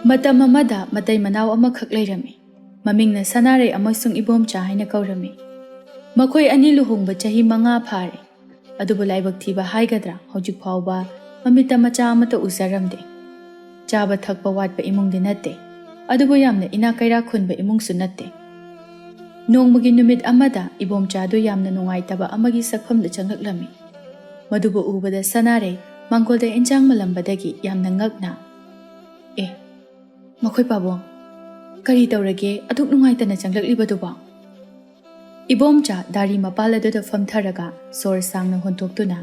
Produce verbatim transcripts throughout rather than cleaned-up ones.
ꯃꯇꯝ ꯑꯃꯗ ꯃꯇꯩ ꯃꯅꯥꯎ ꯑꯃꯈꯛ ꯂꯩꯔꯝꯃꯤ꯫ ꯃꯃꯤꯡꯅ ꯁꯅꯥꯔꯩ ꯑꯃꯁꯨꯡ ꯏꯕꯣꯝꯆꯥ ꯍꯥꯏꯅ ꯀꯧꯔꯝꯃꯤ꯫ ꯃꯈꯣꯏ ꯑꯅꯤ ꯂꯨꯍꯣꯡꯕ ꯆꯍꯤ ꯃꯉꯥ ꯐꯥꯔꯦ꯫ ꯑꯗꯨꯕꯨ ꯂꯥꯏꯕꯛ ꯊꯤꯕ ꯍꯥꯏꯒꯗ꯭ꯔꯥ, ꯍꯧꯖꯤꯛ ꯐꯥꯎꯕ ꯃꯃꯤꯠꯇ ꯃꯆꯥ ꯑꯃꯠꯇ ꯎꯖꯔꯝꯗꯦ꯫ ꯆꯥꯕ ꯊꯛꯄ ꯋꯥꯠꯄ ꯏꯃꯨꯡꯗꯤ ꯅꯠꯇꯦ, ꯑꯗꯨꯕꯨ ꯌꯥꯝꯅ ꯏꯅꯥꯛ ꯀꯩꯔꯥꯛ ꯈꯨꯟꯕ ꯏꯃꯨꯡꯁꯨ ꯅꯠꯇꯦ꯫ ꯅꯣꯡꯃꯒꯤ ꯅꯨꯃꯤꯠ ꯑꯃꯗ ꯏꯕꯣꯝꯆꯥꯗꯨ ꯌꯥꯝꯅ ꯅꯨꯡꯉꯥꯏꯇꯕ ꯑꯃꯒꯤ ꯁꯛꯐꯝꯗ ꯆꯪꯂꯛꯂꯝꯃꯤ꯫ ꯃꯗꯨꯕꯨ ꯎꯕꯗ ꯁꯅꯥꯔꯩ ꯃꯥꯡꯒꯣꯜꯗ ꯏꯟꯁꯥꯡ ꯃꯜꯂꯝꯕꯗꯒꯤ ꯌꯥꯝꯅ ꯉꯛꯅ, "ꯑꯦ, ꯃꯈꯣꯏ ꯄꯥꯕꯨꯡ, ꯀꯔꯤ ꯇꯧꯔꯒꯦ ꯑꯗꯨꯛ ꯅꯨꯡꯉꯥꯏꯇꯅ ꯆꯪꯂꯛꯂꯤꯕꯗꯨꯕꯣ?" ꯏꯕꯣꯝꯆꯥ ꯗꯥꯔꯤ ꯃꯄꯥꯜ ꯑꯗꯨꯗ ꯐꯝꯊꯔꯒ ꯁꯣꯔ ꯁꯥꯡꯅ ꯍꯣꯟꯊꯣꯛꯇꯨꯅ,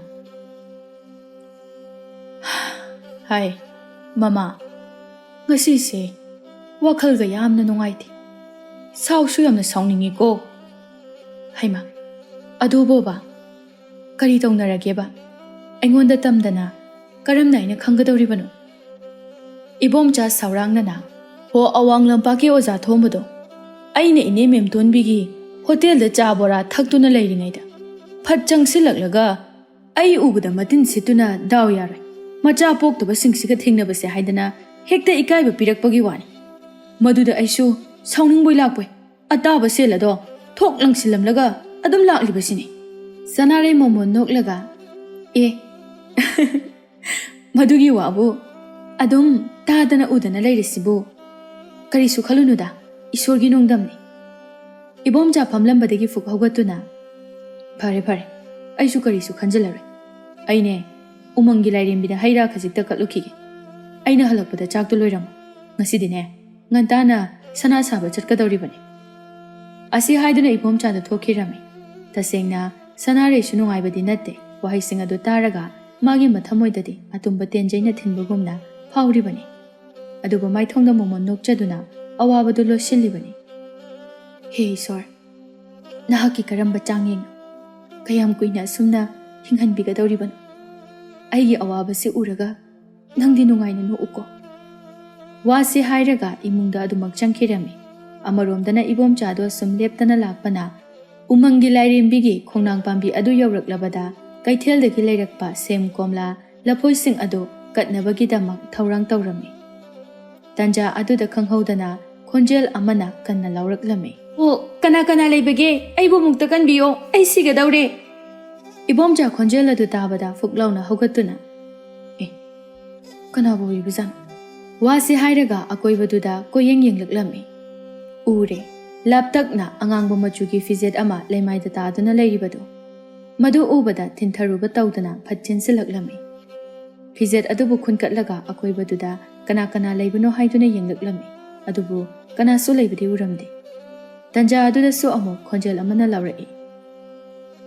"ꯍꯥꯏ, ꯃꯃꯥ, ꯉꯁꯤꯁꯦ ꯋꯥꯈꯜꯒ ꯌꯥꯝꯅ ꯅꯨꯡꯉꯥꯏꯇꯦ꯫ ꯁꯥꯎꯁꯨ ꯌꯥꯝꯅ ꯁꯥꯎꯅꯤꯡꯉꯤꯀꯣ꯫ ꯍꯩꯃꯥ, ꯑꯗꯨꯕꯣꯕ, ꯀꯔꯤ ꯇꯧꯅꯔꯒꯦꯕ? ꯑꯩꯉꯣꯟꯗ ꯇꯝꯗꯅ ꯀꯔꯝꯅ ꯑꯩꯅ ꯈꯪꯒꯗꯧꯔꯤꯕꯅꯣ?" ꯏꯕꯣꯝꯆꯥ ꯁꯥꯎꯔꯥꯡꯅꯅ, "ꯍꯣ, ꯑꯋꯥꯡ ꯂꯝꯄꯥꯛꯀꯤ ꯑꯣꯖꯥ ꯊꯣꯝꯕꯗꯣ, ꯑꯩꯅ ꯏꯅꯦ ꯃꯦꯝꯇꯣꯟꯕꯤꯒꯤ ꯍꯣꯇꯦꯜꯗ ꯆꯥ ꯕꯣꯔꯥ ꯊꯛꯇꯨꯅ ꯂꯩꯔꯤꯉꯩꯗ ꯐꯠ ꯆꯪꯁꯤꯜꯂꯛꯂꯒ ꯑꯩ ꯎꯕꯗ ꯃꯇꯤꯟ ꯁꯤꯠꯇꯨꯅ ꯗꯥꯎ ꯌꯥꯔꯣꯏ, ꯃꯆꯥ ꯄꯣꯛꯇꯕꯁꯤꯡꯁꯤꯒ ꯊꯦꯡꯅꯕꯁꯦ ꯍꯥꯏꯗꯅ ꯍꯦꯛꯇ ꯏꯀꯥꯏꯕ ꯄꯤꯔꯛꯄꯒꯤ ꯋꯥꯅꯤ꯫ ꯃꯗꯨꯗ ꯑꯩꯁꯨ ꯁꯥꯎꯅꯤꯡꯕꯣꯏ ꯂꯥꯛꯄꯣꯏ ꯑꯇꯥꯕ ꯁꯦꯜ ꯑꯗꯣ ꯊꯣꯛ ꯂꯪꯁꯤꯜꯂꯝꯂꯒ ꯑꯗꯨꯝ ꯂꯥꯛꯂꯤꯕꯁꯤꯅꯤ꯫" ꯁꯅꯥꯔꯩ ꯃꯣꯃꯣꯟ ꯅꯣꯛꯂꯒ, "ꯑꯦ, ꯃꯗꯨꯒꯤ ꯋꯥꯕꯨ ꯑꯗꯨꯝ ꯇꯥꯗꯅ ꯎꯗꯅ ꯂꯩꯔꯤꯁꯤꯕꯨ? ꯀꯔꯤꯁꯨ ꯈꯜꯂꯨꯅꯨꯗ, ꯏꯁꯣꯔꯒꯤ ꯅꯣꯡꯗꯝꯅꯤ꯫" ꯏꯕꯣꯝꯆꯥ ꯐꯝꯂꯝꯕꯗꯒꯤ ꯐꯨꯛ ꯍꯧꯒꯠꯇꯨꯅ, "ꯐꯔꯦ, ꯐꯔꯦ, ꯑꯩꯁꯨ ꯀꯔꯤꯁꯨ ꯈꯟꯖꯤꯜꯂꯔꯣꯏ꯫ ꯑꯩꯅꯦ, ꯎꯃꯪꯒꯤ ꯂꯥꯏꯔꯦꯝꯕꯤꯗ ꯍꯩ ꯔꯥ ꯈꯖꯤꯛꯇ ꯀꯠꯂꯨꯈꯤꯒꯦ꯫ ꯑꯩꯅ ꯍꯜꯂꯛꯄꯗ ꯆꯥꯛꯇꯨ ꯂꯣꯏꯔꯝꯃꯣ꯫ ꯉꯁꯤꯗꯤꯅꯦ, ꯉꯟꯇꯥꯅ ꯁꯅꯥ ꯁꯥꯕ ꯆꯠꯀꯗꯧꯔꯤꯕꯅꯤ꯫" ꯑꯁꯤ ꯍꯥꯏꯗꯨꯅ ꯏꯕꯣꯝꯆꯥꯗꯨ ꯊꯣꯛꯈꯤꯔꯝꯃꯤ꯫ ꯇꯁꯦꯡꯅ ꯁꯅꯥꯔꯩꯁꯨ ꯅꯨꯡꯉꯥꯏꯕꯗꯤ ꯅꯠꯇꯦ꯫ ꯋꯥꯍꯩꯁꯤꯡ ꯑꯗꯨ ꯇꯥꯔꯒ ꯃꯥꯒꯤ ꯃꯊꯃꯣꯏꯗꯗꯤ ꯑꯇꯨꯝꯕ ꯇꯦꯟꯖꯩꯅ ꯊꯤꯟꯕꯒꯨꯝꯅ ꯐꯥꯎꯔꯤꯕꯅꯤ꯫ ꯑꯗꯨꯕꯨ ꯃꯥꯏꯊꯣꯡꯗ ꯃꯣꯃꯣꯟ ꯅꯣꯛꯆꯗꯨꯅ ꯑꯋꯥꯕꯗꯨ ꯂꯣꯠꯁꯤꯜꯂꯤꯕꯅꯤ꯫ "ꯍꯦ ꯏꯁꯣꯔ, ꯅꯍꯥꯛꯀꯤ ꯀꯔꯝꯕ ꯆꯥꯡꯌꯦꯡꯅꯣ? ꯀꯌꯥꯝ ꯀꯨꯏꯅ ꯑꯁꯨꯝꯅ ꯍꯤꯡꯍꯟꯕꯤꯒꯗꯧꯔꯤꯕꯅꯣ? ꯑꯩꯒꯤ ꯑꯋꯥꯕꯁꯤ ꯎꯔꯒ ꯅꯪꯗꯤ ꯅꯨꯡꯉꯥꯏꯅ ꯅꯣꯛꯎꯀꯣ꯫" ꯋꯥꯁꯤ ꯍꯥꯏꯔꯒ ꯏꯃꯨꯡꯗ ꯑꯗꯨꯃꯛ ꯆꯪꯈꯤꯔꯝꯃꯤ꯫ ꯑꯃꯔꯣꯝꯗꯅ ꯏꯕꯣꯝꯆꯥꯗꯣ ꯁꯨꯝ ꯂꯦꯞꯇꯅ ꯂꯥꯛꯄꯅ ꯎꯃꯪꯒꯤ ꯂꯥꯏꯔꯦꯝꯕꯤꯒꯤ ꯈꯣꯡꯅꯥꯡ ꯄꯥꯝꯕꯤ ꯑꯗꯨ ꯌꯧꯔꯛꯂꯕꯗ ꯀꯩꯊꯦꯜꯗꯒꯤ ꯂꯩꯔꯛꯄ ꯁꯦꯝ, ꯀꯣꯝꯂꯥ, ꯂꯐꯣꯏꯁꯤꯡ ꯑꯗꯨ ꯀꯠꯅꯕꯒꯤꯗꯃꯛ ꯊꯧꯔꯥꯡ ꯇꯧꯔꯝꯃꯤ꯫ ꯇꯟꯖꯥ ꯑꯗꯨꯗ ꯈꯪꯍꯧꯗꯅ ꯈꯣꯟꯖꯦꯜ ꯑꯃꯅ ꯀꯟꯅ ꯂꯥꯎꯔꯛꯂꯝꯃꯤ꯫ "ꯑꯣ, ꯀꯅꯥ ꯀꯅꯥ ꯂꯩꯕꯒꯦ? ꯑꯩꯕꯨ ꯑꯃꯨꯛꯇ ꯀꯟꯕꯤꯌꯣ, ꯑꯩ ꯁꯤꯒꯗꯧꯔꯦ!" ꯏꯕꯣꯝꯆꯥ ꯈꯣꯟꯖꯦꯜ ꯑꯗꯨ ꯇꯥꯕꯗ ꯐꯨꯛ ꯂꯥꯎꯅ ꯍꯧꯒꯠꯇꯨꯅ, "ꯑꯦ, ꯀꯅꯥꯕꯨ ꯑꯣꯏꯔꯤꯕꯖꯥꯠꯅꯣ?" ꯋꯥꯁꯤ ꯍꯥꯏꯔꯒ ꯑꯀꯣꯏꯕꯗꯨꯗ ꯀꯣꯏꯌꯦꯡ ꯌꯦꯡꯂꯛꯂꯝꯃꯤ꯫ ꯎꯔꯦ, ꯂꯥꯞꯇꯛꯅ ꯑꯉꯥꯡꯕ ꯃꯆꯨꯒꯤ ꯐꯤꯖꯦꯠ ꯑꯃ ꯂꯩꯃꯥꯏꯗ ꯇꯥꯗꯨꯅ ꯂꯩꯔꯤꯕꯗꯨ꯫ ꯃꯗꯨ ꯎꯕꯗ ꯊꯤꯟꯊꯔꯨꯕ ꯇꯧꯗꯅ ꯐꯠ ꯆꯦꯟꯁꯤꯜꯂꯛꯂꯝꯃꯤ꯫ ꯐꯤꯖꯦꯠ ꯑꯗꯨꯕꯨ ꯈꯨꯟꯀꯠꯂꯒ ꯑꯀꯣꯏꯕꯗꯨꯗ ꯀꯅꯥ ꯀꯅꯥ ꯂꯩꯕꯅꯣ ꯍꯥꯏꯗꯨꯅ ꯌꯦꯡꯂꯛꯂꯝꯃꯤ꯫ ꯑꯗꯨꯕꯨ ꯀꯅꯥꯁꯨ ꯂꯩꯕꯗꯤ ꯎꯔꯝꯗꯦ꯫ ꯇꯟꯖꯥ ꯑꯗꯨꯗꯁꯨ ꯑꯃꯨꯛ ꯈꯣꯟꯖꯦꯜ ꯑꯃꯅ ꯂꯥꯎꯔꯛꯏ,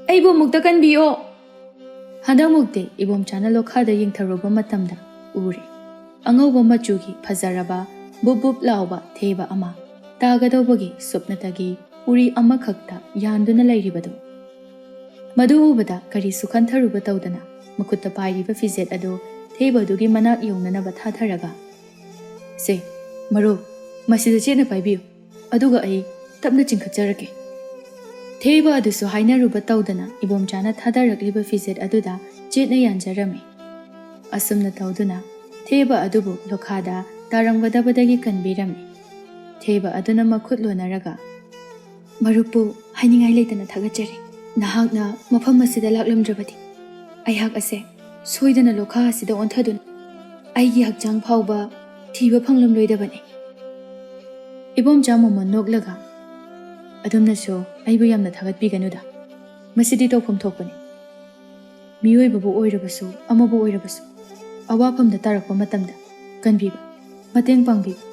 "ꯑꯩꯕꯨ ꯑꯃꯨꯛꯇ ꯀꯟꯕꯤꯌꯣ!" ꯍꯟꯗꯛꯃꯨꯛꯇꯤ ꯏꯕꯣꯝꯆꯥꯅ ꯂꯣꯈꯥꯗ ꯌꯦꯡꯊꯔꯨꯕ ꯃꯇꯝꯗ ꯎꯔꯦ꯫ ꯑꯉꯧꯕ ꯃꯆꯨꯒꯤ ꯐꯖꯔꯕ ꯕꯨꯞ ꯕꯨꯞ ꯂꯥꯎꯕ ꯊꯦꯕ ꯑꯃ ꯇꯥꯒꯗꯧꯕꯒꯤ ꯁꯨꯞꯅꯇꯒꯤ ꯎꯔꯤ ꯑꯃꯈꯛꯇ ꯌꯥꯟꯗꯨꯅ ꯂꯩꯔꯤꯕꯗꯨ꯫ ꯃꯗꯨ ꯎꯕꯗ ꯀꯔꯤꯁꯨ ꯈꯟꯊꯔꯨꯕ ꯇꯧꯗꯅ ꯃꯈꯨꯠꯇ ꯄꯥꯏꯔꯤꯕ ꯐꯤꯖꯦꯠ ꯑꯗꯨ ꯊꯦꯕꯗꯨꯒꯤ ꯃꯅꯥꯛ ꯌꯧꯅꯅꯕ ꯊꯥꯊꯔꯒ, "ꯁꯦ, ꯃꯔꯨꯞ, ꯃꯁꯤꯗ ꯆꯦꯠꯅ ꯄꯥꯏꯕꯤꯌꯨ, ꯑꯗꯨꯒ ꯑꯩ ꯇꯞꯅ ꯆꯤꯡꯈꯠꯆꯔꯛꯀꯦ꯫" ꯊꯦꯕ ꯑꯗꯨꯁꯨ ꯍꯥꯏꯅꯔꯨꯕ ꯇꯧꯗꯅ ꯏꯕꯣꯝꯆꯥꯅ ꯊꯥꯗꯔꯛꯂꯤꯕ ꯐꯤꯖꯦꯠ ꯑꯗꯨꯗ ꯆꯦꯠꯅ ꯌꯥꯟꯖꯔꯝꯃꯤ꯫ ꯑꯁꯨꯝꯅ ꯇꯧꯗꯨꯅ ꯊꯦꯕ ꯑꯗꯨꯕꯨ ꯂꯣꯈꯥꯗ ꯇꯥꯔꯝꯒꯗꯕꯗꯒꯤ ꯀꯟꯕꯤꯔꯝꯃꯤ꯫ ꯊꯦꯕ ꯑꯗꯨꯅ ꯃꯈꯨꯠ ꯂꯣꯟꯅꯔꯒ, "ꯃꯔꯨꯞꯄꯨ ꯍꯥꯏꯅꯤꯡꯉꯥꯏ ꯂꯩꯇꯅ ꯊꯥꯒꯠꯆꯔꯤ꯫ ꯅꯍꯥꯛꯅ ꯃꯐꯝ ꯑꯁꯤꯗ ꯂꯥꯛꯂꯝꯗ꯭ꯔꯕꯗꯤ ꯑꯩꯍꯥꯛ ꯑꯁꯦ ꯁꯣꯏꯗꯅ ꯂꯣꯈꯥ ꯑꯁꯤꯗ ꯑꯣꯟꯊꯗꯨꯅ ꯑꯩꯒꯤ ꯍꯛꯆꯥꯡ ꯐꯥꯎꯕ ꯊꯤꯕ ꯐꯪꯂꯝꯂꯣꯏꯗꯕꯅꯤ꯫" ꯏꯕꯣꯝꯆꯥ ꯃꯣꯃꯣꯟ ꯅꯣꯛꯂꯒ, "ꯑꯗꯨꯝꯅꯁꯨ ꯑꯩꯕꯨ ꯌꯥꯝꯅ ꯊꯥꯒꯠꯄꯤꯒꯅꯨꯗ꯫ ꯃꯁꯤꯗꯤ ꯇꯧꯐꯝ ꯊꯣꯛꯄꯅꯤ꯫ ꯃꯤꯑꯣꯏꯕꯕꯨ ꯑꯣꯏꯔꯕꯁꯨ, ꯑꯃꯕꯨ ꯑꯣꯏꯔꯕꯁꯨ, ꯑꯋꯥꯐꯝꯗ ꯇꯥꯔꯛꯄ ꯃꯇꯝꯗ ꯀꯟꯕꯤꯕ, ꯃꯇꯦꯡ ꯄꯥꯡꯕꯤꯕ,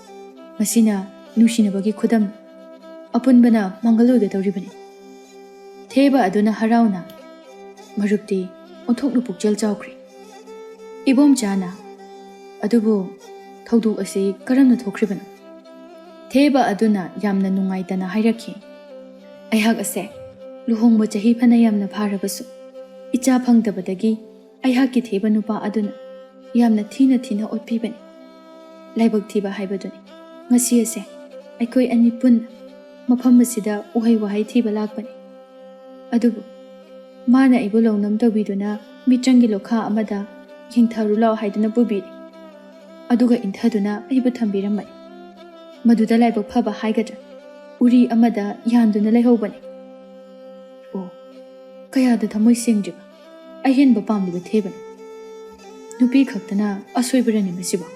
ꯃꯁꯤꯅ ꯅꯨꯡꯁꯤꯅꯕꯒꯤ ꯈꯨꯗꯝ, ꯑꯄꯨꯟꯕꯅ ꯃꯥꯡꯒꯜ ꯑꯣꯏꯒꯗꯧꯔꯤꯕꯅꯤ꯫" ꯊꯦꯕ ꯑꯗꯨꯅ ꯍꯔꯥꯎꯅ, "ꯃꯔꯨꯞꯇꯤ ꯑꯣꯟꯊꯣꯛꯅ ꯄꯨꯛꯆꯦꯜ ꯆꯥꯎꯈ꯭ꯔꯦ꯫" ꯏꯕꯣꯝꯆꯥꯅ, "ꯑꯗꯨꯕꯨ ꯊꯧꯗꯣꯛ ꯑꯁꯤ ꯀꯔꯝꯅ ꯊꯣꯛꯈ꯭ꯔꯤꯕꯅꯣ?" ꯊꯦꯕ ꯑꯗꯨꯅ ꯌꯥꯝꯅ ꯅꯨꯡꯉꯥꯏꯇꯅ ꯍꯥꯏꯔꯛꯈꯤ, "ꯑꯩꯍꯥꯛ ꯑꯁꯦ ꯂꯨꯍꯣꯡꯕ ꯆꯍꯤ ꯐꯅ ꯌꯥꯝꯅ ꯐꯥꯔꯕꯁꯨ, ꯏꯆꯥ ꯐꯪꯗꯕꯗꯒꯤ ꯑꯩꯍꯥꯛꯀꯤ ꯊꯦꯕ ꯅꯨꯄꯥ ꯑꯗꯨꯅ ꯌꯥꯝꯅ ꯊꯤꯅ ꯊꯤꯅ ꯑꯣꯠꯄꯤꯕꯅꯤ꯫ ꯂꯥꯏꯕꯛ ꯊꯤꯕ ꯍꯥꯏꯕꯗꯨꯅꯤ꯫ ꯉꯁꯤ ꯑꯁꯦ ꯑꯩꯈꯣꯏ ꯑꯅꯤ ꯄꯨꯟꯅ ꯃꯐꯝ ꯑꯁꯤꯗ ꯎꯍꯩ ꯋꯥꯍꯩ ꯊꯤꯕ ꯂꯥꯛꯄꯅꯤ꯫ ꯑꯗꯨꯕꯨ ꯃꯥꯅ ꯑꯩꯕꯨ ꯂꯧꯅꯝ ꯇꯧꯕꯤꯗꯨꯅ ꯃꯤꯇ꯭ꯔꯪꯒꯤ ꯂꯣꯈꯥ ꯑꯃꯗ ꯌꯦꯡꯊꯔꯨ ꯂꯥꯎ ꯍꯥꯏꯗꯨꯅ ꯄꯨꯕꯤꯔꯤ꯫" ꯑꯗꯨꯒ ꯏꯟꯊꯗꯨꯅ ꯑꯩꯕꯨ ꯊꯝꯕꯤꯔꯝꯕꯅꯤ꯫ ꯃꯗꯨꯗ ꯂꯥꯏꯕꯛ ꯐꯕ ꯍꯥꯏꯒꯗ꯭ꯔꯥ, ꯎꯔꯤ ꯑꯃꯗ ꯌꯥꯟꯗꯨꯅ ꯂꯩꯍꯧꯕꯅꯤ꯫ ꯑꯣ, ꯀꯌꯥꯗ ꯊꯃꯣꯏ ꯁꯦꯡꯗ꯭ꯔꯤꯕ, ꯑꯍꯦꯟꯕ ꯄꯥꯝꯂꯤꯕ ꯊꯦꯕꯅ꯫ ꯅꯨꯄꯤ ꯈꯛꯇꯅ ꯑꯁꯣꯏꯕꯔꯅꯤ ꯃꯁꯤꯕꯨ꯫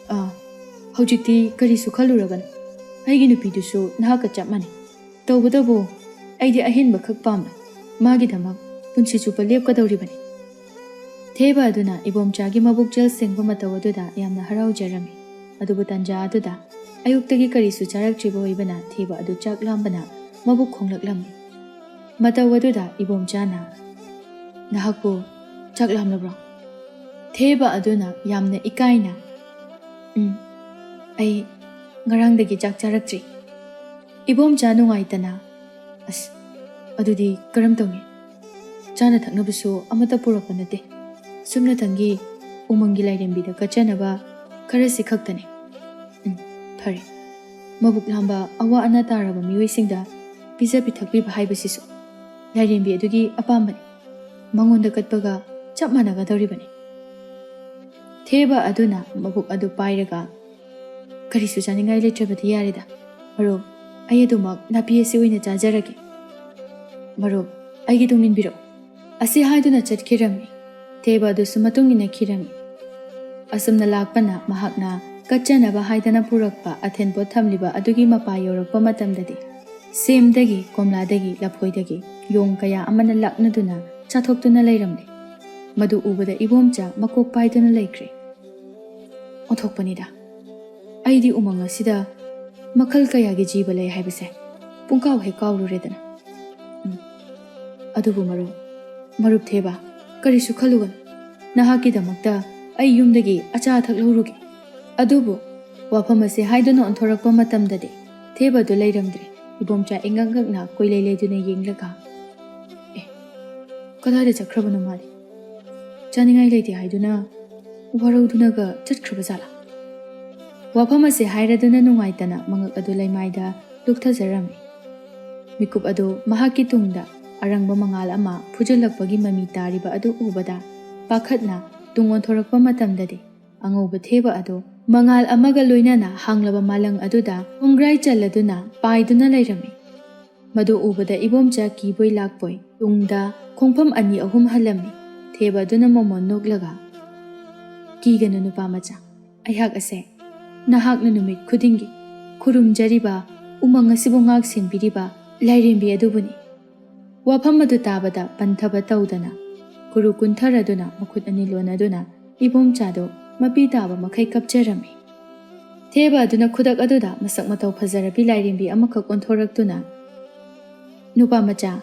ꯑꯥ, ꯍꯧꯖꯤꯛꯇꯤ ꯀꯔꯤꯁꯨ ꯈꯜꯂꯨꯔꯒꯅꯨ꯫ ꯑꯩꯒꯤ ꯅꯨꯄꯤꯗꯨꯁꯨ ꯅꯍꯥꯛꯀ ꯆꯞ ꯃꯥꯟꯅꯩ꯫ ꯇꯧꯕꯇꯕꯨ ꯑꯩꯗꯤ ꯑꯍꯦꯟꯕ ꯈꯛ ꯄꯥꯝꯃꯤ꯫ ꯃꯥꯒꯤꯗꯃꯛ ꯄꯨꯟꯁꯤ ꯆꯨꯞꯄ ꯂꯦꯞꯀꯗꯧꯔꯤꯕꯅꯤ꯫ ꯊꯦꯕ ꯑꯗꯨꯅ ꯏꯕꯣꯝꯆꯥꯒꯤ ꯃꯕꯨꯛꯆꯦꯜ ꯁꯦꯡꯕ ꯃꯇꯧ ꯑꯗꯨꯗ ꯌꯥꯝꯅ ꯍꯔꯥꯎꯖꯔꯝꯃꯤ꯫ ꯑꯗꯨꯕꯨ ꯇꯟꯖꯥ ꯑꯗꯨꯗ ꯑꯌꯨꯛꯇꯒꯤ ꯀꯔꯤꯁꯨ ꯆꯥꯔꯛꯇ꯭ꯔꯤꯕ ꯑꯣꯏꯕꯅ ꯊꯦꯕ ꯑꯗꯨ ꯆꯥꯛ ꯂꯥꯝꯕꯅ ꯃꯕꯨꯛ ꯈꯣꯡꯂꯛꯂꯝꯃꯤ꯫ ꯃꯇꯧ ꯑꯗꯨꯗ ꯏꯕꯣꯝꯆꯥꯅ, "ꯅꯍꯥꯛꯄꯨ ꯆꯥꯛ ꯂꯥꯝꯂꯕ꯭ꯔꯣ?" ꯊꯦꯕ ꯑꯗꯨꯅ ꯌꯥꯝꯅ ꯏꯀꯥꯏꯅ, "ꯎꯝ, ꯑꯩ ꯉꯔꯥꯡꯗꯒꯤ ꯆꯥꯛ ꯆꯥꯔꯛꯇ꯭ꯔꯤ꯫" ꯏꯕꯣꯝꯆꯥ ꯅꯨꯡꯉꯥꯏꯇꯅ, "ꯑꯁ, ꯑꯗꯨꯗꯤ ꯀꯔꯝ ꯇꯧꯅꯤ? ꯆꯥꯅ ꯊꯛꯅꯕꯁꯨ ꯑꯃꯠꯇ ꯄꯨꯔꯛꯄ ꯅꯠꯇꯦ꯫ ꯁꯨꯞꯅꯇꯪꯒꯤ ꯎꯃꯪꯒꯤ ꯂꯥꯏꯔꯦꯝꯕꯤꯗ ꯀꯠꯆꯅꯕ ꯈꯔꯁꯤ ꯈꯛꯇꯅꯤ꯫" "ꯎꯝ, ꯐꯔꯦ꯫ ꯃꯕꯨꯛ ꯂꯥꯝꯕ ꯑꯋꯥ ꯑꯅꯥ ꯇꯥꯔꯕ ꯃꯤꯑꯣꯏꯁꯤꯡꯗ ꯄꯤꯖ ꯄꯤꯊꯛꯄꯤꯕ ꯍꯥꯏꯕꯁꯤꯁꯨ ꯂꯥꯏꯔꯦꯝꯕꯤ ꯑꯗꯨꯒꯤ ꯑꯄꯥꯝꯕꯅꯤ꯫ ꯃꯉꯣꯟꯗ ꯀꯠꯄꯒ ꯆꯞ ꯃꯥꯟꯅꯒꯗꯧꯔꯤꯕꯅꯤ꯫" ꯊꯦꯕ ꯑꯗꯨꯅ ꯃꯕꯨꯛ ꯑꯗꯨ ꯄꯥꯏꯔꯒ, "ꯀꯔꯤꯁꯨ ꯆꯥꯅꯤꯡꯉꯥꯏ ꯂꯩꯇ꯭ꯔꯕꯗꯤ ꯌꯥꯔꯦꯗ꯫ ꯃꯔꯨꯞ, ꯑꯩ ꯑꯗꯨꯃꯛ ꯅꯥꯄꯤ ꯑꯁꯤ ꯑꯣꯏꯅ ꯆꯥꯖꯔꯒꯦ꯫ ꯃꯔꯨꯞ, ꯑꯩꯒꯤ ꯇꯨꯡ ꯏꯟꯕꯤꯔꯛꯎ꯫" ꯑꯁꯤ ꯍꯥꯏꯗꯨꯅ ꯆꯠꯈꯤꯔꯝꯃꯤ꯫ ꯊꯦꯕ ꯑꯗꯨꯁꯨ ꯃꯇꯨꯡ ꯏꯟꯅꯈꯤꯔꯝꯃꯤ꯫ ꯑꯁꯨꯝꯅ ꯂꯥꯛꯄꯅ ꯃꯍꯥꯛꯅ ꯀꯠꯆꯅꯕ ꯍꯥꯏꯗꯅ ꯄꯨꯔꯛꯄ ꯑꯊꯦꯟꯄꯣꯠ ꯊꯝꯂꯤꯕ ꯑꯗꯨꯒꯤ ꯃꯄꯥ ꯌꯧꯔꯛꯄ ꯃꯇꯝꯗꯗꯤ, ꯁꯦꯝꯗꯒꯤ, ꯀꯣꯝꯂꯥꯗꯒꯤ, ꯂꯐꯣꯏꯗꯒꯤ ꯌꯣꯡ ꯀꯌꯥ ꯑꯃꯅ ꯂꯥꯛꯅꯗꯨꯅ ꯆꯥꯊꯣꯛꯇꯨꯅ ꯂꯩꯔꯝꯂꯦ꯫ ꯃꯗꯨ ꯎꯕꯗ ꯏꯕꯣꯝꯆꯥ ꯃꯀꯣꯛ ꯄꯥꯏꯗꯨꯅ ꯂꯩꯈ꯭ꯔꯦ꯫ ꯑꯣꯟꯊꯣꯛꯄꯅꯤꯗ꯫ ꯑꯩꯗꯤ ꯎꯃꯪ ꯑꯁꯤꯗ ꯃꯈꯜ ꯀꯌꯥꯒꯤ ꯖꯤꯕ ꯂꯩ ꯍꯥꯏꯕꯁꯦ ꯄꯨꯡꯀꯥꯎ ꯍꯦꯛ ꯀꯥꯎꯔꯨꯔꯦꯗꯅ꯫ ꯎꯝ꯫ ꯑꯗꯨꯕꯨ ꯃꯔꯨꯞ, ꯃꯔꯨꯞ ꯊꯦꯕ, ꯀꯔꯤꯁꯨ ꯈꯜꯂꯨꯒꯅꯨ꯫ ꯅꯍꯥꯛꯀꯤꯗꯃꯛꯇ ꯑꯩ ꯌꯨꯝꯗꯒꯤ ꯑꯆꯥ ꯑꯊꯛ ꯂꯧꯔꯨꯒꯦ꯫ ꯑꯗꯨꯕꯨ ꯋꯥꯐꯝ ꯑꯁꯤ ꯍꯥꯏꯗꯨꯅ ꯑꯣꯟꯊꯣꯔꯛꯄ ꯃꯇꯝꯗꯗꯤ ꯊꯦꯕꯗꯨ ꯂꯩꯔꯝꯗ꯭ꯔꯦ꯫ ꯏꯕꯣꯝꯆꯥ ꯏꯉꯛ ꯉꯛꯅ ꯀꯣꯏꯂꯩ ꯂꯩꯗꯨꯅ ꯌꯦꯡꯂꯒ, "ꯑꯦ, ꯀꯗꯥꯏꯗ ꯆꯠꯈ꯭ꯔꯕꯅꯣ ꯃꯥꯗꯤ? ꯆꯥꯅꯤꯡꯉꯥꯏ ꯂꯩꯇꯦ ꯍꯥꯏꯗꯨꯅ ꯋꯥꯔꯧꯗꯨꯅꯒ ꯆꯠꯈ꯭ꯔꯕ ꯖꯥꯠꯂꯥ?" ꯋꯥꯐꯝ ꯑꯁꯤ ꯍꯥꯏꯔꯗꯨꯅ ꯅꯨꯡꯉꯥꯏꯇꯅ ꯃꯉꯛ ꯑꯗꯨ ꯂꯩꯃꯥꯏꯗ ꯂꯨꯞꯊꯖꯔꯝꯃꯤ꯫ ꯃꯤꯀꯨꯞ ꯑꯗꯨ ꯃꯍꯥꯛꯀꯤ ꯇꯨꯡꯗ ꯑꯔꯪꯕ ꯃꯉꯥꯜ ꯑꯃ ꯐꯨꯖꯤꯜꯂꯛꯄꯒꯤ ꯃꯃꯤ ꯇꯥꯔꯤꯕ ꯑꯗꯨ ꯎꯕꯗ ꯄꯥꯈꯠꯅ ꯇꯨꯡ ꯑꯣꯟꯊꯣꯔꯛꯄ ꯃꯇꯝꯗꯗꯤ ꯑꯉꯧꯕ ꯊꯦꯕ ꯑꯗꯨ ꯃꯉꯥꯜ ꯑꯃꯒ ꯂꯣꯏꯅꯅ ꯍꯥꯡꯂꯕ ꯃꯥꯂꯪ ꯑꯗꯨꯗ ꯈꯣꯡꯒ꯭ꯔꯥꯏ ꯆꯜꯂꯗꯨꯅ ꯄꯥꯏꯗꯨꯅ ꯂꯩꯔꯝꯃꯤ꯫ ꯃꯗꯨ ꯎꯕꯗ ꯏꯕꯣꯝꯆꯥ ꯀꯤꯕꯣꯏ ꯂꯥꯛꯄꯣꯏ ꯇꯨꯡꯗ ꯈꯣꯡꯐꯝ ꯑꯅꯤ ꯑꯍꯨꯝ ꯍꯜꯂꯝꯃꯤ꯫ ꯊꯦꯕ ꯑꯗꯨꯅ ꯃꯃꯣꯟ ꯅꯣꯛꯂꯒ, "ꯀꯤꯒꯅꯨ ꯅꯨꯄꯥ ꯃꯆꯥ, ꯑꯩꯍꯥꯛ ꯑꯁꯦ ꯅꯍꯥꯛꯅ ꯅꯨꯃꯤꯠ ꯈꯨꯗꯤꯡꯒꯤ ꯈꯨꯔꯨꯝꯖꯔꯤꯕ ꯎꯃꯪ ꯑꯁꯤꯕꯨ ꯉꯥꯛ ꯁꯦꯟꯕꯤꯔꯤꯕ ꯂꯥꯏꯔꯦꯝꯕꯤ ꯑꯗꯨꯕꯨꯅꯤ꯫" ꯋꯥꯐꯝ ꯑꯗꯨ ꯇꯥꯕꯗ ꯄꯟꯊꯕ ꯇꯧꯗꯅ ꯈꯨꯔꯨ ꯀꯨꯟꯊꯔꯗꯨꯅ ꯃꯈꯨꯠ ꯑꯅꯤ ꯂꯣꯟꯅꯗꯨꯅ ꯏꯕꯣꯝꯆꯥꯗꯨ ꯃꯄꯤ ꯇꯥꯕ ꯃꯈꯩ ꯀꯞꯆꯔꯝꯃꯤ꯫ ꯊꯦꯕ ꯑꯗꯨꯅ ꯈꯨꯗꯛ ꯑꯗꯨꯗ ꯃꯁꯛ ꯃꯇꯧ ꯐꯖꯔꯕꯤ ꯂꯥꯏꯔꯦꯝꯕꯤ ꯑꯃꯈꯛ ꯑꯣꯟꯊꯣꯔꯛꯇꯨꯅ, "ꯅꯨꯄꯥ ꯃꯆꯥ,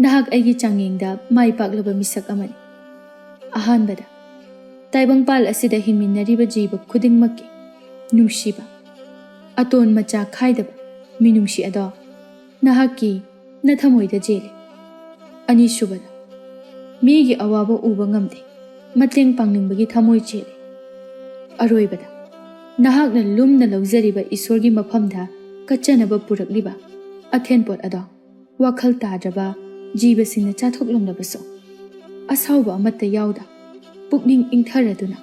ꯅꯍꯥꯛ ꯑꯩꯒꯤ ꯆꯥꯡꯌꯦꯡꯗ ꯃꯥꯏ ꯄꯥꯛꯂꯕ ꯃꯤꯁꯛ ꯑꯃꯅꯤ꯫ ꯑꯍꯥꯟꯕꯗ, ꯇꯥꯏꯕꯪꯄꯥꯜ ꯑꯁꯤꯗ ꯍꯤꯡꯃꯤꯟꯅꯔꯤꯕ ꯖꯤꯕ ꯈꯨꯗꯤꯡꯃꯛꯀꯤ ꯅꯨꯡꯁꯤꯕ, ꯑꯇꯣꯟ ꯃꯆꯥ ꯈꯥꯏꯗꯕ ꯃꯤꯅꯨꯡꯁꯤ ꯑꯗꯣ ꯅꯍꯥꯛꯀꯤ ꯅꯊꯃꯣꯏꯗ ꯆꯦꯜꯂꯤ꯫ ꯑꯅꯤꯁꯨꯕꯗ, ꯃꯤꯒꯤ ꯑꯋꯥꯕ ꯎꯕ ꯉꯝꯗꯦ, ꯃꯇꯦꯡ ꯄꯥꯡꯅꯤꯡꯕꯒꯤ ꯊꯃꯣꯏ ꯆꯦꯜꯂꯤ꯫ ꯑꯔꯣꯏꯕꯗ, ꯅꯍꯥꯛꯅ ꯂꯨꯝꯅ ꯂꯧꯖꯔꯤꯕ ꯏꯁꯣꯔꯒꯤ ꯃꯐꯝꯗ ꯀꯠꯆꯅꯕ ꯄꯨꯔꯛꯂꯤꯕ ꯑꯊꯦꯟꯄꯣꯠ ꯑꯗꯣ ꯋꯥꯈꯜ ꯇꯥꯗ꯭ꯔꯕ ꯖꯤꯕꯁꯤꯡꯅ ꯆꯥꯊꯣꯛꯂꯝꯂꯕꯁꯨ, ꯑꯁꯥꯎꯕ ꯑꯃꯠꯇ ꯌꯥꯎꯗ ꯄꯨꯛꯅꯤꯡ ꯏꯪꯊꯔꯗꯨꯅ,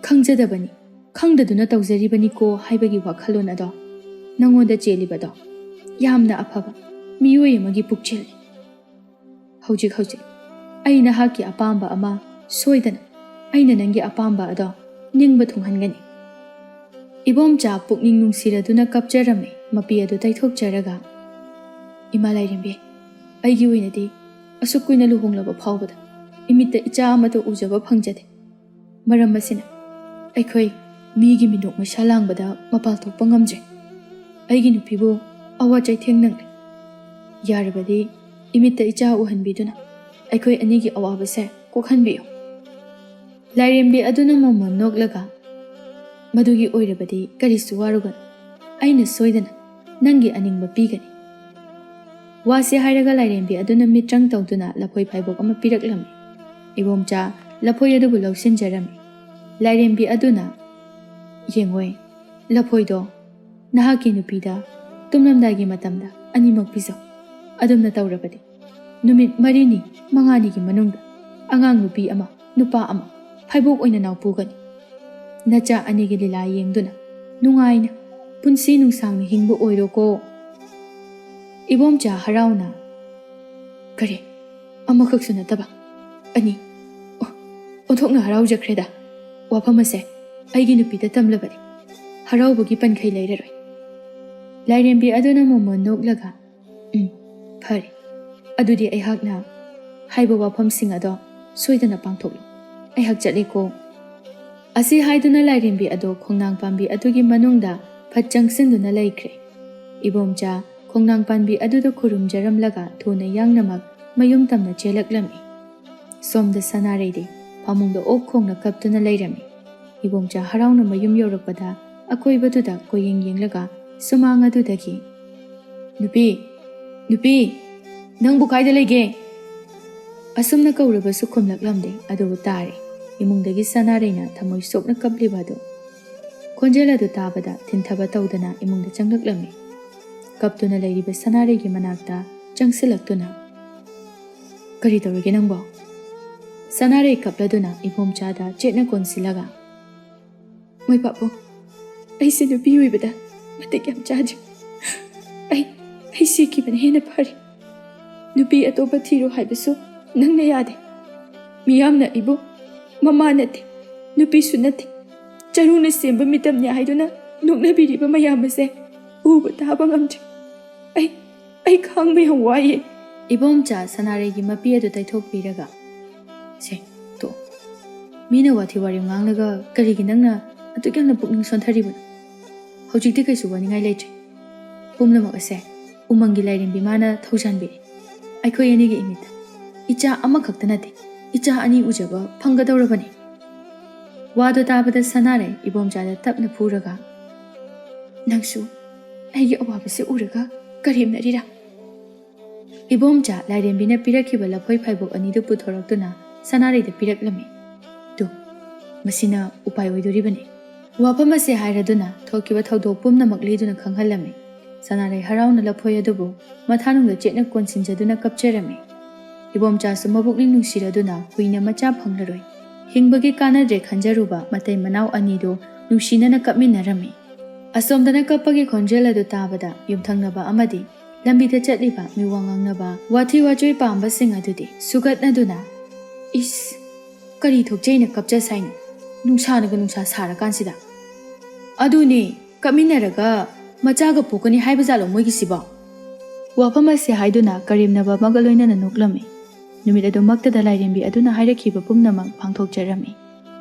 ꯈꯪꯖꯗꯕꯅꯤ, ꯈꯪꯗꯗꯨꯅ ꯇꯧꯖꯔꯤꯕꯅꯤꯀꯣ ꯍꯥꯏꯕꯒꯤ ꯋꯥꯈꯜꯂꯣꯟ ꯑꯗꯣ ꯅꯉꯣꯟꯗ ꯆꯦꯜꯂꯤꯕꯗꯣ ꯌꯥꯝꯅ ꯑꯐꯕ ꯃꯤꯑꯣꯏ ꯑꯃꯒꯤ ꯄꯨꯛꯆꯦꯜꯅꯤ꯫ ꯍꯧꯖꯤꯛ ꯍꯧꯖꯤꯛ ꯑꯩ ꯅꯍꯥꯛꯀꯤ ꯑꯄꯥꯝꯕ ꯑꯃ ꯁꯣꯏꯗꯅ ꯑꯩꯅ ꯅꯪꯒꯤ ꯑꯄꯥꯝꯕ ꯑꯗꯣ ꯅꯤꯡꯕ ꯊꯨꯡꯍꯟꯒꯅꯤ꯫" ꯏꯕꯣꯝꯆꯥ ꯄꯨꯛꯅꯤꯡ ꯅꯨꯡꯁꯤꯔꯗꯨꯅ ꯀꯞꯆꯔꯝꯃꯤ꯫ ꯃꯄꯤ ꯑꯗꯨ ꯇꯩꯊꯣꯛꯆꯔꯒ, "ꯏꯃꯥ ꯂꯥꯏꯔꯦꯝꯕꯤ, ꯑꯩꯒꯤ ꯑꯣꯏꯅꯗꯤ ꯑꯁꯨꯛ ꯀꯨꯏꯅ ꯂꯨꯍꯣꯡꯂꯕ ꯐꯥꯎꯕꯗ ꯏꯃꯤꯠꯇ ꯏꯆꯥ ꯑꯃꯠꯇ ꯎꯖꯕ ꯐꯪꯖꯗꯦ꯫ ꯃꯔꯝ ꯑꯁꯤꯅ ꯑꯩꯈꯣꯏ ꯃꯤꯒꯤ ꯃꯤꯅꯣꯛ ꯃꯩꯁꯥ ꯂꯥꯡꯕꯗ ꯃꯄꯥꯜ ꯊꯣꯛꯄ ꯉꯝꯗ꯭ꯔꯦ꯫ ꯑꯩꯒꯤ ꯅꯨꯄꯤꯕꯨ ꯑꯋꯥ ꯆꯩꯊꯦꯡ ꯅꯪꯂꯦ꯫ ꯌꯥꯔꯕꯗꯤ ꯏꯃꯤꯠꯇ ꯏꯆꯥ ꯎꯍꯟꯕꯤꯗꯨꯅ ꯑꯩꯈꯣꯏ ꯑꯅꯤꯒꯤ ꯑꯋꯥꯕꯁꯦ ꯀꯣꯛꯍꯟꯕꯤꯌꯨ꯫" ꯂꯥꯏꯔꯦꯝꯕꯤ ꯑꯗꯨꯅ ꯃꯃꯣꯟ ꯅꯣꯛꯂꯒ, "ꯃꯗꯨꯒꯤ ꯑꯣꯏꯔꯕꯗꯤ ꯀꯔꯤꯁꯨ ꯋꯥꯔꯨꯒꯅꯨ, ꯑꯩꯅ ꯁꯣꯏꯗꯅ ꯅꯪꯒꯤ ꯑꯅꯤꯡꯕ ꯄꯤꯒꯅꯤ꯫" ꯋꯥꯁꯤ ꯍꯥꯏꯔꯒ ꯂꯥꯏꯔꯦꯝꯕꯤ ꯑꯗꯨꯅ ꯃꯤꯇ꯭ꯔꯪ ꯇꯧꯗꯨꯅ ꯂꯐꯣꯏ ꯐꯥꯏꯕꯣꯛ ꯑꯃ ꯄꯤꯔꯛꯂꯝꯃꯤ꯫ ꯏꯕꯣꯝꯆꯥ ꯂꯐꯣꯏ ꯑꯗꯨꯕꯨ ꯂꯧꯁꯤꯟꯖꯔꯝꯃꯤ꯫ ꯂꯥꯏꯔꯦꯝꯕꯤ ꯑꯗꯨꯅ, "ꯌꯦꯡꯉꯣꯏ, ꯂꯐꯣꯏꯗꯣ ꯅꯍꯥꯛꯀꯤ ꯅꯨꯄꯤꯗ ꯇꯨꯝꯂꯝꯗꯥꯏꯒꯤ ꯃꯇꯝꯗ ꯑꯅꯤꯃꯛ ꯄꯤꯖꯧ꯫ ꯑꯗꯨꯝꯅ ꯇꯧꯔꯕꯗꯤ ꯅꯨꯃꯤꯠ ꯃꯔꯤꯅꯤ ꯃꯉꯥꯅꯤꯒꯤ ꯃꯅꯨꯡꯗ ꯑꯉꯥꯡ ꯅꯨꯄꯤ ꯑꯃ, ꯅꯨꯄꯥ ꯑꯃ ꯐꯩꯕꯣꯛ ꯑꯣꯏꯅ ꯅꯥꯎꯄꯨꯒꯅꯤ꯫ ꯅꯆꯥ ꯑꯅꯤꯒꯤ ꯂꯤꯂꯥ ꯌꯦꯡꯗꯨꯅ ꯅꯨꯡꯉꯥꯏꯅ ꯄꯨꯟꯁꯤ ꯅꯨꯡꯁꯥꯡꯅ ꯍꯤꯡꯕ ꯑꯣꯏꯔꯣꯀꯣ꯫ ꯏꯕꯣꯝꯆꯥ ꯍꯔꯥꯎꯅ, "ꯀꯔꯤ? ꯑꯃꯈꯛꯁꯨ ꯅꯠꯇꯕ ꯑꯅꯤ? ꯑꯣ, ꯑꯣꯟꯊꯣꯛꯅ ꯍꯔꯥꯎꯖꯈ꯭ꯔꯦꯗ꯫ ꯋꯥꯐꯝ ꯑꯁꯦ ꯑꯩꯒꯤ ꯅꯨꯄꯤꯗ ꯇꯝꯂꯕꯗꯤ ꯍꯔꯥꯎꯕꯒꯤ ꯄꯟꯈꯩ ꯂꯩꯔꯔꯣꯏ꯫" ꯂꯥꯏꯔꯦꯝꯕꯤ ꯑꯗꯨꯅ ꯃꯣꯃꯣꯟ ꯅꯣꯛꯂꯒ, "ꯎꯝ, ꯐꯔꯦ꯫ ꯑꯗꯨꯗꯤ ꯑꯩꯍꯥꯛꯅ ꯍꯥꯏꯕ ꯋꯥꯐꯝꯁꯤꯡ ꯑꯗꯣ ꯁꯣꯏꯗꯅ ꯄꯥꯡꯊꯣꯛꯂꯨ꯫ ꯑꯩꯍꯥꯛ ꯆꯠꯂꯦꯀꯣ꯫" ꯑꯁꯤ ꯍꯥꯏꯗꯨꯅ ꯂꯥꯏꯔꯦꯝꯕꯤ ꯑꯗꯣ ꯈꯣꯡꯅꯥꯡ ꯄꯥꯝꯕꯤ ꯑꯗꯨꯒꯤ ꯃꯅꯨꯡꯗ ꯐꯠ ꯆꯪꯁꯤꯟꯗꯨꯅ ꯂꯩꯈ꯭ꯔꯦ꯫ ꯏꯕꯣꯝꯆꯥ ꯈꯣꯡꯅꯥꯡ ꯄꯥꯝꯕꯤ ꯑꯗꯨꯗ ꯈꯨꯔꯨꯝꯖꯔꯝꯂꯒ ꯊꯨꯅ ꯌꯥꯡꯅꯃꯛ ꯃꯌꯨꯝ ꯇꯝꯅ ꯆꯦꯜꯂꯛꯂꯝꯃꯤ꯫ ꯁꯣꯝꯗ ꯁꯅꯥꯔꯩꯗꯤ ꯐꯃꯨꯡꯗ ꯑꯣꯛ ꯈꯣꯡꯅ ꯀꯞꯇꯨꯅ ꯂꯩꯔꯝꯃꯤ꯫ ꯏꯕꯣꯝꯆꯥ ꯍꯔꯥꯎꯅ ꯃꯌꯨꯝ ꯌꯧꯔꯛꯄꯗ ꯑꯀꯣꯏꯕꯗꯨꯗ ꯀꯣꯏꯌꯦꯡ ꯌꯦꯡꯂꯒ ꯁꯨꯃꯥꯡ ꯑꯗꯨꯗꯒꯤ, "ꯅꯨꯄꯤ, ꯅꯨꯄꯤ, ꯅꯪꯕꯨ ꯀꯥꯏꯗ ꯂꯩꯒꯦ?" ꯑꯁꯨꯝꯅ ꯀꯧꯔꯕꯁꯨ ꯈꯨꯝꯂꯛꯂꯝꯗꯦ, ꯑꯗꯨꯕꯨ ꯇꯥꯔꯦ ꯏꯃꯨꯡꯗꯒꯤ ꯁꯅꯥꯔꯩꯅ ꯊꯃꯣꯏ ꯁꯣꯛꯅ ꯀꯞꯂꯤꯕ ꯑꯗꯨ꯫ ꯈꯣꯟꯖꯦꯜ ꯑꯗꯨ ꯇꯥꯕꯗ ꯊꯤꯟꯊꯕ ꯇꯧꯗꯅ ꯏꯃꯨꯡꯗ ꯆꯪꯂꯛꯂꯝꯃꯤ꯫ ꯀꯞꯇꯨꯅ ꯂꯩꯔꯤꯕ ꯁꯅꯥꯔꯩꯒꯤ ꯃꯅꯥꯛꯇ ꯆꯪꯁꯤꯜꯂꯛꯇꯨꯅ, "ꯀꯔꯤ ꯇꯧꯔꯒꯦ ꯅꯪꯕꯣ?" ꯁꯅꯥꯔꯩ ꯀꯞꯂꯗꯨꯅ ꯏꯕꯣꯝꯆꯥꯗ ꯆꯦꯠꯅ ꯀꯣꯟꯁꯤꯜꯂꯒ, "ꯃꯣꯏ ꯄꯥꯕꯨꯡ, ꯑꯩꯁꯦ ꯅꯨꯄꯤ ꯑꯣꯏꯕꯗ ꯃꯇꯤꯛ ꯌꯥꯝ ꯆꯥꯗ꯭ꯔꯤ꯫ ꯑꯩ, ꯑꯩ ꯁꯤꯈꯤꯕꯅ ꯍꯦꯟꯅ ꯐꯔꯦ꯫ ꯅꯨꯄꯤ ꯑꯇꯣꯞꯄ ꯊꯤꯔꯣ ꯍꯥꯏꯕꯁꯨ ꯅꯪꯅ ꯌꯥꯗꯦ꯫ ꯃꯤꯌꯥꯝꯅ ꯑꯩꯕꯨ ꯃꯃꯥ ꯅꯠꯇꯦ, ꯅꯨꯄꯤꯁꯨ ꯅꯠꯇꯦ, ꯆꯔꯨꯅ ꯁꯦꯝꯕ ꯃꯤꯇꯝꯅꯤ ꯍꯥꯏꯗꯨꯅ ꯅꯣꯛꯅꯕꯤꯔꯤꯕ ꯃꯌꯥꯝ ꯑꯁꯦ ꯎꯕ ꯇꯥꯕ ꯉꯝꯗ꯭ꯔꯦ꯫ ꯑꯩ, ꯑꯩ ꯈꯥꯡꯕ ꯌꯥꯝ ꯋꯥꯏꯌꯦ꯫" ꯏꯕꯣꯝꯆꯥ ꯁꯅꯥꯔꯩꯒꯤ ꯃꯄꯤ ꯑꯗꯨ ꯇꯩꯊꯣꯛꯄꯤꯔꯒ, "ꯁꯦ, ꯇꯣꯛꯑꯣ꯫ ꯃꯤꯅ ꯋꯥꯊꯤ ꯋꯥꯔꯦꯝ ꯉꯥꯡꯂꯒ ꯀꯔꯤꯒꯤ ꯅꯪꯅ ꯑꯗꯨꯛ ꯌꯥꯝꯅ ꯄꯨꯛꯅꯤꯡ ꯁꯣꯟꯊꯔꯤꯕꯅꯣ? ꯍꯧꯖꯤꯛꯇꯤ ꯀꯩꯁꯨ ꯋꯥꯅꯤꯡꯉꯥꯏ ꯂꯩꯇ꯭ꯔꯦ꯫ ꯄꯨꯝꯅꯃꯛ ꯑꯁꯦ ꯎꯃꯪꯒꯤ ꯂꯥꯏꯔꯦꯝꯕꯤ ꯃꯥꯅ ꯊꯧꯖꯥꯟꯕꯤꯔꯦ꯫ ꯑꯩꯈꯣꯏ ꯑꯅꯤꯒꯤ ꯏꯃꯤꯠꯇ ꯏꯆꯥ ꯑꯃꯈꯛꯇ ꯅꯠꯇꯦ, ꯏꯆꯥ ꯑꯅꯤ ꯎꯖꯕ ꯐꯪꯒꯗꯧꯔꯕꯅꯤ꯫" ꯋꯥꯗꯣ ꯇꯥꯕꯗ ꯁꯅꯥꯔꯩ ꯏꯕꯣꯝꯆꯥꯗ ꯇꯞꯅ ꯐꯨꯔꯒ, "ꯅꯪꯁꯨ ꯑꯩꯒꯤ ꯑꯋꯥꯕꯁꯦ ꯎꯔꯒ ꯀꯔꯦꯝꯅꯔꯤꯔꯥ?" ꯏꯕꯣꯝꯆꯥ ꯂꯥꯏꯔꯦꯝꯕꯤꯅ ꯄꯤꯔꯛꯈꯤꯕ ꯂꯐꯣꯏ ꯐꯥꯏꯕꯣꯛ ꯑꯅꯤꯗꯨ ꯄꯨꯊꯣꯔꯛꯇꯨꯅ ꯁꯅꯥꯔꯩꯗ ꯄꯤꯔꯛꯂꯝꯃꯤ꯫ "ꯇꯨ, ꯃꯁꯤꯅ ꯎꯄꯥꯏ ꯑꯣꯏꯗꯣꯔꯤꯕꯅꯤ꯫" ꯋꯥꯐꯝ ꯑꯁꯦ ꯍꯥꯏꯔꯗꯨꯅ ꯊꯣꯛꯈꯤꯕ ꯊꯧꯗꯣꯛ ꯄꯨꯝꯅꯃꯛ ꯂꯤꯗꯨꯅ ꯈꯪꯍꯜꯂꯝꯃꯤ꯫ ꯁꯅꯥꯔꯩ ꯍꯔꯥꯎꯅ ꯂꯐꯣꯏ ꯑꯗꯨꯕꯨ ꯃꯊꯥꯅꯨꯡꯗ ꯆꯦꯠꯅ ꯀꯣꯟꯁꯤꯟꯖꯗꯨꯅ ꯀꯞꯆꯔꯝꯃꯤ꯫ ꯏꯕꯣꯝꯆꯥꯁꯨ ꯃꯕꯨꯛꯅꯤꯡ ꯅꯨꯡꯁꯤꯔꯗꯨꯅ ꯀꯨꯏꯅ ꯃꯆꯥ ꯐꯪꯂꯔꯣꯏ꯫ ꯍꯤꯡꯕꯒꯤ ꯀꯥꯟꯅꯗ꯭ꯔꯦ ꯈꯟꯖꯔꯨꯕ ꯃꯇꯩ ꯃꯅꯥꯎ ꯑꯅꯤꯗꯨ ꯅꯨꯡꯁꯤꯅꯅ ꯀꯞꯃꯤꯟꯅꯔꯝꯃꯤ꯫ ꯑꯁꯣꯝꯗꯅ ꯀꯞꯄꯒꯤ ꯈꯣꯟꯖꯦꯜ ꯑꯗꯨ ꯇꯥꯕꯗ ꯌꯨꯝꯊꯪꯅꯕ ꯑꯃꯗꯤ ꯂꯝꯕꯤꯗ ꯆꯠꯂꯤꯕ ꯃꯤꯋꯥ ꯉꯥꯡꯅꯕ, ꯋꯥꯊꯤ ꯋꯥꯆꯣꯏ ꯄꯥꯝꯕꯁꯤꯡ ꯑꯗꯨꯗꯤ ꯁꯨꯒꯠꯅꯗꯨꯅ, "ꯏꯁ, ꯀꯔꯤ ꯊꯣꯛꯆꯩꯅ ꯀꯞꯆ ꯁꯥꯏꯅꯣ? ꯅꯨꯡꯁꯥꯅꯒ ꯅꯨꯡꯁꯥ ꯁꯥꯔꯀꯥꯟꯁꯤꯗ?" "ꯑꯗꯨꯅꯦ, ꯀꯞꯃꯤꯟꯅꯔꯒ ꯃꯆꯥꯒ ꯄꯣꯛꯀꯅꯤ ꯍꯥꯏꯕꯖꯥꯠꯂꯣ ꯃꯣꯏꯒꯤꯁꯤꯕꯣ?" ꯋꯥꯐꯝ ꯑꯁꯤ ꯍꯥꯏꯗꯨꯅ ꯀꯔꯦꯝꯅꯕ ꯑꯃꯒ ꯂꯣꯏꯅꯅ ꯅꯣꯛꯂꯝꯃꯤ꯫ ꯅꯨꯃꯤꯠ ꯑꯗꯨꯃꯛꯇꯗ ꯂꯥꯏꯔꯦꯝꯕꯤ ꯑꯗꯨꯅ ꯍꯥꯏꯔꯛꯈꯤꯕ ꯄꯨꯝꯅꯃꯛ ꯄꯥꯡꯊꯣꯛꯆꯔꯝꯃꯤ꯫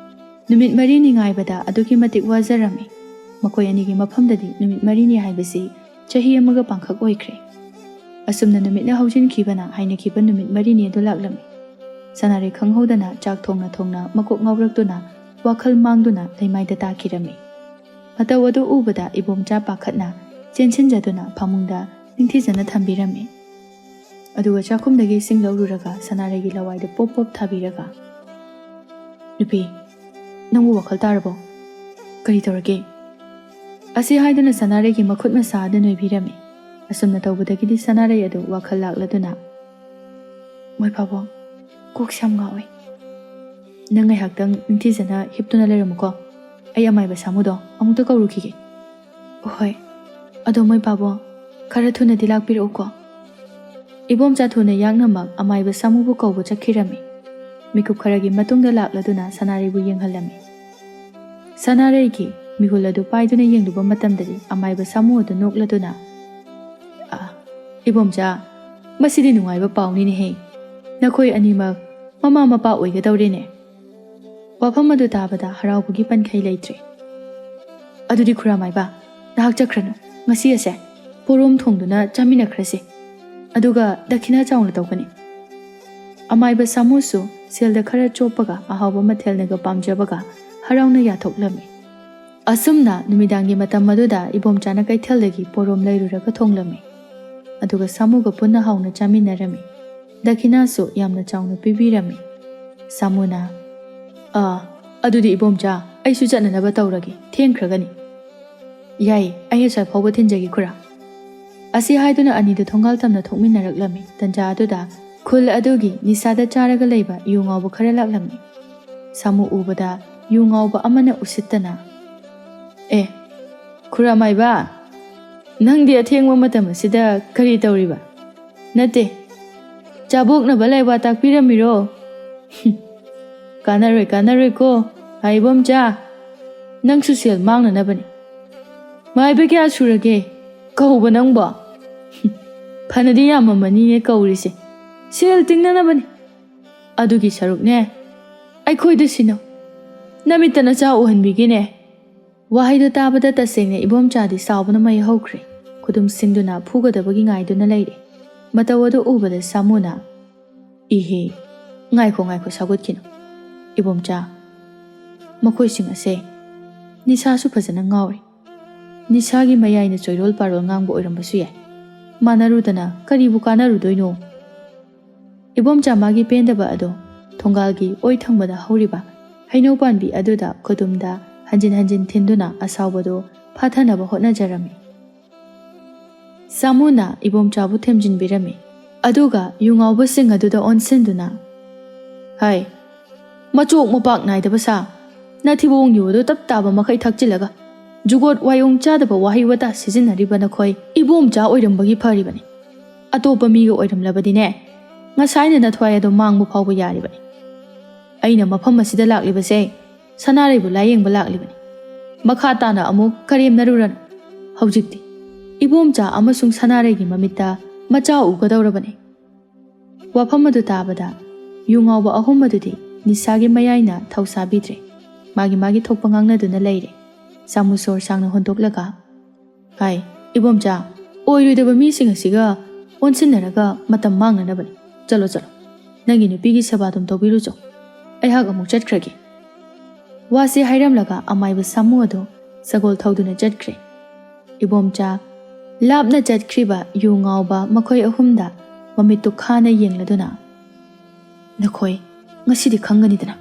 ꯅꯨꯃꯤꯠ ꯃꯔꯤꯅꯤ ꯉꯥꯏꯕꯗ ꯑꯗꯨꯛꯀꯤ ꯃꯇꯤꯛ ꯋꯥꯖꯔꯝꯃꯤ꯫ ꯃꯈꯣꯏ ꯑꯅꯤꯒꯤ ꯃꯐꯝꯗꯗꯤ ꯅꯨꯃꯤꯠ ꯃꯔꯤꯅꯤ ꯍꯥꯏꯕꯁꯤ ꯆꯍꯤ ꯑꯃꯒ ꯄꯥꯡꯈꯛ ꯑꯣꯏꯈ꯭ꯔꯦ꯫ ꯑꯁꯨꯝꯅ ꯅꯨꯃꯤꯠꯅ ꯍꯧꯖꯤꯟꯈꯤꯕꯅ ꯍꯥꯏꯅꯈꯤꯕ ꯅꯨꯃꯤꯠ ꯃꯔꯤꯅꯤ ꯑꯗꯨ ꯂꯥꯛꯂꯝꯃꯤ꯫ ꯁꯅꯥꯔꯩ ꯈꯪꯍꯧꯗꯅ ꯆꯥꯛ ꯊꯣꯡꯅ ꯊꯣꯡꯅ ꯃꯀꯣꯛ ꯉꯥꯎꯔꯛꯇꯨꯅ ꯋꯥꯈꯜ ꯃꯥꯡꯗꯨꯅ ꯂꯩꯃꯥꯏꯗ ꯇꯥꯈꯤꯔꯝꯃꯤ꯫ ꯃꯇꯧ ꯑꯗꯨ ꯎꯕꯗ ꯏꯕꯣꯝꯆꯥ ꯄꯥꯈꯠꯅ ꯆꯦꯟꯁꯤꯟꯖꯗꯨꯅ ꯐꯃꯨꯡꯗ ꯅꯤꯡꯊꯤꯖꯅ ꯊꯝꯕꯤꯔꯝꯃꯤ꯫ ꯑꯗꯨꯒ ꯆꯥꯛꯈꯨꯝꯗꯒꯤ ꯏꯁꯤꯡ ꯂꯧꯔꯨꯔꯒ ꯁꯅꯥꯔꯩꯒꯤ ꯂꯋꯥꯏꯗ ꯄꯣꯞ ꯄꯣꯞ ꯊꯥꯕꯤꯔꯒ, "ꯅꯨꯄꯤ, ꯅꯪꯕꯨ ꯋꯥꯈꯜ ꯇꯥꯔꯕꯣ? ꯀꯔꯤ ꯇꯧꯔꯒꯦ?" ꯑꯁꯤ ꯍꯥꯏꯗꯨꯅ ꯁꯅꯥꯔꯩꯒꯤ ꯃꯈꯨꯠ ꯃꯁꯥ ꯑꯗꯨ ꯅꯣꯏꯕꯤꯔꯝꯃꯤ꯫ ꯑꯁꯨꯝꯅ ꯇꯧꯕꯗꯒꯤꯗꯤ ꯁꯅꯥꯔꯩ ꯑꯗꯨ ꯋꯥꯈꯜ ꯂꯥꯛꯂꯗꯨꯅ, "ꯃꯣꯏ ꯄꯥꯕꯣ, ꯀꯣꯛꯁꯦ ꯌꯥꯝ ꯉꯥꯎꯏ꯫ ꯅꯪ ꯉꯥꯏꯍꯥꯛꯇꯪ ꯅꯤꯡꯊꯤꯖꯅ ꯍꯤꯞꯇꯨꯅ ꯂꯩꯔꯝꯃꯨꯀꯣ꯫ ꯑꯩ ꯑꯃꯥꯏꯕ ꯁꯥꯃꯨꯗꯣ ꯑꯃꯨꯛꯇ ꯀꯧꯔꯨꯈꯤꯒꯦ꯫ ꯍꯣꯏ, ꯑꯗꯣ ꯃꯣꯏ ꯄꯥꯕꯣ, ꯈꯔ ꯊꯨꯅꯗꯤ ꯂꯥꯛꯄꯤꯔꯛꯎꯀꯣ꯫" ꯏꯕꯣꯝꯆꯥ ꯊꯨꯅ ꯌꯥꯡꯅꯃꯛ ꯑꯃꯥꯏꯕ ꯁꯥꯃꯨꯕꯨ ꯀꯧꯕ ꯆꯠꯈꯤꯔꯝꯃꯤ꯫ ꯃꯤꯀꯨꯞ ꯈꯔꯒꯤ ꯃꯇꯨꯡꯗ ꯂꯥꯛꯂꯗꯨꯅ ꯁꯅꯥꯔꯩꯕꯨ ꯌꯦꯡꯍꯜꯂꯝꯃꯤ꯫ ꯁꯅꯥꯔꯩꯒꯤ ꯃꯤꯍꯨꯜ ꯑꯗꯨ ꯄꯥꯏꯗꯨꯅ ꯌꯦꯡꯂꯨꯕ ꯃꯇꯝꯗꯗꯤ ꯑꯃꯥꯏꯕ ꯁꯥꯃꯨ ꯑꯗꯨ ꯅꯣꯛꯂꯗꯨꯅ, "ꯑ, ꯏꯕꯣꯝꯆꯥ, ꯃꯁꯤꯗꯤ ꯅꯨꯡꯉꯥꯏꯕ ꯄꯥꯎꯅꯤꯅꯦꯍꯦ꯫ ꯅꯈꯣꯏ ꯑꯅꯤꯃꯛ ꯃꯃꯥ ꯃꯄꯥ ꯑꯣꯏꯒꯗꯧꯔꯦꯅꯦ꯫" ꯋꯥꯐꯝ ꯑꯗꯨ ꯇꯥꯕꯗ ꯍꯔꯥꯎꯕꯒꯤ ꯄꯟꯈꯩ ꯂꯩꯇ꯭ꯔꯦ꯫ "ꯑꯗꯨꯗꯤ ꯈꯨꯔꯥꯃꯥꯏꯕ, ꯅꯍꯥꯛ ꯆꯠꯈ꯭ꯔꯅꯨ꯫ ꯉꯁꯤ ꯑꯁꯦ ꯄꯣꯔꯣꯝ ꯊꯣꯡꯗꯨꯅ ꯆꯥꯃꯤꯟꯅꯈ꯭ꯔꯁꯤ꯫ ꯑꯗꯨꯒ ꯗꯈꯤꯅꯥ ꯆꯥꯎꯅ ꯇꯧꯒꯅꯤ꯫" ꯑꯃꯥꯏꯕ ꯁꯥꯃꯨꯁꯨ ꯁꯦꯜꯗ ꯈꯔ ꯆꯣꯞꯄꯒ ꯑꯍꯥꯎꯕ ꯃꯊꯦꯜꯅꯒ ꯄꯥꯝꯖꯕꯒ ꯍꯔꯥꯎꯅ ꯌꯥꯊꯣꯛꯂꯝꯃꯤ꯫ ꯑꯁꯨꯝꯅ ꯅꯨꯃꯤꯗꯥꯡꯒꯤ ꯃꯇꯝ ꯑꯗꯨꯗ ꯏꯕꯣꯝꯆꯥꯅ ꯀꯩꯊꯦꯜꯗꯒꯤ ꯄꯣꯔꯣꯝ ꯂꯩꯔꯨꯔꯒ ꯊꯣꯡꯂꯝꯃꯤ꯫ ꯑꯗꯨꯒ ꯁꯥꯃꯨꯒ ꯄꯨꯟꯅ ꯍꯥꯎꯅ ꯆꯥꯃꯤꯟꯅꯔꯝꯃꯤ꯫ ꯗꯈꯤꯅꯥꯁꯨ ꯌꯥꯝꯅ ꯆꯥꯎꯅ ꯄꯤꯕꯤꯔꯝꯃꯤ꯫ ꯁꯥꯃꯨꯅ, "ꯑꯥ, ꯑꯗꯨꯗꯤ ꯏꯕꯣꯝꯆꯥ, ꯑꯩꯁꯨ ꯆꯠꯅꯅꯕ ꯇꯧꯔꯒꯦ, ꯊꯦꯡꯈ꯭ꯔꯒꯅꯤ꯫" "ꯌꯥꯏ, ꯑꯩ ꯑꯁ꯭ꯋꯥꯏ ꯐꯥꯎꯕ ꯊꯤꯟꯖꯒꯦ ꯈꯨꯔꯥ꯫" ꯑꯁꯤ ꯍꯥꯏꯗꯨꯅ ꯑꯅꯤꯗꯨ ꯊꯣꯡꯒꯥꯜ ꯇꯝꯅ ꯊꯣꯛꯃꯤꯟꯅꯔꯛꯂꯝꯃꯤ꯫ ꯇꯟꯖꯥ ꯑꯗꯨꯗ ꯈꯨꯜ ꯑꯗꯨꯒꯤ ꯅꯤꯁꯥꯗ ꯆꯥꯔꯒ ꯂꯩꯕ ꯌꯨ ꯉꯥꯎꯕ ꯈꯔ ꯂꯥꯛꯂꯝꯃꯤ꯫ ꯁꯥꯃꯨ ꯎꯕꯗ ꯌꯨ ꯉꯥꯎꯕ ꯑꯃꯅ ꯎꯁꯤꯠꯇꯅ, "ꯑꯦ, ꯈꯨꯔꯥꯃꯥꯏꯕ, ꯅꯪꯗꯤ ꯑꯊꯦꯡꯕ ꯃꯇꯝ ꯑꯁꯤꯗ ꯀꯔꯤ ꯇꯧꯔꯤꯕ? ꯅꯠꯇꯦ, ꯆꯥꯕꯣꯛꯅꯕ ꯂꯥꯏꯋꯥ ꯇꯥꯛꯄꯤꯔꯝꯃꯤꯔꯣ? ꯀꯥꯟꯅꯔꯣꯏ, ꯀꯥꯟꯅꯔꯣꯏꯀꯣ, ꯍꯥ ꯏꯕꯣꯝꯆꯥ? ꯅꯪꯁꯨ ꯁꯦꯜ ꯃꯥꯡꯅꯅꯕꯅꯤ꯫ ꯃꯥꯏꯕ ꯀꯌꯥ ꯁꯨꯔꯒꯦ ꯀꯧꯕ ꯅꯪꯕꯣ? ꯐꯅꯗꯤ ꯌꯥꯝꯃꯝꯃꯅꯤꯅꯦ ꯀꯧꯔꯤꯁꯦ꯫ ꯁꯦꯜ ꯇꯤꯡꯅꯅꯕꯅꯤ꯫ ꯑꯗꯨꯒꯤ ꯁꯔꯨꯛꯅꯦ, ꯑꯩꯈꯣꯏꯗ ꯁꯤꯟꯅꯧ꯫ ꯅꯃꯤꯠꯇ ꯅꯆꯥ ꯎꯍꯟꯕꯤꯒꯦꯅꯦ꯫" ꯋꯥꯍꯩꯗꯨ ꯇꯥꯕꯗ ꯇꯁꯦꯡꯅ ꯏꯕꯣꯝꯆꯥꯗꯤ ꯁꯥꯎꯕꯅ ꯃꯩ ꯍꯧꯈ꯭ꯔꯦ꯫ ꯈꯨꯗꯨꯝ ꯁꯤꯟꯗꯨꯅ ꯐꯨꯒꯗꯕꯒꯤ ꯉꯥꯏꯗꯨꯅ ꯂꯩꯔꯦ꯫ ꯃꯇꯧ ꯑꯗꯨ ꯎꯕꯗ ꯁꯥꯃꯨꯅ, "ꯏꯍꯦ, ꯉꯥꯏꯈꯣ, ꯉꯥꯏꯈꯣ, ꯁꯥꯎꯒꯠꯈꯤꯅꯨ꯫ ꯏꯕꯣꯝꯆꯥ, ꯃꯈꯣꯏꯁꯤꯡ ꯑꯁꯦ ꯅꯤꯁꯥꯁꯨ ꯐꯖꯅ ꯉꯥꯎꯔꯤ꯫ ꯅꯤꯁꯥꯒꯤ ꯃꯌꯥꯏꯅ ꯆꯣꯏꯔꯣꯜ ꯄꯥꯔꯣꯜ ꯉꯥꯡꯕ ꯑꯣꯏꯔꯝꯕꯁꯨ ꯌꯥꯏ꯫ ꯃꯥꯟꯅꯔꯨꯗꯅ ꯀꯔꯤꯕꯨ ꯀꯥꯟꯅꯔꯨꯗꯣꯏꯅꯣ?" ꯏꯕꯣꯝꯆꯥ ꯃꯥꯒꯤ ꯄꯦꯟꯗꯕ ꯑꯗꯣ ꯊꯣꯡꯒꯥꯜꯒꯤ ꯑꯣꯏ ꯊꯪꯕꯗ ꯍꯧꯔꯤꯕ ꯍꯩꯅꯧ ꯄꯥꯝꯕꯤ ꯑꯗꯨꯗ ꯈꯨꯗꯨꯝꯗ ꯍꯟꯖꯤꯟ ꯍꯟꯖꯤꯟ ꯊꯤꯟꯗꯨꯅ ꯑꯁꯥꯎꯕꯗꯨ ꯐꯥꯊꯅꯕ ꯍꯣꯠꯅꯖꯔꯝꯃꯤ꯫ ꯁꯥꯃꯨꯅ ꯏꯕꯣꯝꯆꯥꯕꯨ ꯊꯦꯝꯖꯤꯟꯕꯤꯔꯝꯃꯤ꯫ ꯑꯗꯨꯒ ꯌꯨ ꯉꯥꯎꯕꯁꯤꯡ ꯑꯗꯨꯗ ꯑꯣꯟꯁꯤꯟꯗꯨꯅ, "ꯍꯥꯏ, ꯃꯆꯣꯛ ꯃꯄꯥꯛ ꯅꯥꯏꯗꯕ ꯁꯥ, ꯅꯊꯤꯕꯣꯡ ꯌꯨ ꯑꯗꯨ ꯇꯞ ꯇꯥꯕ ꯃꯈꯩ ꯊꯛꯆꯤꯜꯂꯒ ꯖꯨꯒꯣꯠ ꯋꯥꯌꯣꯡ ꯆꯥꯗꯕ ꯋꯥꯍꯩ ꯋꯥꯇꯥ ꯁꯤꯖꯤꯟꯅꯔꯤꯕ ꯅꯈꯣꯏ ꯏꯕꯣꯝꯆꯥ ꯑꯣꯏꯔꯝꯕꯒꯤ ꯐꯔꯤꯕꯅꯤ꯫ ꯑꯇꯣꯞꯄ ꯃꯤꯒ ꯑꯣꯏꯔꯝꯂꯕꯗꯤꯅꯦ, ꯉꯁꯥꯏꯅ ꯅꯊ꯭ꯋꯥꯏ ꯑꯗꯣ ꯃꯥꯡꯕ ꯐꯥꯎꯕ ꯌꯥꯔꯤꯕꯅꯤ꯫ ꯑꯩꯅ ꯃꯐꯝ ꯑꯁꯤꯗ ꯂꯥꯛꯂꯤꯕꯁꯦ ꯁꯅꯥꯔꯩꯕꯨ ꯂꯥꯌꯦꯡꯕ ꯂꯥꯛꯂꯤꯕꯅꯤ꯫ ꯃꯈꯥ ꯇꯥꯅ ꯑꯃꯨꯛ ꯀꯔꯦꯝꯅꯔꯨꯔꯅꯨ꯫ ꯍꯧꯖꯤꯛꯇꯤ ꯏꯕꯣꯝꯆꯥ ꯑꯃꯁꯨꯡ ꯁꯅꯥꯔꯩꯒꯤ ꯃꯃꯤꯠꯇ ꯃꯆꯥ ꯎꯒꯗꯧꯔꯕꯅꯤ꯫" ꯋꯥꯐꯝ ꯑꯗꯨ ꯇꯥꯕꯗ ꯌꯨ ꯉꯥꯎꯕ ꯑꯍꯨꯝ ꯑꯗꯨꯗꯤ ꯅꯤꯁꯥꯒꯤ ꯃꯌꯥꯏꯅ ꯊꯧꯁꯥꯕꯤꯗ꯭ꯔꯦ꯫ ꯃꯥꯒꯤ ꯃꯥꯒꯤ ꯊꯣꯛꯄ ꯉꯥꯡꯅꯗꯨꯅ ꯂꯩꯔꯦ꯫ ꯁꯥꯃꯨ ꯁꯣꯔ ꯁꯥꯡꯅ ꯍꯣꯟꯗꯣꯛꯂꯒ, "ꯍꯥꯏ, ꯏꯕꯣꯝꯆꯥ, ꯑꯣꯏꯔꯣꯏꯗꯕ ꯃꯤꯁꯤꯡ ꯑꯁꯤꯒ ꯑꯣꯟꯁꯤꯟꯅꯔꯒ ꯃꯇꯝ ꯃꯥꯡꯅꯅꯕꯅꯤ꯫ ꯆꯠꯂꯣ, ꯆꯠꯂꯣ꯫ ꯅꯪꯒꯤ ꯅꯨꯄꯤꯒꯤ ꯁꯦꯕꯥ ꯑꯗꯨꯝ ꯇꯧꯕꯤꯔꯨꯆꯣ꯫ ꯑꯩꯍꯥꯛ ꯑꯃꯨꯛ ꯆꯠꯈ꯭ꯔꯒꯦ꯫" ꯋꯥꯁꯤ ꯍꯥꯏꯔꯝꯂꯒ ꯑꯃꯥꯏꯕ ꯁꯥꯃꯨ ꯑꯗꯨ ꯁꯒꯣꯜ ꯊꯧꯗꯨꯅ ꯆꯠꯈ꯭ꯔꯦ꯫ ꯏꯕꯣꯝꯆꯥ ꯂꯥꯞꯅ ꯆꯠꯈ꯭ꯔꯤꯕ ꯌꯨ ꯉꯥꯎꯕ ꯃꯈꯣꯏ ꯑꯍꯨꯝꯗ ꯃꯃꯤꯠꯇꯨ ꯈꯥꯅ ꯌꯦꯡꯂꯗꯨꯅ, "ꯅꯈꯣꯏ ꯉꯁꯤꯗꯤ ꯈꯪꯒꯅꯤꯗꯅ꯫"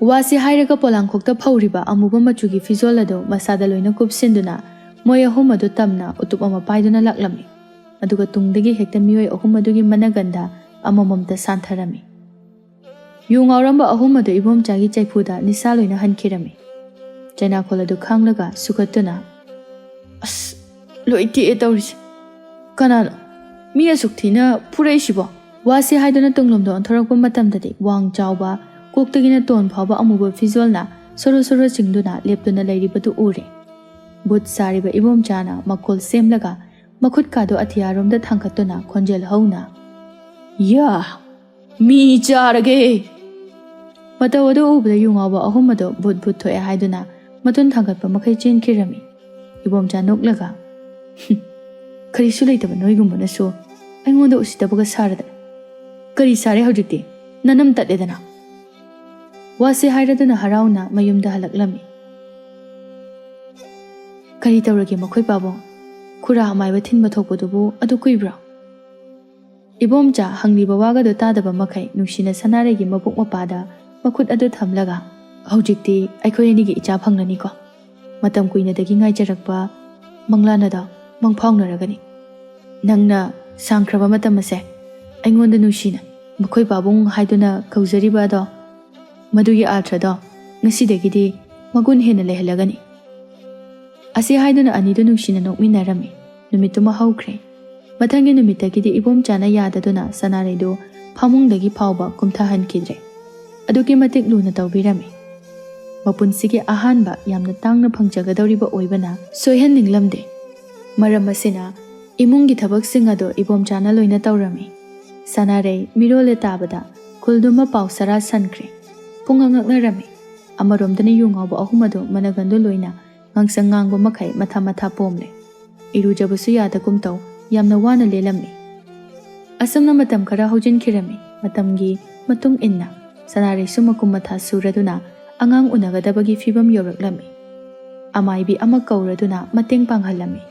ꯋꯥꯁꯤ ꯍꯥꯏꯔꯒ ꯄꯣꯂꯥꯡꯈꯣꯛꯇ ꯐꯧꯔꯤꯕ ꯑꯃꯨꯕ ꯃꯆꯨꯒꯤ ꯐꯤꯖꯣꯜ ꯑꯗꯨ ꯃꯁꯥꯗ ꯂꯣꯏꯅ ꯀꯨꯞꯁꯤꯟꯗꯨꯅ ꯃꯣꯏ ꯑꯍꯨꯝ ꯑꯗꯨ ꯇꯝꯅ ꯎꯇꯨꯞ ꯑꯃ ꯄꯥꯏꯗꯨꯅ ꯂꯥꯛꯂꯝꯃꯤ꯫ ꯑꯗꯨꯒ ꯇꯨꯡꯗꯒꯤ ꯍꯦꯛꯇ ꯃꯤꯑꯣꯏ ꯑꯍꯨꯝ ꯑꯗꯨꯒꯤ ꯃꯅꯒꯟꯗ ꯑꯃꯃꯝꯇ ꯁꯥꯟꯊꯔꯝꯃꯤ꯫ ꯌꯨ ꯉꯥꯎꯔꯝꯕ ꯑꯍꯨꯝ ꯑꯗꯨ ꯏꯕꯣꯝꯆꯥꯒꯤ ꯆꯩꯐꯨꯗ ꯅꯤꯁꯥ ꯂꯣꯏꯅ ꯍꯟꯈꯤꯔꯝꯃꯤ꯫ ꯆꯩꯅꯥꯈꯣꯜ ꯑꯗꯨ ꯈꯥꯡꯂꯒ ꯁꯨꯒꯠꯇꯨꯅ, "ꯑꯁ, ꯂꯣꯏ ꯇꯦꯛꯑꯦ ꯇꯧꯔꯤꯁꯦ꯫ ꯀꯅꯥꯅꯣ ꯃꯤ ꯑꯁꯨꯛ ꯊꯤꯅ ꯐꯨꯔꯛꯏꯁꯤꯕꯣ?" ꯋꯥꯁꯤ ꯍꯥꯏꯗꯨꯅ ꯇꯨꯡꯂꯣꯝꯗ ꯑꯣꯟꯊꯣꯔꯛꯄ ꯃꯇꯝꯗꯗꯤ ꯋꯥꯡ ꯆꯥꯎꯕ, ꯀꯣꯛꯇꯒꯤꯅ ꯇꯣꯟ ꯐꯥꯎꯕ ꯑꯃꯨꯕ ꯐꯤꯖꯣꯜꯅ ꯁꯣꯔꯣ ꯁꯣꯔꯣ ꯆꯤꯡꯗꯨꯅ ꯂꯦꯞꯇꯨꯅ ꯂꯩꯔꯤꯕꯗꯨ ꯎꯔꯦ꯫ ꯚꯨꯠ ꯁꯥꯔꯤꯕ ꯏꯕꯣꯝꯆꯥꯅ ꯃꯈꯣꯜ ꯁꯦꯝꯂꯒ ꯃꯈꯨꯠꯀꯥꯗꯨ ꯑꯇꯤꯌꯥꯔꯣꯝꯗ ꯊꯥꯡꯒꯠꯇꯨꯅ ꯈꯣꯟꯖꯦꯜ ꯍꯧꯅ, "ꯌꯥ! ꯃꯤ ꯆꯥꯔꯒꯦ!" ꯃꯇꯧ ꯑꯗꯨ ꯎꯕꯗ ꯌꯨ ꯉꯥꯎꯕ ꯑꯍꯨꯝ ꯑꯗꯨ ꯚꯨꯠ ꯚꯨꯠ ꯊꯣꯛꯑꯦ ꯍꯥꯏꯗꯨꯅ ꯃꯇꯨꯟ ꯊꯥꯡꯒꯠꯄ ꯃꯈꯩ ꯆꯦꯟꯈꯤꯔꯝꯃꯤ꯫ ꯏꯕꯣꯝꯆꯥ ꯅꯣꯛꯂꯒ, "ꯍꯨꯝ, ꯀꯔꯤꯁꯨ ꯂꯩꯇꯕ ꯅꯣꯏꯒꯨꯝꯕꯅꯁꯨ ꯑꯩꯉꯣꯟꯗ ꯎꯁꯤꯠꯇꯕꯒ ꯁꯥꯔꯗꯅ꯫ ꯀꯔꯤ ꯁꯥꯔꯦ ꯍꯧꯖꯤꯛꯇꯤ? ꯅꯅꯝ ꯇꯠꯂꯦꯗꯅ!" ꯋꯥꯁꯤ ꯍꯥꯏꯔꯗꯨꯅ ꯍꯔꯥꯎꯅ ꯃꯌꯨꯝꯗ ꯍꯜꯂꯛꯂꯝꯃꯤ꯫ "ꯀꯔꯤ ꯇꯧꯔꯒꯦ ꯃꯈꯣꯏ ꯄꯥꯕꯨꯡ? ꯈꯨꯔꯥ ꯑꯃꯥꯏꯕ ꯊꯤꯟꯕ ꯊꯣꯛꯄꯗꯨꯕꯨ ꯑꯗꯨ ꯀꯨꯏꯕ꯭ꯔꯣ?" ꯏꯕꯣꯝꯆꯥ ꯍꯪꯂꯤꯕ ꯋꯥꯒꯗꯣ ꯇꯥꯗꯕ ꯃꯈꯩ ꯅꯨꯡꯁꯤꯅ ꯁꯅꯥꯔꯩꯒꯤ ꯃꯕꯨꯛ ꯃꯄꯥꯗ ꯃꯈꯨꯠ ꯑꯗꯨ ꯊꯝꯂꯒ, "ꯍꯧꯖꯤꯛꯇꯤ ꯑꯩꯈꯣꯏ ꯑꯅꯤꯒꯤ ꯏꯆꯥ ꯐꯪꯂꯅꯤꯀꯣ꯫ ꯃꯇꯝ ꯀꯨꯏꯅꯗꯒꯤ ꯉꯥꯏꯖꯔꯛꯄ ꯃꯪꯂꯥꯟ ꯑꯗꯣ ꯃꯪꯐꯥꯎꯅꯔꯒꯅꯤ꯫ ꯅꯪꯅ ꯁꯥꯡꯈ꯭ꯔꯕ ꯃꯇꯝ ꯑꯁꯦ ꯑꯩꯉꯣꯟꯗ ꯅꯨꯡꯁꯤꯅ ꯃꯈꯣꯏ ꯄꯥꯕꯨꯡ ꯍꯥꯏꯗꯨꯅ ꯀꯧꯖꯔꯤꯕ ꯑꯗꯣ, ꯃꯗꯨꯒꯤ ꯑꯥꯔꯊꯗꯣ ꯉꯁꯤꯗꯒꯤꯗꯤ ꯃꯒꯨꯟ ꯍꯦꯟꯅ ꯂꯩꯍꯜꯂꯒꯅꯤ꯫" ꯑꯁꯤ ꯍꯥꯏꯗꯨꯅ ꯑꯅꯤꯗꯨ ꯅꯨꯡꯁꯤꯅ ꯅꯣꯛꯃꯤꯟꯅꯔꯝꯃꯤ꯫ ꯅꯨꯃꯤꯠꯇꯨꯃ ꯍꯧꯈ꯭ꯔꯦ꯫ ꯃꯊꯪꯒꯤ ꯅꯨꯃꯤꯠꯇꯒꯤꯗꯤ ꯏꯕꯣꯝꯆꯥꯅ ꯌꯥꯗꯗꯨꯅ ꯁꯅꯥꯔꯩꯗꯨ ꯐꯃꯨꯡꯗꯒꯤ ꯐꯥꯎꯕ ꯀꯨꯝꯊꯍꯟꯈꯤꯗ꯭ꯔꯦ꯫ ꯑꯗꯨꯛꯀꯤ ꯃꯇꯤꯛ ꯂꯨꯅ ꯇꯧꯕꯤꯔꯝꯃꯤ꯫ ꯃꯄꯨꯟꯁꯤꯒꯤ ꯑꯍꯥꯟꯕ ꯌꯥꯝꯅ ꯇꯥꯡꯅ ꯐꯪꯖꯒꯗꯧꯔꯤꯕ ꯑꯣꯏꯕꯅ ꯁꯣꯏꯍꯟꯅꯤꯡꯂꯝꯗꯦ꯫ ꯃꯔꯝ ꯑꯁꯤꯅ ꯏꯃꯨꯡꯒꯤ ꯊꯕꯛꯁꯤꯡ ꯑꯗꯨ ꯏꯕꯣꯝꯆꯥꯅ ꯂꯣꯏꯅ ꯇꯧꯔꯝꯃꯤ꯫ ꯁꯅꯥꯔꯩ ꯃꯤꯔꯣꯜꯂꯦ ꯇꯥꯕꯗ ꯈꯨꯜꯗꯨꯃ ꯄꯥꯎ ꯁꯔꯥ ꯁꯟꯈ꯭ꯔꯦ꯫ ꯄꯨꯡꯉꯛ ꯉꯛꯅꯔꯝꯃꯤ꯫ ꯑꯃꯔꯣꯝꯗꯅ ꯌꯨ ꯉꯥꯎꯕ ꯑꯍꯨꯝ ꯑꯗꯨ ꯃꯅꯒꯟꯗꯨ ꯂꯣꯏꯅ ꯉꯥꯡꯁꯪ ꯉꯥꯡꯕ ꯃꯈꯩ ꯃꯊꯥ ꯃꯊꯥ ꯄꯣꯝꯂꯦ꯫ ꯏꯔꯨꯖꯕꯁꯨ ꯌꯥꯗꯒꯨꯝ ꯇꯧ, ꯌꯥꯝꯅ ꯋꯥꯅ ꯂꯦꯜꯂꯝꯃꯤ꯫ ꯑꯁꯨꯝꯅ ꯃꯇꯝ ꯈꯔ ꯍꯧꯖꯤꯟꯈꯤꯔꯝꯃꯤ꯫ ꯃꯇꯝꯒꯤ ꯃꯇꯨꯡ ꯏꯟꯅ ꯁꯅꯥꯔꯩꯁꯨ ꯃꯀꯨꯝ ꯃꯊꯥ ꯁꯨꯔꯗꯨꯅ ꯑꯉꯥꯡ ꯎꯅꯒꯗꯕꯒꯤ ꯐꯤꯕꯝ ꯌꯧꯔꯛꯂꯝꯃꯤ꯫ ꯑꯃꯥꯏꯕꯤ ꯑꯃ ꯀꯧꯔꯗꯨꯅ ꯃꯇꯦꯡ ꯄꯥꯡꯍꯜꯂꯝꯃꯤ꯫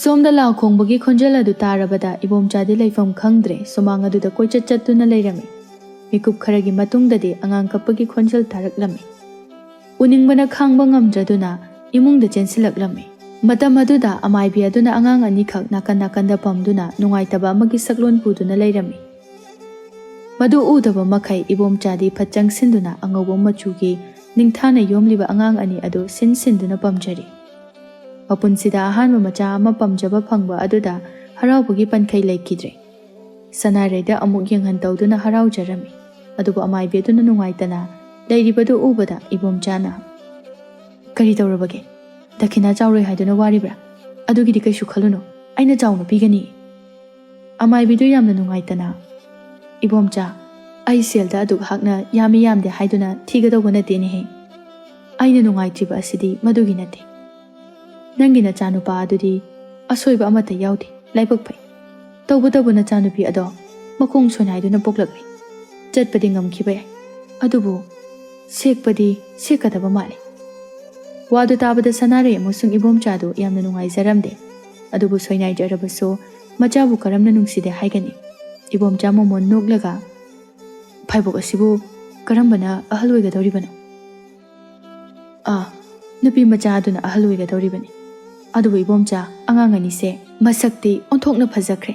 ꯁꯣꯝꯗ ꯂꯥꯎ ꯈꯣꯡꯕꯒꯤ ꯈꯣꯟꯖꯦꯜ ꯑꯗꯨ ꯇꯥꯔꯕꯗ ꯏꯕꯣꯝꯆꯥꯗꯤ ꯂꯩꯐꯝ ꯈꯪꯗ꯭ꯔꯦ, ꯁꯨꯃꯥꯡ ꯑꯗꯨꯗ ꯀꯣꯏꯆꯠ ꯆꯠꯇꯨꯅ ꯂꯩꯔꯝꯃꯤ꯫ ꯃꯤꯀꯨꯞ ꯈꯔꯒꯤ ꯃꯇꯨꯡꯗꯗꯤ ꯑꯉꯥꯡ ꯀꯞꯄꯒꯤ ꯈꯣꯟꯖꯦꯜ ꯇꯥꯔꯛꯂꯝꯃꯤ꯫ ꯎꯅꯤꯡꯕꯅ ꯈꯥꯡꯕ ꯉꯝꯗ꯭ꯔꯗꯨꯅ ꯏꯃꯨꯡꯗ ꯆꯦꯟꯁꯤꯜꯂꯛꯂꯝꯃꯤ꯫ ꯃꯇꯝ ꯑꯗꯨꯗ ꯑꯃꯥꯏꯕꯤ ꯑꯗꯨꯅ ꯑꯉꯥꯡ ꯑꯅꯤꯈꯛ ꯅꯥꯀꯟ ꯅꯥꯀꯟꯗ ꯄꯝꯗꯨꯅ ꯅꯨꯡꯉꯥꯏꯇꯕ ꯑꯃꯒꯤ ꯁꯛꯂꯣꯟ ꯄꯨꯗꯨꯅ ꯂꯩꯔꯝꯃꯤ꯫ ꯃꯗꯨ ꯎꯗꯕ ꯃꯈꯩ ꯏꯕꯣꯝꯆꯥꯗꯤ ꯐꯠ ꯆꯪꯁꯤꯟꯗꯨꯅ ꯑꯉꯧꯕ ꯃꯆꯨꯒꯤ ꯅꯤꯡꯊꯥꯅ ꯌꯣꯝꯂꯤꯕ ꯑꯉꯥꯡ ꯑꯅꯤ ꯑꯗꯨ ꯁꯤꯟ ꯁꯤꯟꯗꯨꯅ ꯄꯝꯖꯔꯤ꯫ ꯃꯄꯨꯟꯁꯤꯗ ꯑꯍꯥꯟꯕ ꯃꯆꯥ ꯑꯃ ꯄꯝꯖꯕ ꯐꯪꯕ ꯑꯗꯨꯗ ꯍꯔꯥꯎꯕꯒꯤ ꯄꯟꯈꯩ ꯂꯩꯈꯤꯗ꯭ꯔꯦ꯫ ꯁꯅꯥꯔꯩꯗ ꯑꯃꯨꯛ ꯌꯦꯡꯍꯟ ꯇꯧꯗꯨꯅ ꯍꯔꯥꯎꯖꯔꯝꯃꯤ꯫ ꯑꯗꯨꯕꯨ ꯑꯃꯥꯏꯕꯤ ꯑꯗꯨꯅ ꯅꯨꯡꯉꯥꯏꯇꯅ ꯂꯩꯔꯤꯕꯗꯨ ꯎꯕꯗ ꯏꯕꯣꯝꯆꯥꯅ, "ꯀꯔꯤ ꯇꯧꯔꯕꯒꯦ? ꯗꯈꯤꯅꯥ ꯆꯥꯎꯔꯣꯏ ꯍꯥꯏꯗꯨꯅ ꯋꯥꯔꯤꯕ꯭ꯔꯥ? ꯑꯗꯨꯒꯤꯗꯤ ꯀꯩꯁꯨ ꯈꯜꯂꯨꯅꯨ, ꯑꯩꯅ ꯆꯥꯎꯅ ꯄꯤꯒꯅꯤ꯫" ꯑꯃꯥꯏꯕꯤꯗꯨ ꯌꯥꯝꯅ ꯅꯨꯡꯉꯥꯏꯇꯅ, "ꯏꯕꯣꯝꯆꯥ, ꯑꯩ ꯁꯦꯜꯗ ꯑꯗꯨꯛ ꯍꯥꯛꯅ ꯌꯥꯝꯃꯤ ꯌꯥꯝꯗꯦ ꯍꯥꯏꯗꯨꯅ ꯊꯤꯒꯗꯧꯕ ꯅꯠꯇꯦꯅꯦꯍꯦ꯫ ꯑꯩꯅ ꯅꯨꯡꯉꯥꯏꯇ꯭ꯔꯤꯕ ꯑꯁꯤꯗꯤ ꯃꯗꯨꯒꯤ ꯅꯠꯇꯦ꯫ ꯅꯪꯒꯤ ꯅꯆꯥꯅꯨꯄꯥ ꯑꯗꯨꯗꯤ ꯑꯁꯣꯏꯕ ꯑꯃꯠꯇ ꯌꯥꯎꯗꯦ, ꯂꯥꯏꯕꯛ ꯐꯩ꯫ ꯇꯧꯕꯇꯕꯨ ꯅꯆꯥꯅꯨꯄꯤ ꯑꯗꯣ ꯃꯈꯣꯡ ꯁꯣꯏꯅꯥꯏꯗꯨꯅ ꯄꯣꯛꯂꯛꯂꯦ꯫ ꯆꯠꯄꯗꯤ ꯉꯝꯈꯤꯕ ꯌꯥꯏ, ꯑꯗꯨꯕꯨ ꯁꯦꯛꯄꯗꯤ ꯁꯦꯛꯀꯗꯕ ꯃꯥꯜꯂꯦ꯫" ꯋꯥꯗꯨ ꯇꯥꯕꯗ ꯁꯅꯥꯔꯩ ꯑꯃꯁꯨꯡ ꯏꯕꯣꯝꯆꯥꯗꯨ ꯌꯥꯝꯅ ꯅꯨꯡꯉꯥꯏꯖꯔꯝꯗꯦ꯫ ꯑꯗꯨꯕꯨ ꯁꯣꯏꯅꯥꯏꯖꯔꯕꯁꯨ ꯃꯆꯥꯕꯨ ꯀꯔꯝꯅ ꯅꯨꯡꯁꯤꯗꯦ ꯍꯥꯏꯒꯅꯤ? ꯏꯕꯣꯝꯆꯥ ꯃꯃꯣꯟ ꯅꯣꯛꯂꯒ, "ꯐꯥꯏꯕꯣꯛ ꯑꯁꯤꯕꯨ ꯀꯔꯝꯕꯅ ꯑꯍꯜ ꯑꯣꯏꯒꯗꯧꯔꯤꯕꯅꯣ?" "ꯑꯥ, ꯅꯨꯄꯤ ꯃꯆꯥ ꯑꯗꯨꯅ ꯑꯍꯜ ꯑꯣꯏꯒꯗꯧꯔꯤꯕꯅꯤ꯫ ꯑꯗꯨꯕꯨ ꯏꯕꯣꯝꯆꯥ, ꯑꯉꯥꯡ ꯑꯅꯤꯁꯦ ꯃꯁꯛꯇꯤ ꯑꯣꯟꯊꯣꯛꯅ ꯐꯖꯈ꯭ꯔꯦ꯫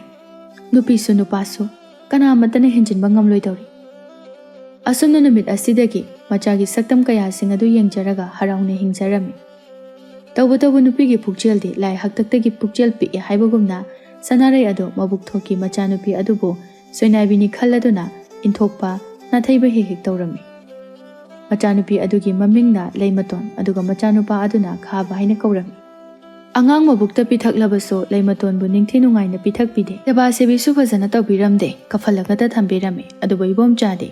ꯅꯨꯄꯤꯁꯨ ꯅꯨꯄꯥꯁꯨ ꯀꯅꯥꯃꯠꯇꯅ ꯍꯦꯟꯖꯤꯟꯕ ꯉꯝꯂꯣꯏꯗꯧꯔꯤ꯫" ꯑꯁꯨꯝꯅ ꯅꯨꯃꯤꯠ ꯑꯁꯤꯗꯒꯤ ꯃꯆꯥꯒꯤ ꯁꯛꯇꯝ ꯀꯌꯥꯁꯤꯡ ꯑꯗꯨ ꯌꯦꯡꯖꯔꯒ ꯍꯔꯥꯎꯅ ꯍꯤꯡꯖꯔꯝꯃꯤ꯫ ꯇꯧꯕꯇꯕꯨ ꯅꯨꯄꯤꯒꯤ ꯄꯨꯛꯆꯦꯜꯗꯤ ꯂꯥꯏ ꯍꯥꯛꯇꯛꯇꯒꯤ ꯄꯨꯛꯆꯦꯜ ꯄꯤꯛꯏ ꯍꯥꯏꯕꯒꯨꯝꯅ ꯁꯅꯥꯔꯩ ꯑꯗꯨ ꯃꯕꯨꯛ ꯊꯣꯛꯀꯤ ꯃꯆꯥꯅꯨꯄꯤ ꯑꯗꯨꯕꯨ ꯁꯣꯏꯅꯥꯏꯕꯤꯅꯤ ꯈꯜꯂꯗꯨꯅ ꯏꯟꯊꯣꯛꯄ, ꯅꯥꯊꯩꯕ ꯍꯦꯛ ꯍꯦꯛ ꯇꯧꯔꯝꯃꯤ꯫ ꯃꯆꯥꯅꯨꯄꯤ ꯑꯗꯨꯒꯤ ꯃꯃꯤꯡꯅ ꯂꯩꯃꯇꯣꯟ, ꯑꯗꯨꯒ ꯃꯆꯥꯅꯨꯄꯥ ꯑꯗꯨꯅ ꯈꯥꯕ ꯍꯥꯏꯅ ꯀꯧꯔꯝꯃꯤ꯫ ꯑꯉꯥꯡ ꯃꯕꯨꯛꯇ ꯄꯤꯊꯛꯂꯕꯁꯨ ꯂꯩꯃꯇꯣꯟꯕꯨ ꯅꯤꯡꯊꯤ ꯅꯨꯡꯉꯥꯏꯅ ꯄꯤꯊꯛꯄꯤꯗꯦ꯫ ꯁꯦꯕꯥ ꯁꯦꯕꯤꯁꯨ ꯐꯖꯅ ꯇꯧꯕꯤꯔꯝꯗꯦ, ꯀꯐꯜꯂꯒꯇ ꯊꯝꯕꯤꯔꯝꯃꯤ꯫ ꯑꯗꯨꯕꯨ ꯏꯕꯣꯝꯆꯥꯗꯤ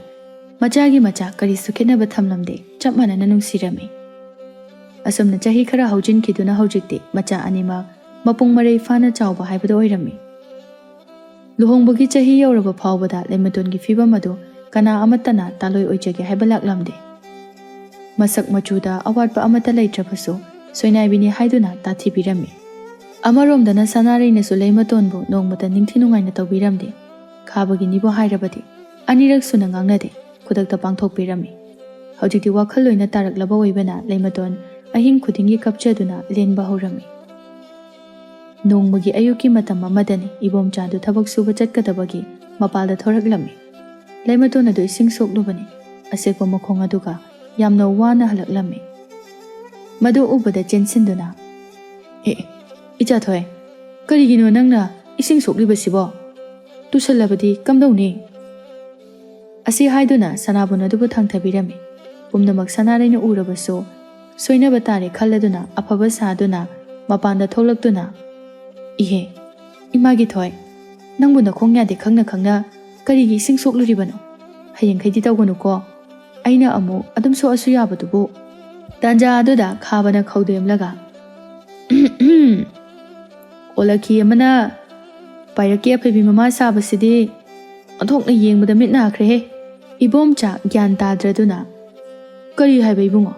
ꯃꯆꯥꯒꯤ ꯃꯆꯥ ꯀꯔꯤꯁꯨ ꯈꯦꯠꯅꯕ ꯊꯝꯂꯝꯗꯦ, ꯆꯞ ꯃꯥꯟꯅꯅ ꯅꯨꯡꯁꯤꯔꯝꯃꯤ꯫ ꯑꯁꯨꯝꯅ ꯆꯍꯤ ꯈꯔ ꯍꯧꯖꯤꯟꯈꯤꯗꯨꯅ ꯍꯧꯖꯤꯛꯇꯤ ꯃꯆꯥ ꯑꯅꯤꯃꯛ ꯃꯄꯨꯡ ꯃꯔꯩ ꯐꯥꯅ ꯆꯥꯎꯕ ꯍꯥꯏꯕꯗꯨ ꯑꯣꯏꯔꯝꯃꯤ꯫ ꯂꯨꯍꯣꯡꯕꯒꯤ ꯆꯍꯤ ꯌꯧꯔꯕ ꯐꯥꯎꯕꯗ ꯂꯩꯃꯇꯣꯟꯒꯤ ꯐꯤꯕꯝ ꯑꯗꯨ ꯀꯅꯥ ꯑꯃꯠꯇꯅ ꯇꯥꯂꯣꯏ ꯑꯣꯏꯖꯒꯦ ꯍꯥꯏꯕ ꯂꯥꯛꯂꯝꯗꯦ꯫ ꯃꯁꯛ ꯃꯆꯨꯗ ꯑꯋꯥꯠꯄ ꯑꯃꯠꯇ ꯂꯩꯇ꯭ꯔꯕꯁꯨ ꯁꯣꯏꯅꯥꯏꯕꯤꯅꯤ ꯍꯥꯏꯗꯨꯅ ꯇꯥꯊꯤꯕꯤꯔꯝꯃꯤ꯫ ꯑꯃꯔꯣꯝꯗꯅ ꯁꯅꯥꯔꯩꯅꯁꯨ ꯂꯩꯃꯇꯣꯟꯕꯨ ꯅꯣꯡꯃꯇ ꯅꯤꯡꯊꯤ ꯅꯨꯡꯉꯥꯏꯅ ꯇꯧꯕꯤꯔꯝꯗꯦ꯫ ꯈꯥꯕꯒꯤꯅꯤꯕꯨ ꯍꯥꯏꯔꯕꯗꯤ ꯑꯅꯤꯔꯛ ꯁꯨꯅ ꯉꯥꯡꯅꯗꯦ, ꯈꯨꯗꯛꯇ ꯄꯥꯡꯊꯣꯛꯄꯤꯔꯝꯃꯤ꯫ ꯍꯧꯖꯤꯛꯇꯤ ꯋꯥꯈꯜ ꯂꯣꯏꯅ ꯇꯥꯔꯛꯂꯕ ꯑꯣꯏꯕꯅ ꯂꯩꯃꯇꯣꯟ ꯑꯍꯤꯡ ꯈꯨꯗꯤꯡꯒꯤ ꯀꯞꯆꯗꯨꯅ ꯂꯦꯟꯕ ꯍꯧꯔꯝꯃꯤ꯫ ꯅꯣꯡꯃꯒꯤ ꯑꯌꯨꯛꯀꯤ ꯃꯇꯝ ꯑꯃꯗꯅꯤ ꯏꯕꯣꯝꯆꯥꯗꯨ ꯊꯕꯛ ꯁꯨꯕ ꯆꯠꯀꯗꯕꯒꯤ ꯃꯄꯥꯜꯗ ꯊꯣꯔꯛꯂꯝꯃꯤ꯫ ꯂꯩꯃꯇꯣꯟ ꯑꯗꯨ ꯏꯁꯤꯡ ꯁꯣꯛꯂꯨꯕꯅꯤ꯫ ꯑꯁꯦꯛꯄ ꯃꯈꯣꯡ ꯑꯗꯨꯒ ꯌꯥꯝꯅ ꯋꯥꯅ ꯍꯜꯂꯛꯂꯝꯃꯤ꯫ ꯃꯗꯨ ꯎꯕꯗ ꯆꯦꯟꯁꯤꯟꯗꯨꯅ, "ꯑꯦ, ꯏꯆꯥ ꯊꯣꯏ, ꯀꯔꯤꯒꯤꯅꯣ ꯅꯪꯅ ꯏꯁꯤꯡ ꯁꯣꯛꯂꯤꯕꯁꯤꯕꯣ? ꯇꯨꯁꯜꯂꯕꯗꯤ ꯀꯝꯗꯧꯅꯤ?" ꯑꯁꯤ ꯍꯥꯏꯗꯨꯅ ꯁꯅꯥꯕꯨꯟ ꯑꯗꯨꯕꯨ ꯊꯥꯡꯊꯕꯤꯔꯝꯃꯤ꯫ ꯄꯨꯝꯅꯃꯛ ꯁꯅꯥꯔꯩꯅ ꯎꯔꯕꯁꯨ ꯁꯣꯏꯅꯕ ꯇꯥꯔꯦ ꯈꯜꯂꯗꯨꯅ ꯑꯐꯕ ꯁꯥꯗꯨꯅ ꯃꯄꯥꯟꯗ ꯊꯣꯛꯂꯛꯇꯨꯅ, "ꯏꯍꯦ, ꯏꯃꯥꯒꯤ ꯊꯣꯏ, ꯅꯪꯕꯨ ꯅꯈꯣꯡ ꯌꯥꯗꯦ ꯈꯪꯅ ꯈꯪꯅ ꯀꯔꯤꯒꯤ ꯏꯁꯤꯡ ꯁꯣꯛꯂꯨꯔꯤꯕꯅꯣ? ꯍꯌꯦꯡꯈꯩꯗꯤ ꯇꯧꯒꯅꯨꯀꯣ꯫ ꯑꯩꯅ ꯑꯃꯨꯛ ꯑꯗꯨꯝ ꯁꯣꯛꯑꯁꯨ ꯌꯥꯕꯗꯨꯕꯨ?" ꯇꯥꯟꯖꯥ ꯑꯗꯨꯗ ꯈꯥꯕꯅ ꯈꯧꯗꯦꯝꯂꯒ, "ꯑꯣꯂꯛꯈꯤ ꯑꯃꯅ ꯄꯥꯏꯔꯛꯀꯤ ꯑꯐꯩꯕꯤ ꯃꯃꯥ ꯁꯥꯕꯁꯤꯗꯤ ꯑꯣꯟꯊꯣꯛꯅ ꯌꯦꯡꯕꯗ ꯃꯤꯠ ꯅꯥꯈ꯭ꯔꯦꯍꯦ!" ꯏꯕꯣꯝꯆꯥ ꯒ꯭ꯌꯥꯟ ꯇꯥꯗ꯭ꯔꯗꯨꯅ, "ꯀꯔꯤ ꯍꯥꯏꯕ ꯏꯕꯨꯡꯉꯣ?"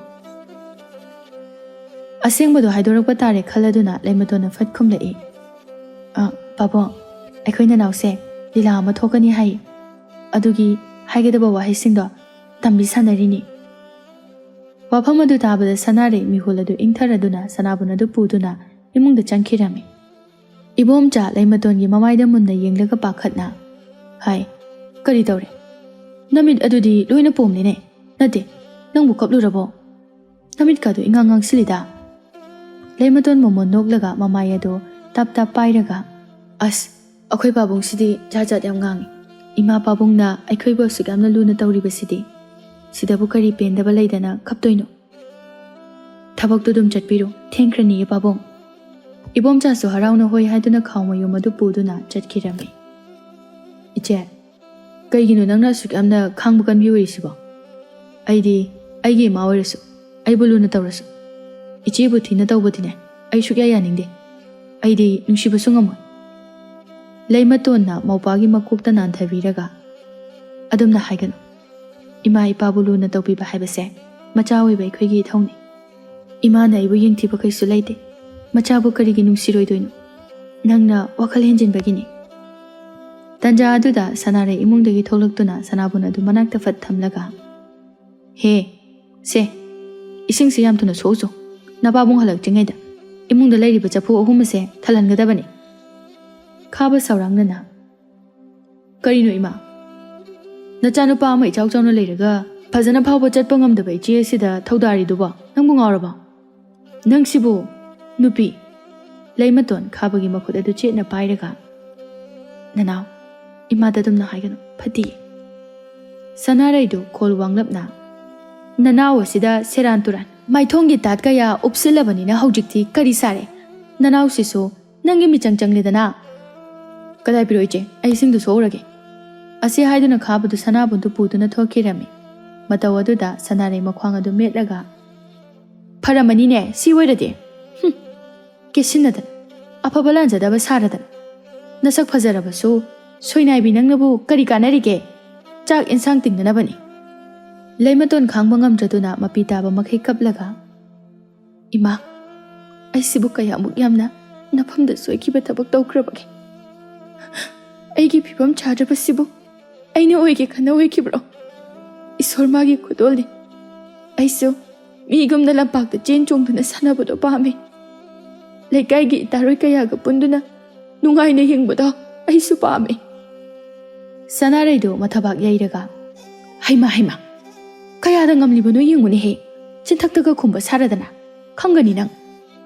ꯑꯁꯦꯡꯕꯗꯣ ꯍꯥꯏꯗꯣꯔꯛꯄ ꯇꯥꯔꯦ ꯈꯜꯂꯗꯨꯅ ꯂꯩꯃꯇꯣꯟꯅ ꯐꯠ ꯈꯨꯝꯂꯛꯏ, "ꯑ, ꯄꯥꯕꯨꯡ, ꯑꯩꯈꯣꯏ ꯅꯅꯥꯎꯁꯦ ꯂꯤꯂꯥ ꯑꯃ ꯊꯣꯛꯀꯅꯤ ꯍꯥꯏ꯫ ꯑꯗꯨꯒꯤ ꯍꯥꯏꯒꯗꯕ ꯋꯥꯍꯩꯁꯤꯡꯗꯣ ꯇꯝꯕꯤ ꯁꯥꯟꯅꯔꯤꯅꯤ꯫" ꯋꯥꯐꯝ ꯑꯗꯨ ꯇꯥꯕꯗ ꯁꯅꯥꯔꯩ ꯃꯤꯍꯨꯜ ꯑꯗꯨ ꯏꯪꯊꯔꯗꯨꯅ ꯁꯅꯥꯕꯨꯟ ꯑꯗꯨ ꯄꯨꯗꯨꯅ ꯏꯃꯨꯡꯗ ꯆꯪꯈꯤꯔꯝꯃꯤ꯫ ꯏꯕꯣꯝꯆꯥ ꯂꯩꯃꯇꯣꯟꯒꯤ ꯃꯃꯥꯏꯗ ꯃꯨꯟꯅ ꯌꯦꯡꯂꯒ ꯄꯥꯈꯠꯅ, "ꯍꯥꯏ, ꯀꯔꯤ ꯇꯧꯔꯦ? ꯅꯃꯤꯠ ꯑꯗꯨꯗꯤ ꯂꯣꯏꯅ ꯄꯣꯝꯂꯦꯅꯦ꯫ ꯅꯠꯇꯦ, ꯅꯪꯕꯨ ꯀꯞꯂꯨꯔꯕꯣ? ꯅꯃꯤꯠꯀꯗꯨ ꯏꯉꯥꯡ ꯉꯥꯡꯁꯤꯜꯂꯤꯗ꯫" ꯂꯩꯃꯇꯣꯟ ꯃꯣꯃꯣꯟ ꯅꯣꯛꯂꯒ ꯃꯃꯥꯏ ꯑꯗꯨ ꯇꯞ ꯇꯞ ꯄꯥꯏꯔꯒ, "ꯑꯁ, ꯑꯩꯈꯣꯏ ꯄꯥꯕꯨꯡꯁꯤꯗꯤ ꯖꯥꯠ ꯖꯥꯠ ꯌꯥꯝ ꯉꯥꯡꯉꯤ꯫ ꯏꯃꯥ ꯄꯥꯕꯨꯡꯅ ꯑꯩꯈꯣꯏꯕꯨ ꯑꯁꯨꯛ ꯌꯥꯝꯅ ꯂꯨꯅ ꯇꯧꯔꯤꯕꯁꯤꯗꯤ꯫ ꯁꯤꯗꯕꯨ ꯀꯔꯤ ꯄꯦꯟꯗꯕ ꯂꯩꯗꯅ ꯀꯞꯇꯣꯏꯅꯣ? ꯊꯕꯛꯇꯨ ꯑꯗꯨꯝ ꯆꯠꯄꯤꯔꯣ, ꯊꯦꯡꯈ꯭ꯔꯅꯤꯌꯦ ꯄꯥꯕꯨꯡ꯫" ꯏꯕꯣꯝꯆꯥꯁꯨ ꯍꯔꯥꯎꯅ ꯍꯣꯏ ꯍꯥꯏꯗꯨꯅ ꯈꯥꯎ ꯃꯌꯨꯝ ꯑꯗꯨ ꯄꯨꯗꯨꯅ ꯆꯠꯈꯤꯔꯝꯃꯤ꯫ "ꯏꯆꯦ, ꯀꯩꯒꯤꯅꯣ ꯅꯪꯅ ꯑꯁꯨꯛ ꯌꯥꯝꯅ ꯈꯥꯡꯕ ꯀꯟꯕꯤ ꯑꯣꯏꯔꯤꯁꯤꯕꯣ? ꯑꯩꯗꯤ ꯑꯩꯒꯤ ꯏꯃꯥ ꯑꯣꯏꯔꯁꯨ, ꯑꯩꯕꯨ ꯂꯨꯅ ꯇꯧꯔꯁꯨ, ꯏꯆꯦꯕꯨ ꯊꯤꯅ ꯇꯧꯕꯗꯤꯅꯦ ꯑꯩ ꯁꯨꯛꯌꯥ ꯌꯥꯅꯤꯡꯗꯦ꯫ ꯑꯩꯗꯤ ꯅꯨꯡꯁꯤꯕꯁꯨ ꯉꯝꯃꯣꯏ꯫" ꯂꯩꯃꯇꯣꯟꯅ ꯃꯧꯄꯥꯒꯤ ꯃꯀꯣꯛꯇ ꯅꯥꯟꯊꯕꯤꯔꯒ, "ꯑꯗꯨꯝꯅ ꯍꯥꯏꯒꯅꯨ꯫ ꯏꯃꯥ ꯏꯄꯥꯕꯨ ꯂꯨꯅ ꯇꯧꯕꯤꯕ ꯍꯥꯏꯕꯁꯦ ꯃꯆꯥ ꯑꯣꯏꯕ ꯑꯩꯈꯣꯏꯒꯤ ꯏꯊꯧꯅꯤ꯫ ꯏꯃꯥꯅ ꯑꯩꯕꯨ ꯌꯦꯡꯊꯤꯕ ꯀꯩꯁꯨ ꯂꯩꯇꯦ꯫ ꯃꯆꯥꯕꯨ ꯀꯔꯤꯒꯤ ꯅꯨꯡꯁꯤꯔꯣꯏꯗꯣꯏꯅꯣ? ꯅꯪꯅ ꯋꯥꯈꯜ ꯍꯦꯟꯖꯤꯟꯕꯒꯤꯅꯤ꯫" ꯇꯟꯖꯥ ꯑꯗꯨꯗ ꯁꯅꯥꯔꯩ ꯏꯃꯨꯡꯗꯒꯤ ꯊꯣꯛꯂꯛꯇꯨꯅ ꯁꯅꯥꯕꯨꯟ ꯑꯗꯨ ꯃꯅꯥꯛꯇ ꯐꯠ ꯊꯝꯂꯒ, "ꯍꯦ, ꯁꯦ, ꯏꯁꯤꯡꯁꯤ ꯌꯥꯝ ꯊꯨꯅ ꯁꯣꯛꯎꯆꯣ꯫ ꯅꯄꯥꯕꯨꯡ ꯍꯜꯂꯛꯇ꯭ꯔꯤꯉꯩꯗ ꯏꯃꯨꯡꯗ ꯂꯩꯔꯤꯕ ꯆꯐꯨ ꯑꯍꯨꯝ ꯑꯁꯦ ꯊꯜꯍꯟꯒꯗꯕꯅꯤ꯫" ꯈꯥꯕ ꯁꯥꯎꯔꯥꯡꯅꯅ, "ꯀꯔꯤꯅꯣ ꯏꯃꯥ? ꯅꯆꯥꯅꯨꯄꯥ ꯑꯃ ꯏꯆꯥꯎ ꯆꯥꯎꯅ ꯂꯩꯔꯒ ꯐꯖꯅ ꯐꯥꯎꯕ ꯆꯠꯄ ꯉꯝꯗꯕ ꯏꯆꯦ ꯑꯁꯤꯗ ꯊꯧꯗꯥꯔꯤꯗꯨꯕꯣ? ꯅꯪꯕꯨ ꯉꯥꯎꯔꯕꯣ? ꯅꯪꯁꯤꯕꯨ ꯅꯨꯄꯤ꯫ ꯂꯩꯃꯇꯣꯟ ꯈꯥꯕꯒꯤ ꯃꯈꯨꯠ ꯑꯗꯨ ꯆꯦꯠꯅ ꯄꯥꯏꯔꯒ, "ꯅꯅꯥꯎ, ꯏꯃꯥꯗ ꯑꯗꯨꯝꯅ ꯍꯥꯏꯒꯅꯨ, ꯐꯠꯇꯤꯌꯦ꯫" ꯁꯅꯥꯔꯩꯗꯨ ꯈꯣꯜ ꯋꯥꯡꯂꯞꯅ, "ꯅꯅꯥꯎ ꯑꯁꯤꯗ ꯁꯦꯔꯥꯟ ꯇꯨꯔꯥꯟ, ꯃꯥꯏꯊꯣꯡꯒꯤ ꯇꯥꯠ ꯀꯌꯥ ꯎꯞꯁꯤꯜꯂꯕꯅꯤꯅ ꯍꯧꯖꯤꯛꯇꯤ ꯀꯔꯤ ꯁꯥꯔꯦ? ꯅꯅꯥꯎꯁꯤꯁꯨ ꯅꯪꯒꯤ ꯃꯤꯆꯪ ꯆꯪꯂꯦꯗꯅ꯫" "ꯀꯗꯥꯏ ꯄꯤꯔꯣ ꯏꯆꯦ, ꯑꯩ ꯏꯁꯤꯡꯗꯨ ꯁꯣꯛꯎꯔꯒꯦ꯫" ꯑꯁꯤ ꯍꯥꯏꯗꯨꯅ ꯈꯥꯕꯗꯨ ꯁꯅꯥꯕꯨꯟꯗꯨ ꯄꯨꯗꯨꯅ ꯊꯣꯛꯈꯤꯔꯝꯃꯤ꯫ ꯃꯇꯧ ꯑꯗꯨꯗ ꯁꯅꯥꯔꯩ ꯃꯈ꯭ꯋꯥꯡ ꯑꯗꯨ ꯃꯦꯠꯂꯒ, "ꯐꯔꯝꯃꯅꯤꯅꯦ, ꯁꯤ ꯑꯣꯏꯔꯗꯤ꯫ ꯍꯨꯝ, ꯀꯦꯁꯤꯟꯅꯗꯅ, ꯑꯐꯕ ꯂꯥꯟꯖꯗꯕ ꯁꯥꯔꯗꯅ꯫ ꯅꯁꯛ ꯐꯖꯔꯕꯁꯨ ꯁꯣꯏꯅꯥꯏꯕꯤ ꯅꯪꯅꯕꯨ ꯀꯔꯤ ꯀꯥꯟꯅꯔꯤꯒꯦ? ꯆꯥꯛ ꯏꯟꯁꯥꯡ ꯇꯤꯡꯅꯅꯕꯅꯤ꯫" ꯂꯩꯃꯇꯣꯟ ꯈꯥꯡꯕ ꯉꯝꯗ꯭ꯔꯗꯨꯅ ꯃꯄꯤ ꯇꯥꯕ ꯃꯈꯩ ꯀꯞꯂꯒ, "ꯏꯃꯥ, ꯑꯩꯁꯤꯕꯨ ꯀꯌꯥꯃꯨꯛ ꯌꯥꯝꯅ ꯅꯐꯝꯗ ꯁꯣꯏꯈꯤꯕ ꯊꯕꯛ ꯇꯧꯈ꯭ꯔꯕꯒꯦ? ꯑꯩꯒꯤ ꯐꯤꯕꯝ ꯆꯥꯗ꯭ꯔꯕꯁꯤꯕꯨ ꯑꯩꯅ ꯑꯣꯏꯒꯦ ꯈꯟꯅ ꯑꯣꯏꯈꯤꯕ꯭ꯔꯣ? ꯏꯁꯣꯔ ꯃꯥꯒꯤ ꯈꯨꯗꯣꯜꯅꯤ꯫ ꯑꯩꯁꯨ ꯃꯤꯒꯨꯝꯅ ꯂꯝꯄꯥꯛꯇ ꯆꯦꯟ ꯆꯣꯡꯗꯨꯅ ꯁꯥꯟꯅꯕꯗꯣ ꯄꯥꯝꯃꯤ꯫ ꯂꯩꯀꯥꯏꯒꯤ ꯏꯇꯥꯔꯣꯏ ꯀꯌꯥꯒ ꯄꯨꯟꯗꯨꯅ ꯅꯨꯡꯉꯥꯏꯅ ꯍꯤꯡꯕꯗꯣ ꯑꯩꯁꯨ ꯄꯥꯝꯃꯤ꯫" ꯁꯅꯥꯔꯩꯗꯨ ꯃꯊꯕꯥꯛ ꯌꯩꯔꯒ, "ꯍꯩꯃꯥ, ꯍꯩꯃꯥ, ꯀꯌꯥꯗ ꯉꯝꯂꯤꯕꯅꯣ ꯌꯦꯡꯉꯨꯅꯦꯍꯦ, ꯆꯤꯟꯊꯛꯇꯒ ꯈꯨꯝꯕ ꯁꯥꯔꯗꯅ, ꯈꯪꯒꯅꯤ ꯅꯪ꯫"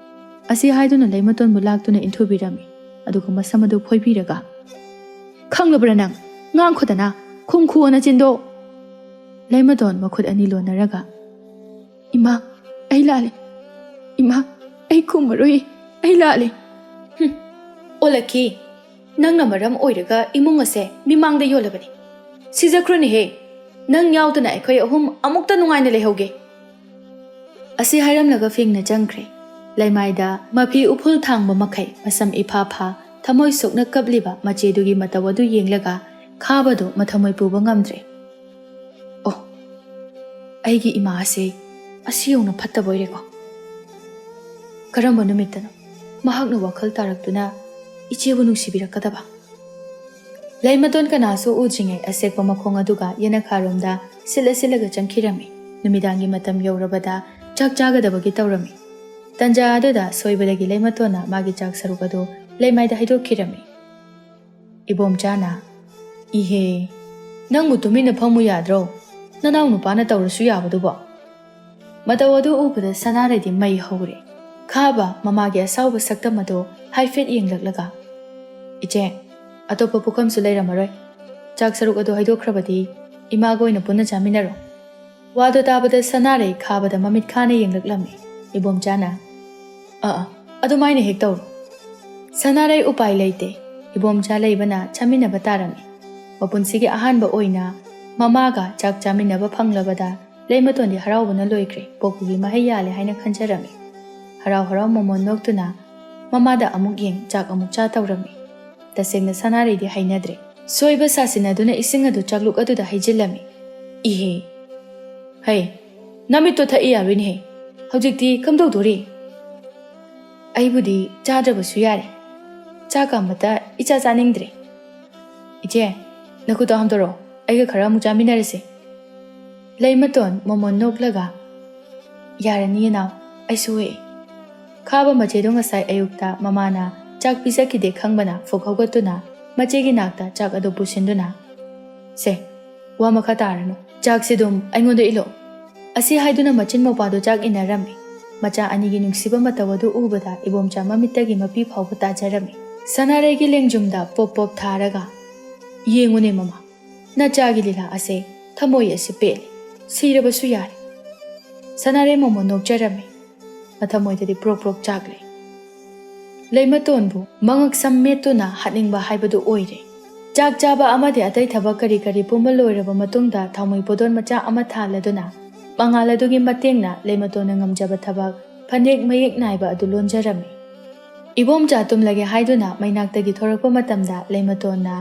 ꯑꯁꯤ ꯍꯥꯏꯗꯨꯅ ꯂꯩꯃꯇꯣꯟꯕꯨ ꯂꯥꯛꯇꯨꯅ ꯏꯟꯊꯨꯕꯤꯔꯝꯃꯤ꯫ ꯑꯗꯨꯒ ꯃꯁꯝ ꯑꯗꯨ ꯐꯣꯏꯕꯤꯔꯒ, "ꯈꯪꯂꯕ꯭ꯔꯥ ꯅꯪ? ꯉꯥꯡꯈꯣꯗꯅ, ꯈꯨꯝꯈꯨꯑꯣ ꯅꯆꯤꯟꯗꯣ꯫" ꯂꯩꯃꯇꯣꯟ ꯃꯈꯨꯠ ꯑꯅꯤ ꯂꯣꯟꯅꯔꯒ, "ꯏꯃꯥ, ꯑꯩ ꯂꯥꯜꯂꯦ꯫ ꯏꯃꯥ, ꯑꯩ ꯈꯨꯝꯃꯔꯣꯏ꯫ ꯑꯩ ꯂꯥꯜꯂꯦ꯫" "ꯍꯨꯝ, ꯑꯣꯂꯛꯈꯤ, ꯅꯪꯅ ꯃꯔꯝ ꯑꯣꯏꯔꯒ ꯏꯃꯨꯡ ꯑꯁꯦ ꯃꯤꯃꯥꯡꯗ ꯌꯣꯜꯂꯕꯅꯤ꯫ ꯁꯤꯖꯈ꯭ꯔꯣꯅꯦꯍꯦ, ꯅꯪ ꯌꯥꯎꯗꯅ ꯑꯩꯈꯣꯏ ꯑꯍꯨꯝ ꯑꯃꯨꯛꯇ ꯅꯨꯡꯉꯥꯏꯅ ꯂꯩꯍꯧꯒꯦ꯫" ꯑꯁꯤ ꯍꯥꯏꯔꯝꯂꯒ ꯐꯤꯡꯅ ꯆꯪꯈ꯭ꯔꯦ꯫ ꯂꯩꯃꯥꯏꯗ ꯃꯐꯤ ꯎꯐꯨꯜ ꯊꯥꯡꯕ ꯃꯈꯩ ꯃꯁꯝ ꯏꯐꯥ ꯐꯥ, ꯊꯃꯣꯏ ꯁꯣꯛꯅ ꯀꯞꯂꯤꯕ ꯃꯆꯦꯗꯨꯒꯤ ꯃꯇꯧ ꯑꯗꯨ ꯌꯦꯡꯂꯒ ꯈꯥꯕꯗꯨ ꯃꯊꯃꯣꯏ ꯄꯨꯕ ꯉꯝꯗ꯭ꯔꯦ꯫ "ꯑꯣ, ꯑꯩꯒꯤ ꯏꯃꯥ ꯑꯁꯤ ꯑꯁꯤ ꯌꯧꯅ ꯐꯠꯇꯕ ꯑꯣꯏꯔꯦꯀꯣ꯫ ꯀꯔꯝꯕ ꯅꯨꯃꯤꯠꯇꯅꯣ ꯃꯍꯥꯛꯅ ꯋꯥꯈꯜ ꯇꯥꯔꯛꯇꯨꯅ ꯏꯆꯦꯕꯨ ꯅꯨꯡꯁꯤꯕꯤꯔꯛꯀꯗꯕ?" ꯂꯩꯃꯇꯣꯟ ꯀꯅꯥꯁꯨ ꯎꯗ꯭ꯔꯤꯉꯩ ꯑꯁꯦꯛꯄ ꯃꯈꯣꯡ ꯑꯗꯨꯒ ꯌꯦꯅꯈꯥꯔꯣꯝꯗ ꯁꯤꯠꯂ ꯁꯤꯠꯂꯒ ꯆꯪꯈꯤꯔꯝꯃꯤ꯫ ꯅꯨꯃꯤꯗꯥꯡꯒꯤ ꯃꯇꯝ ꯌꯧꯔꯕꯗ ꯆꯥꯛ ꯆꯥꯒꯗꯕꯒꯤ ꯇꯧꯔꯝꯃꯤ꯫ ꯇꯟꯖꯥ ꯑꯗꯨꯗ ꯁꯣꯏꯕꯗꯒꯤ ꯂꯩꯃꯇꯣꯟꯅ ꯃꯥꯒꯤ ꯆꯥꯛ ꯁꯔꯨꯛ ꯑꯗꯨ ꯂꯩꯃꯥꯏꯗ ꯍꯩꯗꯣꯛꯈꯤꯔꯝꯃꯤ꯫ ꯏꯕꯣꯝꯆꯥꯅ, "ꯏꯍꯦ, "ꯅꯪꯕꯨ ꯇꯨꯃꯤꯟꯅ ꯐꯝꯃꯨ ꯌꯥꯗ꯭ꯔꯣ? ꯅꯅꯥꯎ ꯅꯨꯄꯥꯅ ꯇꯧꯔꯁꯨ ꯌꯥꯕꯗꯨꯕꯣ?" ꯃꯇꯧ ꯑꯗꯨ ꯎꯕꯗ ꯁꯅꯥꯔꯩꯗꯤ ꯃꯩ ꯍꯧꯔꯦ꯫ ꯈꯥꯕ ꯃꯃꯥꯒꯤ ꯑꯁꯥꯎꯕ ꯁꯛꯇꯝ ꯑꯗꯨ ꯍꯥꯏꯐꯦꯠ ꯌꯦꯡꯂꯛꯂꯒ, "ꯏꯆꯦ, ꯑꯇꯣꯞꯄ ꯄꯨꯈꯝꯁꯨ ꯂꯩꯔꯝꯃꯔꯣꯏ꯫ ꯆꯥꯛ ꯁꯔꯨꯛ ꯑꯗꯨ ꯍꯩꯗꯣꯛꯈ꯭ꯔꯕꯗꯤ ꯏꯃꯥꯒ ꯑꯣꯏꯅ ꯄꯨꯟꯅ ꯆꯥꯃꯤꯟꯅꯔꯣ"꯫ ꯋꯥꯗꯨ ꯇꯥꯕꯗ ꯁꯅꯥꯔꯩ ꯈꯥꯕꯗ ꯃꯃꯤꯠ ꯈꯥꯅ ꯌꯦꯡꯂꯛꯂꯝꯃꯤ꯫ ꯏꯕꯣꯝꯆꯥꯅ, "ꯑꯥ, ꯑꯥ, ꯑꯗꯨꯃꯥꯏꯅ ꯍꯦꯛ ꯇꯧꯔꯣ"꯫ ꯁꯅꯥꯔꯩ ꯎꯄꯥꯏ ꯂꯩꯇꯦ꯫ ꯏꯕꯣꯝꯆꯥ ꯂꯩꯕꯅ ꯆꯥꯃꯤꯟꯅꯕ ꯇꯥꯔꯝꯃꯤ꯫ ꯃꯄꯨꯟꯁꯤꯒꯤ ꯑꯍꯥꯟꯕ ꯑꯣꯏꯅ ꯃꯃꯥꯒ ꯆꯥꯛ ꯆꯥꯃꯤꯟꯅꯕ ꯐꯪꯂꯕꯗ ꯂꯩꯃꯇꯣꯟꯗꯤ ꯍꯔꯥꯎꯕꯅ ꯂꯣꯏꯈ꯭ꯔꯦ꯫ ꯄꯣꯛꯄꯒꯤ ꯃꯍꯩ ꯌꯥꯜꯂꯦ ꯍꯥꯏꯅ ꯈꯟꯖꯔꯝꯃꯤ꯫ ꯍꯔꯥꯎ ꯍꯔꯥꯎ ꯃꯃꯣꯟ ꯅꯣꯛꯇꯨꯅ ꯃꯃꯥꯗ ꯑꯃꯨꯛ ꯌꯦꯡ, ꯆꯥꯛ ꯑꯃꯨꯛ ꯆꯥ ꯇꯧꯔꯝꯃꯤ꯫ ꯇꯁꯦꯡꯅ ꯁꯅꯥꯔꯩꯗꯤ ꯍꯩꯅꯗ꯭ꯔꯦ꯫ ꯁꯣꯏꯕ ꯁꯥꯁꯤꯟꯅꯗꯨꯅ ꯏꯁꯤꯡ ꯑꯗꯨ ꯆꯥꯛꯂꯨꯛ ꯑꯗꯨꯗ ꯍꯩꯖꯤꯜꯂꯝꯃꯤ꯫ "ꯏꯍꯦ, ꯍꯩ, ꯅꯃꯤꯠꯇꯣ ꯊꯛꯏ ꯌꯥꯔꯣꯏꯅꯦꯍꯦ꯫ ꯍꯧꯖꯤꯛꯇꯤ ꯀꯝꯗꯧꯗꯣꯔꯤ?" "ꯑꯩꯕꯨꯗꯤ ꯆꯥꯗ꯭ꯔꯕꯁꯨ ꯌꯥꯔꯦ꯫ ꯆꯥꯛꯀ ꯑꯃꯠꯇ ꯏꯆꯥ ꯆꯥꯅꯤꯡꯗ꯭ꯔꯦ꯫ ꯏꯆꯦ, ꯅꯈꯨꯠꯇꯣ ꯍꯥꯝꯗꯣꯔꯛꯑꯣ, ꯑꯩꯒ ꯈꯔ ꯑꯃꯨꯛ ꯆꯥꯃꯤꯟꯅꯔꯁꯦ"꯫ ꯂꯩꯃꯇꯣꯟ ꯃꯃꯣꯟ ꯅꯣꯛꯂꯒ, "ꯌꯥꯔꯅꯤ ꯏꯅꯥꯎ, ꯑꯩꯁꯨ ꯍꯦꯛ"꯫ ꯈꯥꯕ ꯃꯆꯦꯗꯣ ꯉꯁꯥꯏ ꯑꯌꯨꯛꯇ ꯃꯃꯥꯅ ꯆꯥꯛ ꯄꯤꯖꯈꯤꯗꯦ ꯈꯪꯕꯅ ꯐꯨꯛ ꯍꯧꯒꯠꯇꯨꯅ ꯃꯆꯦꯒꯤ ꯅꯥꯛꯇ ꯆꯥꯛ ꯑꯗꯨ ꯄꯨꯁꯤꯟꯗꯨꯅ, "ꯁꯦ, ꯋꯥ ꯃꯈꯥ ꯇꯥꯔꯅꯨ, ꯆꯥꯛꯁꯤ ꯑꯗꯨꯝ ꯑꯩꯉꯣꯟꯗ ꯏꯜꯂꯣ"꯫ ꯑꯁꯤ ꯍꯥꯏꯗꯨꯅ ꯃꯆꯤꯟ ꯃꯧꯄꯥꯗꯨ ꯆꯥꯛ ꯏꯟꯅꯔꯝꯃꯤ꯫ ꯃꯆꯥ ꯑꯅꯤꯒꯤ ꯅꯨꯡꯁꯤꯕ ꯃꯇꯧ ꯑꯗꯨ ꯎꯕꯗ ꯏꯕꯣꯝꯆꯥ ꯃꯃꯤꯠꯇꯒꯤ ꯃꯄꯤ ꯐꯥꯎꯕ ꯇꯥꯖꯔꯝꯃꯤ꯫ ꯁꯅꯥꯔꯩꯒꯤ ꯂꯦꯡꯖꯨꯝꯗ ꯄꯣꯞ ꯄꯣꯞ ꯊꯥꯔꯒ, "ꯌꯦꯡꯉꯨꯅꯦ ꯃꯃꯥ, ꯅꯆꯥꯒꯤ ꯂꯤꯂꯥ ꯑꯁꯦ, ꯊꯃꯣꯏ ꯑꯁꯤ ꯄꯦꯜꯂꯦ꯫ ꯁꯤꯔꯕꯁꯨ ꯌꯥꯔꯦ"꯫ ꯁꯅꯥꯔꯩ ꯃꯃꯣꯟ ꯅꯣꯛꯆꯔꯝꯃꯤ꯫ ꯃꯊꯃꯣꯏꯗꯗꯤ ꯄ꯭ꯔꯣꯛ ꯄ꯭ꯔꯣꯛ ꯆꯥꯛꯂꯦ꯫ ꯂꯩꯃꯇꯣꯟꯕꯨ ꯃꯉꯛ ꯁꯝ ꯃꯦꯠꯇꯨꯅ ꯍꯥꯠꯅꯤꯡꯕ ꯍꯥꯏꯕꯗꯨ ꯑꯣꯏꯔꯦ꯫ ꯆꯥꯛ ꯆꯥꯕ ꯑꯃꯗꯤ ꯑꯇꯩ ꯊꯕꯛ ꯀꯔꯤ ꯀꯔꯤ ꯄꯨꯝꯕ ꯂꯣꯏꯔꯕ ꯃꯇꯨꯡꯗ ꯊꯥꯎꯃꯩ ꯄꯣꯗꯣꯟ ꯃꯆꯥ ꯑꯃ ꯊꯥꯜꯂꯗꯨꯅ ꯃꯉꯥꯜ ꯑꯗꯨꯒꯤ ꯃꯇꯦꯡꯅ ꯂꯩꯃꯇꯣꯟꯅ ꯉꯝꯖꯕ ꯊꯕꯛ ꯐꯅꯦꯛ ꯃꯌꯦꯛ ꯅꯥꯏꯕ ꯑꯗꯨ ꯂꯣꯟꯖꯔꯝꯃꯤ꯫ ꯏꯕꯣꯝꯆꯥ ꯇꯨꯝꯂꯒꯦ ꯍꯥꯏꯗꯨꯅ ꯃꯩꯅꯥꯛꯇꯒꯤ ꯊꯣꯔꯛꯄ ꯃꯇꯝꯗ ꯂꯩꯃꯇꯣꯟꯅ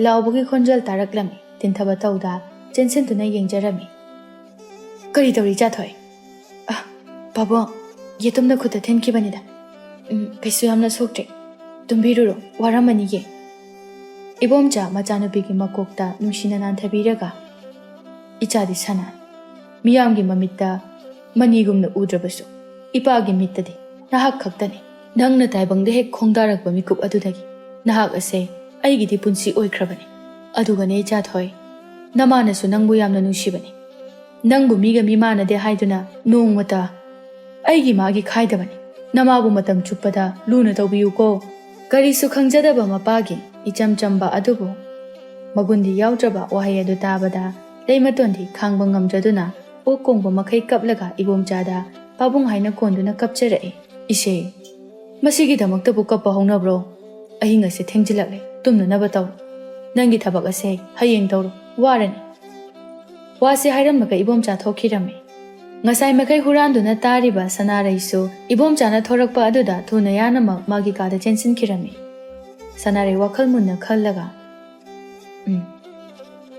ꯂꯥꯎꯕꯒꯤ ꯈꯣꯟꯖꯦꯜ ꯇꯥꯔꯛꯂꯝꯃꯤ꯫ ꯇꯤꯟꯊꯕ ꯇꯧꯗ ꯆꯦꯟꯁꯤꯟꯗꯨꯅ ꯌꯦꯡꯖꯔꯝꯃꯤ꯫ "ꯀꯔꯤ ꯇꯧꯔꯤ ꯏꯆꯥꯊꯣꯏ?" "ꯑ, ꯄꯥꯕꯨꯡ, ꯌꯦꯇꯨꯝꯅ ꯈꯨꯠꯇ ꯊꯤꯟꯈꯤꯕꯅꯤꯗ꯫ ꯎꯝ, ꯀꯩꯁꯨ ꯌꯥꯝꯅ ꯁꯣꯛꯇ꯭ꯔꯤ꯫ ꯇꯨꯝꯕꯤꯔꯨꯔꯣ, ꯋꯥꯔꯝꯃꯅꯤꯌꯦ"꯫ ꯏꯕꯣꯝꯆꯥ ꯃꯆꯥꯅꯨꯄꯤꯒꯤ ꯃꯀꯣꯛꯇ ꯅꯨꯡꯁꯤꯅ ꯅꯥꯟꯊꯕꯤꯔꯒ, "ꯏꯆꯥꯗꯤ ꯁꯅꯥ, ꯃꯤꯌꯥꯝꯒꯤ ꯃꯃꯤꯠꯇ ꯃꯅꯤꯒꯨꯝꯅ ꯎꯗ꯭ꯔꯕꯁꯨ, ꯏꯄꯥꯒꯤ ꯃꯤꯠꯇꯗꯤ ꯅꯍꯥꯛ ꯈꯛꯇꯅꯤ꯫ ꯅꯪꯅ ꯇꯥꯏꯕꯪꯗ ꯍꯦꯛ ꯈꯣꯡꯗꯥꯔꯛꯄ ꯃꯤꯀꯨꯞ ꯑꯗꯨꯗꯒꯤ ꯅꯍꯥꯛ ꯑꯁꯦ ꯑꯩꯒꯤꯗꯤ ꯄꯨꯟꯁꯤ ꯑꯣꯏꯈ꯭ꯔꯕꯅꯤ꯫ ꯑꯗꯨꯒꯅꯦ ꯏꯆꯥꯊꯣꯏ, ꯅꯃꯥꯅꯁꯨ ꯅꯪꯕꯨ ꯌꯥꯝꯅ ꯅꯨꯡꯁꯤꯕꯅꯤ꯫ ꯅꯪꯕꯨ ꯃꯤꯒ ꯃꯤ ꯃꯥꯟꯅꯗꯦ ꯍꯥꯏꯗꯨꯅ ꯅꯣꯡꯃꯇ ꯑꯩꯒꯤ ꯃꯥꯒꯤ ꯈꯥꯏꯗꯕꯅꯤ꯫ ꯅꯃꯥꯕꯨ ꯃꯇꯝ ꯆꯨꯞꯄꯗ ꯂꯨꯅ ꯇꯧꯕꯤꯌꯨꯀꯣ꯫ ꯀꯔꯤꯁꯨ ꯈꯪꯖꯗꯕ ꯃꯄꯥꯒꯤ ꯏꯆꯝ ꯆꯝꯕ ꯑꯗꯨꯕꯨ ꯃꯒꯨꯟꯗꯤ ꯌꯥꯎꯗ꯭ꯔꯕ ꯋꯥꯍꯩ ꯑꯗꯨ ꯇꯥꯕꯗ ꯂꯩꯃꯇꯣꯟꯗꯤ ꯈꯥꯡꯕ ꯉꯝꯗ꯭ꯔꯗꯨꯅ ꯑꯣꯛ ꯀꯣꯡꯕ ꯃꯈꯩ ꯀꯞꯂꯒ ꯏꯕꯣꯝꯆꯥꯗ ꯄꯥꯕꯨꯡ ꯍꯥꯏꯅ ꯀꯣꯟꯗꯨꯅ ꯀꯞꯆꯔꯛꯏ꯫ "ꯏꯆꯦ, ꯃꯁꯤꯒꯤꯗꯃꯛꯇꯕꯨ ꯀꯞꯄ ꯍꯧꯅꯕ꯭ꯔꯣ? ꯑꯍꯤꯡ ꯑꯁꯦ ꯊꯦꯡꯖꯤꯜꯂꯛꯂꯦ, ꯇꯨꯝꯅꯅꯕ ꯇꯧꯔꯣ꯫ ꯅꯪꯒꯤ ꯊꯕꯛ ꯑꯁꯦ ꯍꯌꯦꯡ ꯇꯧꯔꯣ, ꯋꯥꯔꯅꯤ꯫" ꯋꯥꯁꯦ ꯍꯥꯏꯔꯝꯃꯒ ꯏꯕꯣꯝꯆꯥ ꯊꯣꯛꯈꯤꯔꯝꯃꯤ꯫ ꯉꯁꯥꯏ ꯃꯈꯩ ꯍꯨꯔꯥꯟꯗꯨꯅ ꯇꯥꯔꯤꯕ ꯁꯅꯥꯔꯩꯁꯨ ꯏꯕꯣꯝꯆꯥꯅ ꯊꯣꯔꯛꯄ ꯑꯗꯨꯗ ꯊꯨꯅ ꯌꯥꯅꯃꯛ ꯃꯥꯒꯤ ꯀꯥꯗ ꯆꯦꯟꯁꯤꯟꯈꯤꯔꯝꯃꯤ꯫ ꯁꯅꯥꯔꯩ ꯋꯥꯈꯜ ꯃꯨꯟꯅ ꯈꯜꯂꯒ, "ꯎꯝ,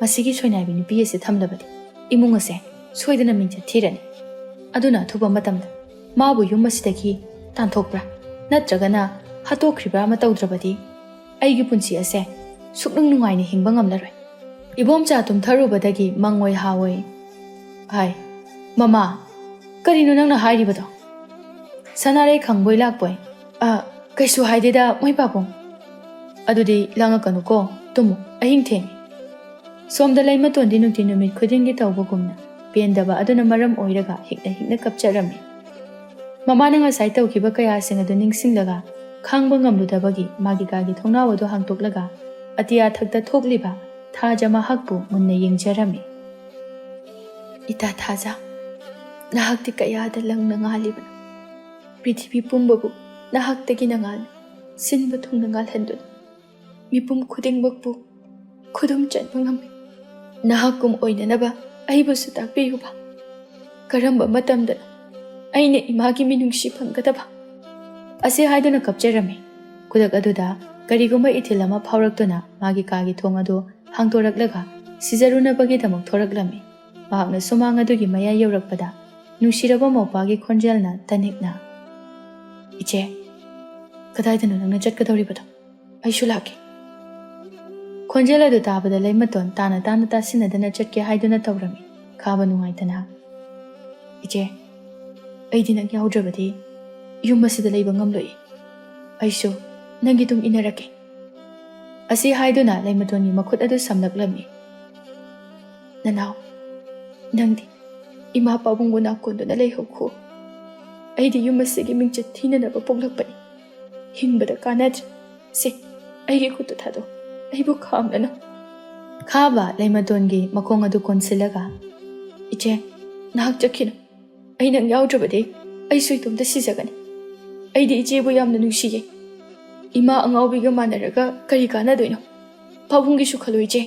ꯃꯁꯤꯒꯤ ꯁꯣꯏꯅꯥꯏꯕꯤ ꯅꯨꯄꯤ ꯑꯁꯤ ꯊꯝꯂꯕꯗꯤ ꯏꯃꯨꯡ ꯑꯁꯦ ꯁꯣꯏꯗꯅ ꯃꯤꯡꯆꯠ ꯊꯤꯔꯅꯤ꯫ ꯑꯗꯨꯅ ꯑꯊꯨꯕ ꯃꯇꯝꯗ ꯃꯥꯕꯨ ꯌꯨꯝ ꯑꯁꯤꯗꯒꯤ ꯇꯥꯟꯊꯣꯛꯄ꯭ꯔꯥ ꯅꯠꯇ꯭ꯔꯒꯅ ꯍꯥꯠꯇꯣꯛꯈ꯭ꯔꯤꯕ꯭ꯔꯥ ꯑꯃ ꯇꯧꯗ꯭ꯔꯕꯗꯤ ꯑꯩꯒꯤ ꯄꯨꯟꯁꯤ ꯑꯁꯦ ꯁꯨꯛꯅꯨꯡ ꯅꯨꯡꯉꯥꯏꯅ ꯍꯤꯡꯕ ꯉꯝꯂꯔꯣꯏ꯫" ꯏꯕꯣꯝꯆꯥ ꯇꯨꯝꯊꯔꯨꯕꯗꯒꯤ ꯃꯪꯑꯣꯏ ꯍꯥꯑꯣꯏ ꯍꯥꯏ, "ꯃꯃꯥ, ꯀꯔꯤꯅꯣ ꯅꯪꯅ ꯍꯥꯏꯔꯤꯕꯗꯣ?" ꯁꯅꯥꯔꯩ ꯈꯪꯕꯣꯏ ꯂꯥꯛꯄꯣꯏ, "ꯑ, ꯀꯩꯁꯨ ꯍꯥꯏꯗꯦꯗ, ꯃꯣꯏ ꯄꯥꯕꯨꯡ꯫" "ꯑꯗꯨꯗꯤ ꯂꯥꯡꯉꯛꯀꯅꯨꯀꯣ, ꯇꯨꯝꯃꯨ, ꯑꯍꯤꯡ ꯊꯦꯡꯉꯦ꯫" ꯁꯣꯝꯗ ꯂꯩꯃꯇꯣꯟꯗꯤ ꯅꯨꯡꯇꯤ ꯅꯨꯃꯤꯠ ꯈꯨꯗꯤꯡꯒꯤ ꯇꯧꯕꯒꯨꯝꯅ ꯄꯦꯟꯗꯕ ꯑꯗꯨꯅ ꯃꯔꯝ ꯑꯣꯏꯔꯒ ꯍꯤꯛꯅ ꯍꯤꯛꯅ ꯀꯞꯆꯔꯝꯃꯤ꯫ ꯃꯃꯥꯅ ꯉꯁꯥꯏ ꯇꯧꯈꯤꯕ ꯀꯌꯥꯁꯤꯡ ꯑꯗꯨ ꯅꯤꯡꯁꯤꯡꯂꯒ ꯈꯥꯡꯕ ꯉꯝꯂꯨꯗꯕꯒꯤ ꯃꯥꯒꯤ ꯀꯥꯒꯤ ꯊꯣꯡꯅꯥꯎ ꯑꯗꯨ ꯍꯥꯡꯗꯣꯛꯂꯒ ꯑꯇꯤꯌꯥ ꯊꯛꯇ ꯊꯣꯛꯂꯤꯕ ꯊꯥꯖ ꯃꯍꯥꯛꯄꯨ ꯃꯨꯟꯅ ꯌꯦꯡꯖꯔꯝꯃꯤ꯫ "ꯏꯇꯥ ꯊꯥꯖ, ꯅꯍꯥꯛꯇꯤ ꯀꯌꯥꯗ ꯂꯪꯅ ꯉꯥꯜꯂꯤꯕꯅꯣ? ꯄ꯭ꯔꯤꯊꯤꯕꯤ ꯄꯨꯝꯕꯕꯨ ꯅꯍꯥꯛꯇꯒꯤꯅ ꯉꯥꯜꯂꯤ꯫ ꯁꯤꯟꯕ ꯊꯨꯡꯅ ꯉꯥꯜꯍꯟꯗꯨꯅ ꯃꯤꯄꯨꯝ ꯈꯨꯗꯤꯡꯃꯛꯄꯨ ꯈꯨꯗꯨꯝ ꯆꯟꯕ ꯉꯝꯃꯤ꯫ ꯅꯍꯥꯛꯀꯨꯝ ꯑꯣꯏꯅꯅꯕ ꯑꯩꯕꯨꯁꯨ ꯇꯥꯛꯄꯤꯌꯨꯕ꯫ ꯀꯔꯝꯕ ꯃꯇꯝꯗꯅꯣ ꯑꯩꯅ ꯏꯃꯥꯒꯤ ꯃꯤꯅꯨꯡꯁꯤ ꯐꯪꯒꯗꯕ?" ꯑꯁꯤ ꯍꯥꯏꯗꯨꯅ ꯀꯞꯆꯔꯝꯃꯤ꯫ ꯈꯨꯗꯛ ꯑꯗꯨꯗ ꯀꯔꯤꯒꯨꯝꯕ ꯏꯊꯤꯜ ꯑꯃ ꯐꯥꯎꯔꯛꯇꯨꯅ ꯃꯥꯒꯤ ꯀꯥꯒꯤ ꯊꯣꯡ ꯑꯗꯨ ꯍꯥꯡꯗꯣꯔꯛꯂꯒ ꯁꯤꯖꯔꯨꯅꯕꯒꯤꯗꯃꯛ ꯊꯣꯔꯛꯂꯝꯃꯤ꯫ ꯃꯍꯥꯛꯅ ꯁꯨꯃꯥꯡ ꯑꯗꯨꯒꯤ ꯃꯌꯥꯏ ꯌꯧꯔꯛꯄꯗ ꯅꯨꯡꯁꯤꯔꯕ ꯃꯧꯄꯥꯒꯤ ꯈꯣꯟꯖꯦꯜꯅ ꯇꯅꯤꯛꯅ, "ꯏꯆꯦ, ꯀꯗꯥꯏꯗꯅꯣ ꯅꯪꯅ ꯆꯠꯀꯗꯧꯔꯤꯕꯗꯣ? ꯑꯩꯁꯨ ꯂꯥꯛꯀꯦ꯫" ꯈꯣꯟꯖꯦꯜ ꯑꯗꯨ ꯇꯥꯕꯗ ꯂꯩꯃꯇꯣꯟ ꯇꯥꯅ ꯇꯥꯅ ꯇꯥꯁꯤꯟꯅꯗꯅ ꯆꯠꯀꯦ ꯍꯥꯏꯗꯨꯅ ꯇꯧꯔꯝꯃꯤ꯫ ꯈꯥꯕ ꯅꯨꯡꯉꯥꯏꯇꯅ, "ꯏꯆꯦ, ꯑꯩꯗꯤ ꯅꯪ ꯌꯥꯎꯗ꯭ꯔꯕꯗꯤ ꯌꯨꯝ ꯑꯁꯤꯗ ꯂꯩꯕ ꯉꯝꯂꯣꯏ꯫ ꯑꯩꯁꯨ ꯅꯪꯒꯤ ꯇꯨꯡ ꯏꯟꯅꯔꯛꯀꯦ꯫" ꯑꯁꯤ ꯍꯥꯏꯗꯨꯅ ꯂꯩꯃꯇꯣꯟꯒꯤ ꯃꯈꯨꯠ ꯑꯗꯨ ꯁꯝꯂꯛꯂꯝꯃꯤ꯫ "ꯅꯅꯥꯎ, ꯅꯪꯗꯤ ꯏꯃꯥ ꯄꯥꯕꯨꯡꯕꯨ ꯅꯥꯀꯣꯟꯗꯨꯅ ꯂꯩꯍꯧꯈꯣ꯫ ꯑꯩꯗꯤ ꯌꯨꯝ ꯑꯁꯤꯒꯤ ꯃꯤꯡꯆꯠ ꯊꯤꯅꯅꯕ ꯄꯣꯛꯂꯛꯄꯅꯤ꯫ ꯍꯤꯡꯕꯗ ꯀꯥꯟꯅꯗ꯭ꯔꯦ꯫ ꯁꯦ, ꯑꯩꯒꯤ ꯈꯨꯠꯇꯨ ꯊꯥꯗꯣꯛ꯫ ꯑꯩꯕꯨ ꯈꯥꯝꯅꯅ꯫" ꯈꯥꯕ ꯂꯩꯃꯇꯣꯟꯒꯤ ꯃꯈꯣꯡ ꯑꯗꯨ ꯀꯣꯟꯁꯤꯜꯂꯒ, "ꯏꯆꯦ, ꯅꯍꯥꯛ ꯆꯠꯈꯤꯅꯨ꯫ ꯑꯩ ꯅꯪ ꯌꯥꯎꯗ꯭ꯔꯕꯗꯤ ꯑꯩꯁꯨ ꯏꯇꯣꯝꯇ ꯁꯤꯖꯒꯅꯤ꯫ ꯑꯩꯗꯤ ꯏꯆꯦꯕꯨ ꯌꯥꯝꯅ ꯅꯨꯡꯁꯤꯌꯦ꯫ ꯏꯃꯥ ꯑꯉꯥꯎꯕꯤꯒ ꯃꯥꯟꯅꯔꯒ ꯀꯔꯤ ꯀꯥꯟꯅꯗꯣꯏꯅꯣ? ꯄꯥꯕꯨꯡꯒꯤꯁꯨ ꯈꯜꯂꯨ, ꯏꯆꯦ꯫"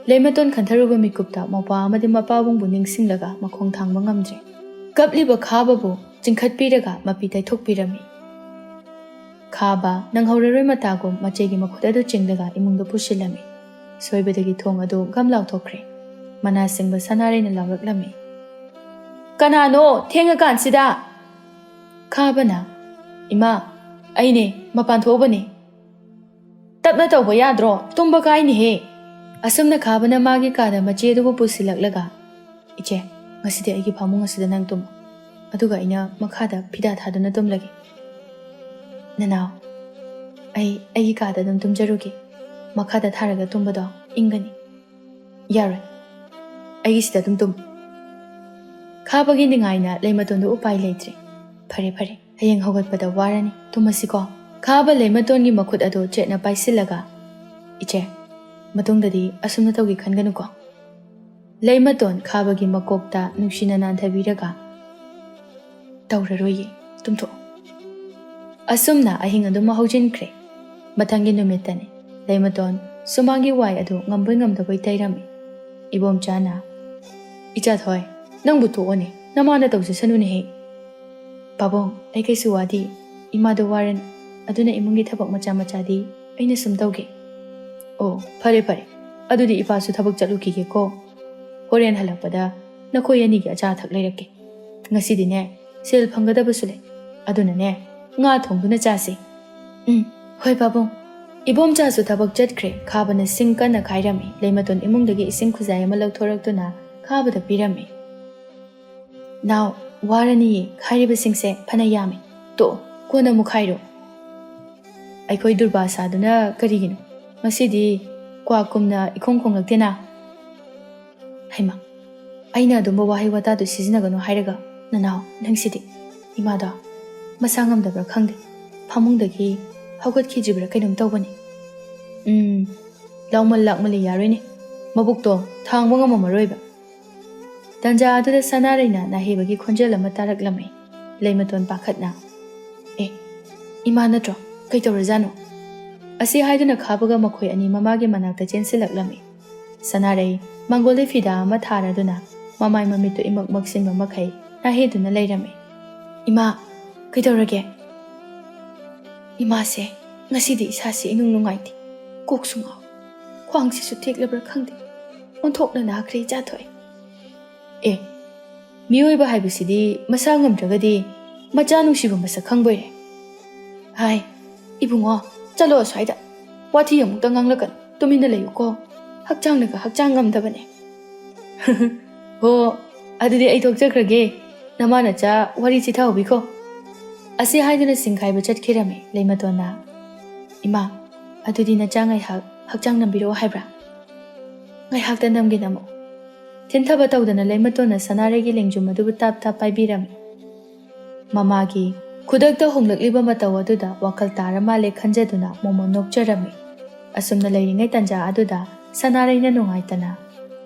ꯂꯩꯃꯇꯣꯟ ꯈꯟꯊꯔꯨꯕ ꯃꯤꯀꯨꯞꯇ ꯃꯧꯄ꯭ꯋꯥ ꯑꯃꯗꯤ ꯃꯄꯥꯕꯨꯡꯕꯨ ꯅꯤꯡꯁꯤꯡꯂꯒ ꯃꯈꯣꯡ ꯊꯥꯡꯕ ꯉꯝꯗ꯭ꯔꯦ꯫ ꯀꯞꯂꯤꯕ ꯈꯥꯕꯕꯨ ꯆꯤꯡꯈꯠꯄꯤꯔꯒ ꯃꯄꯤ ꯇꯩꯊꯣꯛꯄꯤꯔꯝꯃꯤ꯫ "ꯈꯥꯕ, ꯅꯪꯍꯧꯔꯔꯣꯏ ꯃꯇꯥꯒꯨꯝ ꯃꯆꯦꯒꯤ ꯃꯈꯨꯠ ꯑꯗꯨ ꯆꯤꯡꯂꯒ ꯏꯃꯨꯡꯗ ꯄꯨꯁꯤꯜꯂꯝꯃꯤ꯫ ꯁꯣꯏꯕꯗꯒꯤ ꯊꯣꯡ ꯑꯗꯨ ꯒꯝ ꯂꯥꯎꯊꯣꯛꯈ꯭ꯔꯦ꯫" ꯃꯅꯥ ꯁꯤꯡꯕ ꯁꯅꯥꯔꯩꯅ ꯂꯥꯎꯔꯛꯂꯝꯃꯤ꯫ "ꯀꯅꯥꯅꯣ ꯊꯦꯡꯉꯀꯥꯟꯁꯤꯗ?" ꯈꯥꯕꯅ, "ꯏꯃꯥ, ꯑꯩꯅꯦ, ꯃꯄꯥꯟ ꯊꯣꯛꯎꯕꯅꯦ꯫" "ꯇꯞꯅ ꯇꯧꯕ ꯌꯥꯗ꯭ꯔꯣ? ꯇꯨꯝꯕ ꯀꯥꯏꯅꯤꯍꯦ꯫" ꯑꯁꯨꯝꯅ ꯈꯥꯕꯅ ꯃꯥꯒꯤ ꯀꯥꯗ ꯃꯆꯦ ꯑꯗꯨꯕꯨ ꯄꯨꯁꯤꯜꯂꯛꯂꯒ, "ꯏꯆꯦ, ꯉꯁꯤꯗꯤ ꯑꯩꯒꯤ ꯐꯃꯨꯡ ꯑꯁꯤꯗ ꯅꯪ ꯇꯨꯝꯃꯨ꯫ ꯑꯗꯨꯒ ꯑꯩꯅ ꯃꯈꯥꯗ ꯐꯤꯗꯥ ꯊꯥꯗꯨꯅ ꯇꯨꯝꯂꯒꯦ꯫" "ꯅꯅꯥꯎ, ꯑꯩ ꯑꯩꯒꯤ ꯀꯥꯗ ꯑꯗꯨꯝ ꯇꯨꯝꯖꯔꯨꯒꯦ꯫ ꯃꯈꯥꯗ ꯊꯥꯔꯒ ꯇꯨꯝꯕꯗꯣ ꯏꯪꯒꯅꯤ꯫" "ꯌꯥꯔꯣꯏ꯫ ꯑꯩꯒꯤꯁꯤꯗ ꯑꯗꯨꯝ ꯇꯨꯝꯃꯨ꯫" ꯈꯥꯕꯒꯤ ꯅꯤꯡꯉꯥꯏꯅ ꯂꯩꯃꯇꯣꯟꯗꯨ ꯎꯄꯥꯏ ꯂꯩꯇ꯭ꯔꯦ꯫ "ꯐꯔꯦ, ꯐꯔꯦ꯫ ꯍꯌꯦꯡ ꯍꯧꯒꯠꯄꯗ ꯋꯥꯔꯅꯤ꯫ ꯇꯨꯝꯃꯁꯤꯀꯣ?" ꯈꯥꯕ ꯂꯩꯃꯇꯣꯟꯒꯤ ꯃꯈꯨꯠ ꯑꯗꯨ ꯆꯦꯠꯅ ꯄꯥꯏꯁꯤꯜꯂꯒ, "ꯏꯆꯦ, ꯃꯇꯨꯡꯗꯗꯤ ꯑꯁꯨꯝꯅ ꯇꯧꯒꯦ ꯈꯟꯒꯅꯨꯀꯣ꯫" ꯂꯩꯃꯇꯣꯟ ꯈꯥꯕꯒꯤ ꯃꯀꯣꯛꯇ ꯅꯨꯡꯁꯤꯅ ꯅꯥꯟꯊꯕꯤꯔꯒ, "ꯇꯧꯔꯔꯣꯏꯌꯦ, ꯇꯨꯝꯊꯣꯛꯑꯣ꯫" ꯑꯁꯨꯝꯅ ꯑꯍꯤꯡ ꯑꯗꯨꯃ ꯍꯧꯖꯤꯟꯈ꯭ꯔꯦ꯫ ꯃꯊꯪꯒꯤ ꯅꯨꯃꯤꯠꯇꯅꯤ꯫ ꯂꯩꯃꯇꯣꯟ ꯁꯨꯃꯥꯡꯒꯤ ꯋꯥꯏ ꯑꯗꯨ ꯉꯝꯕꯣꯏ ꯉꯝꯗꯕꯣꯏ ꯇꯩꯔꯝꯃꯤ꯫ ꯏꯕꯣꯝꯆꯥꯅ, "ꯏꯆꯥꯊꯣꯏ, ꯅꯪꯕꯨ ꯇꯣꯛꯑꯣꯅꯦ, ꯅꯃꯥꯅ ꯇꯧꯖꯁꯅꯨꯅꯦꯍꯦ꯫" "ꯄꯥꯕꯨꯡ, ꯑꯩ ꯀꯩꯁꯨ ꯋꯥꯗꯦ꯫ ꯏꯃꯥꯗꯣ ꯋꯥꯔꯅꯤ, ꯑꯗꯨꯅ ꯏꯃꯨꯡꯒꯤ ꯊꯕꯛ ꯃꯆꯥ ꯃꯆꯥꯗꯤ ꯑꯩꯅ ꯁꯨꯝ ꯇꯧꯒꯦ꯫" "ꯑꯣ, ꯐꯔꯦ ꯐꯔꯦ, ꯑꯗꯨꯗꯤ ꯏꯄꯥꯁꯨ ꯊꯕꯛ ꯆꯠꯂꯨꯈꯤꯒꯦꯀꯣ꯫ ꯍꯣꯔꯦꯟ ꯍꯜꯂꯛꯄꯗ ꯅꯈꯣꯏ ꯑꯅꯤꯒꯤ ꯑꯆꯥ ꯑꯊꯛ ꯂꯩꯔꯛꯀꯦ꯫ ꯉꯁꯤꯗꯤꯅꯦ, ꯁꯦꯜ ꯐꯪꯒꯗꯕꯁꯨ ꯂꯩ, ꯑꯗꯨꯅꯅꯦ, ꯉꯥ ꯊꯣꯡꯗꯨꯅ ꯆꯥꯁꯤ꯫" "ꯎꯝ, ꯍꯣꯏ ꯄꯥꯕꯨꯡ꯫" ꯏꯕꯣꯝꯆꯥꯁꯨ ꯊꯕꯛ ꯆꯠꯈ꯭ꯔꯦ꯫ ꯈꯥꯕꯅ ꯁꯤꯡ ꯀꯟꯅ ꯈꯥꯏꯔꯝꯃꯤ꯫ ꯂꯩꯃꯇꯣꯟ ꯏꯃꯨꯡꯗꯒꯤ ꯏꯁꯤꯡ ꯈꯨꯖꯥꯏ ꯑꯃ ꯂꯧꯊꯣꯔꯛꯇꯨꯅ ꯈꯥꯕꯗ ꯄꯤꯔꯝꯃꯤ꯫ "ꯅꯥꯎ, ꯋꯥꯔꯅꯤꯌꯦ, ꯈꯥꯏꯔꯤꯕꯁꯤꯡꯁꯦ ꯐꯅ ꯌꯥꯝꯃꯤ꯫ ꯇꯣꯛꯑꯣ, ꯀꯣꯟꯅ ꯑꯃꯨꯛ ꯈꯥꯏꯔꯣ꯫" "ꯑꯩꯈꯣꯏ ꯗꯨꯔꯕꯥ ꯁꯥꯗꯨꯅ ꯀꯔꯤꯒꯤꯅꯣ? ꯉꯁꯤꯗꯤ ꯀ꯭ꯋꯥꯛꯀꯨꯝꯅ ꯏꯈꯣꯡ ꯈꯣꯡꯂꯛꯇꯦꯅ꯫" ꯍꯩꯃꯥ, ꯑꯩꯅ ꯑꯗꯨꯝꯕ ꯋꯥꯍꯩ ꯋꯥꯇꯥꯗꯨ ꯁꯤꯖꯤꯟꯅꯒꯅꯨ ꯍꯥꯏꯔꯒ, ꯅꯅꯥꯎ, ꯅꯪꯁꯤꯗꯤ꯫ ꯏꯃꯥꯗꯣ ꯃꯁꯥ ꯉꯝꯗꯕ꯭ꯔꯥ ꯈꯪꯗꯦ, ꯐꯃꯨꯡꯗꯒꯤ ꯍꯧꯒꯠꯈꯤꯗ꯭ꯔꯤꯕ꯭ꯔꯥ ꯀꯩꯅꯣꯝ ꯇꯧꯕꯅꯤ꯫ ꯎꯝ, ꯂꯥꯎꯃꯜ ꯂꯥꯛꯃꯜꯂꯤ ꯌꯥꯔꯣꯏꯅꯦ, ꯃꯕꯨꯛꯇꯣ ꯊꯥꯡꯕ ꯉꯝꯃꯝꯃꯔꯣꯏꯕ꯫ ꯇꯟꯖꯥ ꯑꯗꯨꯗ ꯁꯅꯥꯔꯩꯅ ꯅꯥꯍꯦꯕꯒꯤ ꯈꯣꯟꯖꯦꯜ ꯑꯃ ꯇꯥꯔꯛꯂꯝꯃꯤ꯫ ꯂꯩꯃꯇꯣꯟ ꯄꯥꯈꯠꯅ, "ꯑꯦ, ꯏꯃꯥ ꯅꯠꯇ꯭ꯔꯣ? ꯀꯩꯗꯧꯔꯖꯥꯠꯅꯣ?" ꯑꯁꯤ ꯍꯥꯏꯗꯨꯅ ꯈꯥꯕꯒ ꯃꯈꯣꯏ ꯑꯅꯤ ꯃꯃꯥꯒꯤ ꯃꯅꯥꯛꯇ ꯆꯦꯟꯁꯤꯜꯂꯛꯂꯝꯃꯤ꯫ ꯁꯅꯥꯔꯩ ꯃꯪꯒꯣꯜꯗ ꯐꯤꯗꯥ ꯑꯃ ꯊꯥꯔꯗꯨꯅ ꯃꯃꯥꯏ ꯃꯃꯤꯠꯇꯨ ꯏꯃꯛ ꯃꯛꯁꯤꯟꯕ ꯃꯈꯩ ꯅꯥꯍꯦꯗꯨꯅ ꯂꯩꯔꯝꯃꯤ꯫ "ꯏꯃꯥ, ꯀꯩꯗꯧꯔꯒꯦ?" "ꯏꯃꯥꯁꯦ, ꯉꯁꯤꯗꯤ ꯏꯁꯥꯁꯦ ꯏꯅꯨꯡ ꯅꯨꯡꯉꯥꯏꯇꯦ꯫ ꯀꯣꯛꯁꯨ ꯉꯥꯎ꯫ ꯈ꯭ꯋꯥꯡꯁꯤꯁꯨ ꯇꯦꯛꯂꯕ꯭ꯔꯥ ꯈꯪꯗꯦ꯫ ꯑꯣꯟꯊꯣꯛꯅ ꯅꯥꯈ꯭ꯔꯦ ꯏꯆꯥ ꯊꯣꯏ꯫" "ꯑꯦ, ꯃꯤꯑꯣꯏꯕ ꯍꯥꯏꯕꯁꯤꯗꯤ ꯃꯁꯥ ꯉꯝꯗ꯭ꯔꯒꯗꯤ ꯃꯆꯥ ꯅꯨꯡꯁꯤꯕ ꯃꯁꯛ ꯈꯪꯕꯣꯏꯔꯦ꯫ ꯍꯥꯏ, ꯏꯕꯨꯡꯉꯣ, ꯆꯠꯂꯣ ꯑꯁ꯭ꯋꯥꯏꯗ꯫ ꯋꯥꯊꯤ ꯑꯃꯨꯛꯇ ꯉꯥꯡꯂꯛꯀꯅꯨ꯫ ꯇꯨꯃꯤꯟꯅ ꯂꯩꯌꯨꯀꯣ꯫ ꯍꯛꯆꯥꯡꯅꯒ ꯍꯛꯆꯥꯡ ꯉꯝꯗꯕꯅꯦ꯫" "ꯍꯣ, ꯑꯗꯨꯗꯤ ꯑꯩ ꯊꯣꯛꯆꯈ꯭ꯔꯒꯦ꯫ ꯅꯃꯥ ꯅꯆꯥ ꯋꯥꯔꯤ ꯆꯤꯊꯍꯧꯕꯤꯈꯣ꯫" ꯑꯁꯤ ꯍꯥꯏꯗꯨꯅ ꯁꯤꯡꯈꯥꯏꯕ ꯆꯠꯈꯤꯔꯝꯃꯤ ꯂꯩꯃꯇꯣꯟꯅ꯫ "ꯏꯃꯥ, ꯑꯗꯨꯗꯤ ꯅꯆꯥ ꯉꯥꯏꯍꯥꯛ ꯍꯛꯆꯥꯡ ꯅꯝꯕꯤꯔꯛꯑꯣ ꯍꯥꯏꯕ꯭ꯔꯥ?" "ꯉꯥꯏꯍꯥꯛꯇ ꯅꯝꯒꯦ ꯅꯝꯃꯣ꯫" ꯊꯤꯟꯊꯕ ꯇꯧꯗꯅ ꯂꯩꯃꯇꯣꯟꯅ ꯁꯅꯥꯔꯩꯒꯤ ꯂꯦꯡꯖꯨꯝ ꯑꯗꯨꯕꯨ ꯇꯥꯞ ꯇꯥꯞ ꯄꯥꯏꯕꯤꯔꯝꯃꯤ꯫ ꯃꯃꯥꯒꯤ ꯈꯨꯗꯛꯇ ꯍꯣꯡꯂꯛꯂꯤꯕ ꯃꯇꯧ ꯑꯗꯨꯗ ꯋꯥꯈꯜ ꯇꯥꯔ ꯃꯥꯜꯂꯦ ꯈꯟꯖꯗꯨꯅ ꯃꯣꯃꯣꯟ ꯅꯣꯛꯆꯔꯝꯃꯤ꯫ ꯑꯁꯨꯝꯅ ꯂꯩꯔꯤꯉꯩ ꯇꯟꯖꯥ ꯑꯗꯨꯗ ꯁꯅꯥꯔꯩꯅ ꯅꯨꯡꯉꯥꯏꯇꯅ,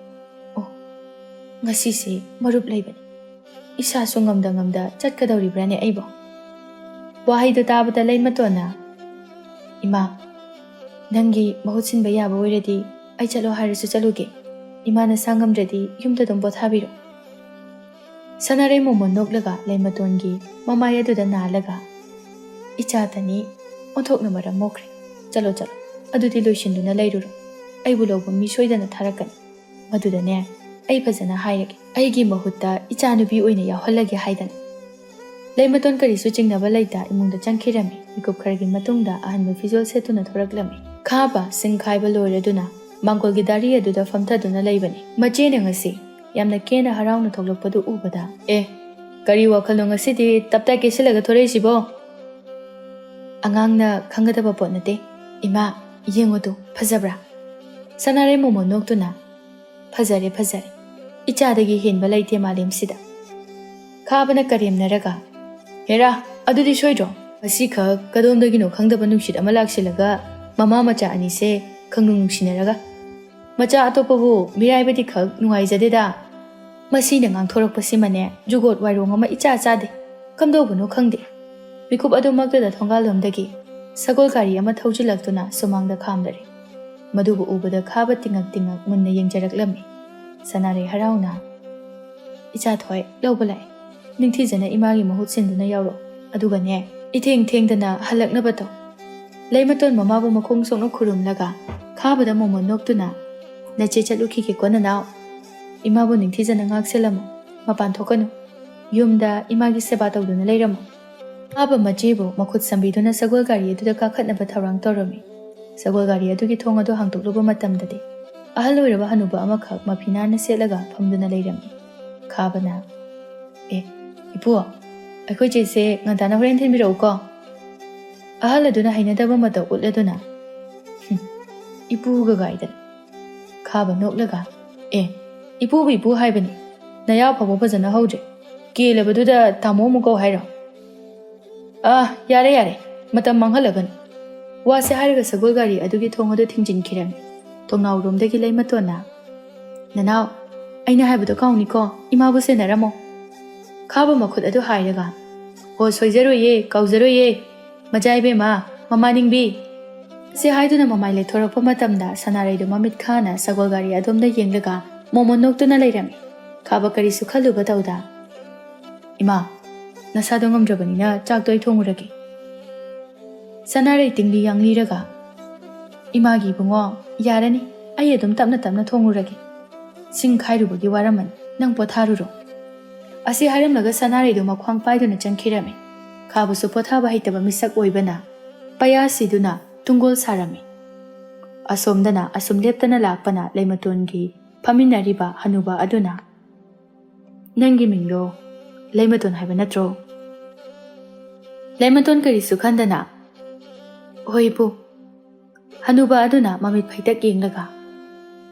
"ꯑꯣ, ꯉꯁꯤꯁꯤ ꯃꯔꯨꯞ ꯂꯩꯕꯅꯤ꯫ ꯏꯁꯥꯁꯨ ꯉꯝꯗ ꯉꯝꯗ ꯆꯠꯀꯗꯧꯔꯤꯕ꯭ꯔꯥꯅꯦ ꯑꯩꯕꯣ?" ꯋꯥꯍꯩꯗꯨ ꯇꯥꯕꯗ ꯂꯩꯃꯇꯣꯟꯅ, "ꯏꯃꯥ, ꯅꯪꯒꯤ ꯃꯍꯨꯠ ꯁꯤꯟꯕ ꯌꯥꯕ ꯑꯣꯏꯔꯗꯤ ꯑꯩ ꯆꯠꯂꯣ ꯍꯥꯏꯔꯁꯨ ꯆꯠꯂꯨꯒꯦ꯫ ꯏꯃꯥ ꯅꯁꯥ ꯉꯝꯗ꯭ꯔꯗꯤ ꯌꯨꯝꯗ ꯑꯗꯨꯝ ꯄꯣꯊꯥꯕꯤꯔꯣ꯫" ꯁꯅꯥꯔꯩ ꯃꯣꯃꯣꯟ ꯅꯣꯛꯂꯒ ꯂꯩꯃꯇꯣꯟꯒꯤ ꯃꯃꯥꯏ ꯑꯗꯨꯗ ꯅꯥꯜꯂꯒ, "ꯏꯆꯥꯇꯅꯤ, ꯑꯣꯟꯊꯣꯛꯅ ꯃꯔꯝ ꯃꯣꯛꯈ꯭ꯔꯦ꯫ ꯆꯠꯂꯣ, ꯆꯠꯂꯣ, ꯑꯗꯨꯗꯤ ꯂꯣꯏꯁꯤꯟꯗꯨꯅ ꯂꯩꯔꯨꯔꯣ꯫ ꯑꯩꯕꯨ ꯂꯧꯕ ꯃꯤ ꯁꯣꯏꯗꯅ ꯊꯥꯔꯛꯀꯅꯤ꯫ ꯃꯗꯨꯗꯅꯦ, ꯑꯩ ꯐꯖꯅ ꯍꯥꯏꯔꯒꯦ, ꯑꯩꯒꯤ ꯃꯍꯨꯠꯇ ꯏꯆꯥꯅꯨꯄꯤ ꯑꯣꯏꯅ ꯌꯥꯎꯍꯜꯂꯒꯦ ꯍꯥꯏꯗꯅ꯫" ꯂꯩꯃꯇꯣꯟ ꯀꯔꯤꯁꯨ ꯆꯤꯡꯅꯕ ꯂꯩꯇ ꯏꯃꯨꯡꯗ ꯆꯪꯈꯤꯔꯝꯃꯤ꯫ ꯃꯤꯀꯨꯞ ꯈꯔꯒꯤ ꯃꯇꯨꯡꯗ ꯑꯍꯟꯕ ꯐꯤꯖꯣꯜ ꯁꯦꯠꯇꯨꯅ ꯊꯣꯔꯛꯂꯝꯃꯤ꯫ ꯈꯥꯕ, ꯁꯤꯡꯈꯥꯏꯕ ꯂꯣꯏꯔꯗꯨꯅ ꯃꯥꯡꯒꯣꯜꯒꯤ ꯗꯥꯔꯤ ꯑꯗꯨꯗ ꯐꯝꯊꯗꯨꯅ ꯂꯩꯕꯅꯤ꯫ ꯃꯆꯦꯅ ꯉꯁꯤ ꯌꯥꯝꯅ ꯀꯦꯅ ꯍꯔꯥꯎꯅ ꯊꯣꯛꯂꯛꯄꯗꯨ ꯎꯕꯗ, "ꯑꯦ, ꯀꯔꯤ ꯋꯥꯈꯜꯅꯣ ꯉꯁꯤꯗꯤ ꯇꯞꯇꯥꯏ ꯀꯦꯁꯤꯜꯂꯒ ꯊꯣꯔꯛꯏꯁꯤꯕꯣ?" "ꯑꯉꯥꯡꯅ ꯈꯪꯒꯗꯕ ꯄꯣꯠ ꯅꯠꯇꯦ꯫ ꯏꯃꯥ, ꯌꯦꯡꯉꯨꯗꯨ, ꯐꯖꯕ꯭ꯔꯥ?" ꯁꯅꯥꯔꯩ ꯃꯣꯃꯣꯟ ꯅꯣꯛꯇꯨꯅ, "ꯐꯖꯔꯦ, ꯐꯖꯔꯦ꯫ ꯏꯆꯥꯗꯒꯤ ꯍꯦꯟꯕ ꯂꯩꯇꯦ ꯃꯥꯂꯦꯝꯁꯤꯗ꯫ ꯈꯥꯕꯅ ꯀꯔꯦꯝꯅꯔꯒ, "ꯍꯦꯔꯥ, ꯑꯗꯨꯗꯤ ꯁꯣꯏꯗ꯭ꯔꯣ? ꯉꯁꯤꯈꯛ ꯀꯗꯣꯝꯗꯒꯤꯅꯣ ꯈꯪꯗꯕ ꯅꯨꯡꯁꯤꯠ ꯑꯃ ꯂꯥꯛꯁꯤꯜꯂꯒ ꯃꯃꯥ ꯃꯆꯥ ꯑꯅꯤꯁꯦ ꯈꯪꯅꯨꯡ ꯅꯨꯡꯁꯤꯅꯔꯒ꯫ ꯃꯆꯥ ꯑꯇꯣꯞꯄꯕꯨ ꯃꯤꯔꯥꯏꯕꯗꯤ ꯈꯛ ꯅꯨꯡꯉꯥꯏꯖꯗꯦꯗ꯫ ꯃꯁꯤꯅ ꯉꯥꯡꯊꯣꯔꯛꯄꯁꯤꯃꯅꯦ ꯖꯨꯒꯣꯠ ꯋꯥꯏꯔꯣꯡ ꯑꯃ ꯏꯆꯥ ꯆꯥꯗꯦ꯫ ꯀꯝꯗꯧꯕꯅꯣ ꯈꯪꯗꯦ꯫" ꯃꯤꯀꯨꯞ ꯑꯗꯨꯃꯛꯇꯗ ꯊꯣꯡꯒꯥꯜꯂꯣꯝꯗꯒꯤ ꯁꯒꯣꯜ ꯒꯥꯔꯤ ꯑꯃ ꯊꯧꯖꯤꯜꯂꯛꯇꯨꯅ ꯁꯨꯃꯥꯡꯗ ꯈꯥꯝꯂꯔꯦ꯫ ꯃꯗꯨꯕꯨ ꯎꯕꯗ ꯈꯥꯕ ꯇꯤꯡꯉꯛ ꯇꯤꯡꯉꯛ ꯃꯨꯟꯅ ꯌꯦꯡꯖꯔꯛꯂꯝꯃꯤ꯫ ꯁꯅꯥꯔꯩ ꯍꯔꯥꯎꯅ, "ꯏꯆꯥ ꯊꯣꯏ, ꯂꯧꯕ ꯂꯥꯛꯑꯦ꯫ ꯅꯤꯡꯊꯤꯖꯅ ꯏꯃꯥꯒꯤ ꯃꯍꯨꯠ ꯁꯤꯟꯗꯨꯅ ꯌꯥꯎꯔꯣ꯫ ꯑꯗꯨꯒꯅꯦ, ꯏꯊꯦꯡ ꯊꯦꯡꯗꯅ ꯍꯜꯂꯛꯅꯕ ꯇꯧ꯫" ꯂꯩꯃꯇꯣꯟ ꯃꯃꯥꯕꯨ ꯃꯈꯣꯡ ꯁꯣꯛꯅ ꯈꯨꯔꯨꯝꯂꯒ ꯈꯥꯕꯗ ꯃꯣꯃꯣꯟ ꯅꯣꯛꯇꯨꯅ, "ꯅꯆꯦ ꯆꯠꯂꯨꯈꯤꯒꯦꯀꯣ ꯅꯅꯥꯎ꯫ ꯏꯃꯥꯕꯨ ꯅꯤꯡꯊꯤꯖꯅ ꯉꯥꯛꯁꯦꯜꯂꯝꯃꯨ꯫ ꯃꯄꯥꯟ ꯊꯣꯛꯀꯅꯨ꯫ ꯌꯨꯝꯗ ꯏꯃꯥꯒꯤ ꯁꯦꯕꯥ ꯇꯧꯗꯨꯅ ꯂꯩꯔꯝꯃꯨ꯫" ꯈꯥꯕ ꯃꯆꯦꯕꯨ ꯃꯈꯨꯠ ꯁꯝꯕꯤꯗꯨꯅ ꯁꯒꯣꯜ ꯒꯥꯔꯤ ꯑꯗꯨꯗ ꯀꯥꯈꯠꯅꯕ ꯊꯧꯔꯥꯡ ꯇꯧꯔꯝꯃꯤ꯫ ꯁꯒꯣꯜ ꯒꯥꯔꯤ ꯑꯗꯨꯒꯤ ꯊꯣꯡ ꯑꯗꯨ ꯍꯥꯡꯗꯣꯛꯂꯨꯕ ꯃꯇꯝꯗꯗꯤ ꯑꯍꯜ ꯑꯣꯏꯔꯕ ꯍꯅꯨꯕ ꯑꯃꯈꯛ ꯃꯐꯤ ꯅꯥꯟꯅ ꯁꯦꯠꯂꯒ ꯐꯝꯗꯨꯅ ꯂꯩꯔꯝꯃꯤ꯫ ꯈꯥꯕꯅ, "ꯑꯦ, ꯏꯄꯨ, ꯑꯩꯈꯣꯏ ꯆꯦꯁꯦ ꯉꯟꯇꯥꯅ ꯍꯣꯔꯦꯟ ꯊꯤꯟꯕꯤꯔꯛꯎꯀꯣ꯫" ꯑꯍꯜ ꯑꯗꯨꯅ ꯍꯩꯅꯗꯕ ꯃꯇꯧ ꯎꯠꯂꯗꯨꯅ, "ꯍꯨꯝ, ꯏꯄꯨꯒ ꯒꯥꯏꯗꯅ꯫" ꯈꯥꯕ ꯅꯣꯛꯂꯒ, "ꯑꯦ, ꯏꯄꯨꯕꯨ ꯏꯄꯨ ꯍꯥꯏꯕꯅꯤ꯫ ꯅꯌꯥ ꯐꯥꯎꯕ ꯐꯖꯅ ꯍꯧꯗ꯭ꯔꯦ꯫ ꯀꯦꯜꯂꯕꯗꯨꯗ ꯇꯥꯃꯣ ꯑꯃꯨꯛ ꯀꯧ ꯍꯥꯏꯔꯣ?" "ꯑꯥ, ꯌꯥꯔꯦ, ꯌꯥꯔꯦ꯫ ꯃꯇꯝ ꯃꯥꯡꯍꯜꯂꯒꯅꯨ꯫" ꯋꯥꯁꯦ ꯍꯥꯏꯔꯒ ꯁꯒꯣꯜ ꯒꯥꯔꯤ ꯑꯗꯨꯒꯤ ꯊꯣꯡ ꯑꯗꯨ ꯊꯤꯡꯖꯤꯟꯈꯤꯔꯝꯃꯤ꯫ ꯊꯣꯡꯅꯥꯎꯔꯣꯝꯗꯒꯤ ꯂꯩꯃꯇꯣꯟꯅ, "ꯅꯅꯥꯎ, ꯑꯩꯅ ꯍꯥꯏꯕꯗꯣ ꯀꯥꯎꯅꯤꯀꯣ, ꯏꯃꯥꯕꯨ ꯁꯦꯟꯅꯔꯝꯃꯣ꯫" ꯈꯥꯕ ꯃꯈꯨꯠ ꯑꯗꯨ ꯍꯥꯏꯔꯒ, "ꯍꯣ, ꯁꯣꯏꯖꯔꯣꯏꯌꯦ, ꯀꯥꯎꯖꯔꯣꯏꯌꯦ, ꯃꯆꯥ ꯏꯕꯦꯝꯃ, ꯃꯃꯥ ꯅꯤꯡꯕꯤ꯫" ꯑꯁꯤ ꯍꯥꯏꯗꯨꯅ ꯃꯃꯥꯏ ꯂꯩꯊꯣꯔꯛꯄ ꯃꯇꯝꯗ ꯁꯅꯥꯔꯩꯗꯨ ꯃꯃꯤꯠ ꯈꯥꯅ ꯁꯒꯣꯜ ꯒꯥꯔꯤ ꯑꯗꯣꯝꯗ ꯌꯦꯡꯂꯒ ꯃꯣꯃꯣꯟ ꯅꯣꯛꯇꯨꯅ ꯂꯩꯔꯝꯃꯤ꯫ ꯈꯥꯕ ꯀꯔꯤꯁꯨ ꯈꯜꯂꯨꯕ ꯇꯧꯗ, "ꯏꯃꯥ, ꯅꯁꯥꯗꯣ ꯉꯝꯗ꯭ꯔꯕꯅꯤꯅ ꯆꯥꯛꯇꯣ ꯑꯩ ꯊꯣꯡꯉꯨꯔꯒꯦ꯫" ꯁꯅꯥꯔꯩ ꯇꯤꯡꯂꯤ ꯌꯥꯡꯂꯤꯔꯒ, "ꯏꯃꯥꯒꯤ ꯏꯕꯨꯡꯉꯣ, ꯌꯥꯔꯅꯤ, ꯑꯩ ꯑꯗꯨꯝ ꯇꯞꯅ ꯇꯞꯅ ꯊꯣꯡꯉꯨꯔꯒꯦ꯫ ꯁꯤꯡ ꯈꯥꯏꯔꯨꯕꯒꯤ ꯋꯥꯔꯝꯃꯅꯤ, ꯅꯪ ꯄꯣꯊꯥꯔꯨꯔꯣ꯫" ꯑꯁꯤ ꯍꯥꯏꯔꯝꯂꯒ ꯁꯅꯥꯔꯩꯗꯨ ꯃꯈ꯭ꯋꯥꯡ ꯄꯥꯏꯗꯨꯅ ꯆꯪꯈꯤꯔꯝꯃꯤ꯫ ꯈꯥꯕꯁꯨ ꯄꯣꯊꯥꯕ ꯍꯩꯇꯕ ꯃꯤꯁꯛ ꯑꯣꯏꯕꯅ ꯄꯌꯥꯁꯤꯗꯨꯅ ꯇꯨꯡꯒꯣꯜ ꯁꯥꯔꯝꯃꯤ꯫ ꯑꯁꯣꯝꯗꯅ ꯑꯁꯨꯝ ꯂꯦꯞꯇꯅ ꯂꯥꯛꯄꯅ ꯂꯩꯃꯇꯣꯟꯒꯤ ꯐꯝꯃꯤꯟꯅꯔꯤꯕ ꯍꯅꯨꯕ ꯑꯗꯨꯅ, "ꯅꯪꯒꯤ ꯃꯤꯡꯗꯣ ꯂꯩꯃꯇꯣꯟ ꯍꯥꯏꯕ ꯅꯠꯇ꯭ꯔꯣ?" ꯂꯩꯃꯇꯣꯟ ꯀꯔꯤꯁꯨ ꯈꯟꯗꯅ, "ꯍꯣꯏ ꯏꯄꯨ꯫" ꯍꯅꯨꯕ ꯑꯗꯨꯅ ꯃꯃꯤꯠ ꯐꯩꯇꯛ ꯌꯦꯡꯂꯒ,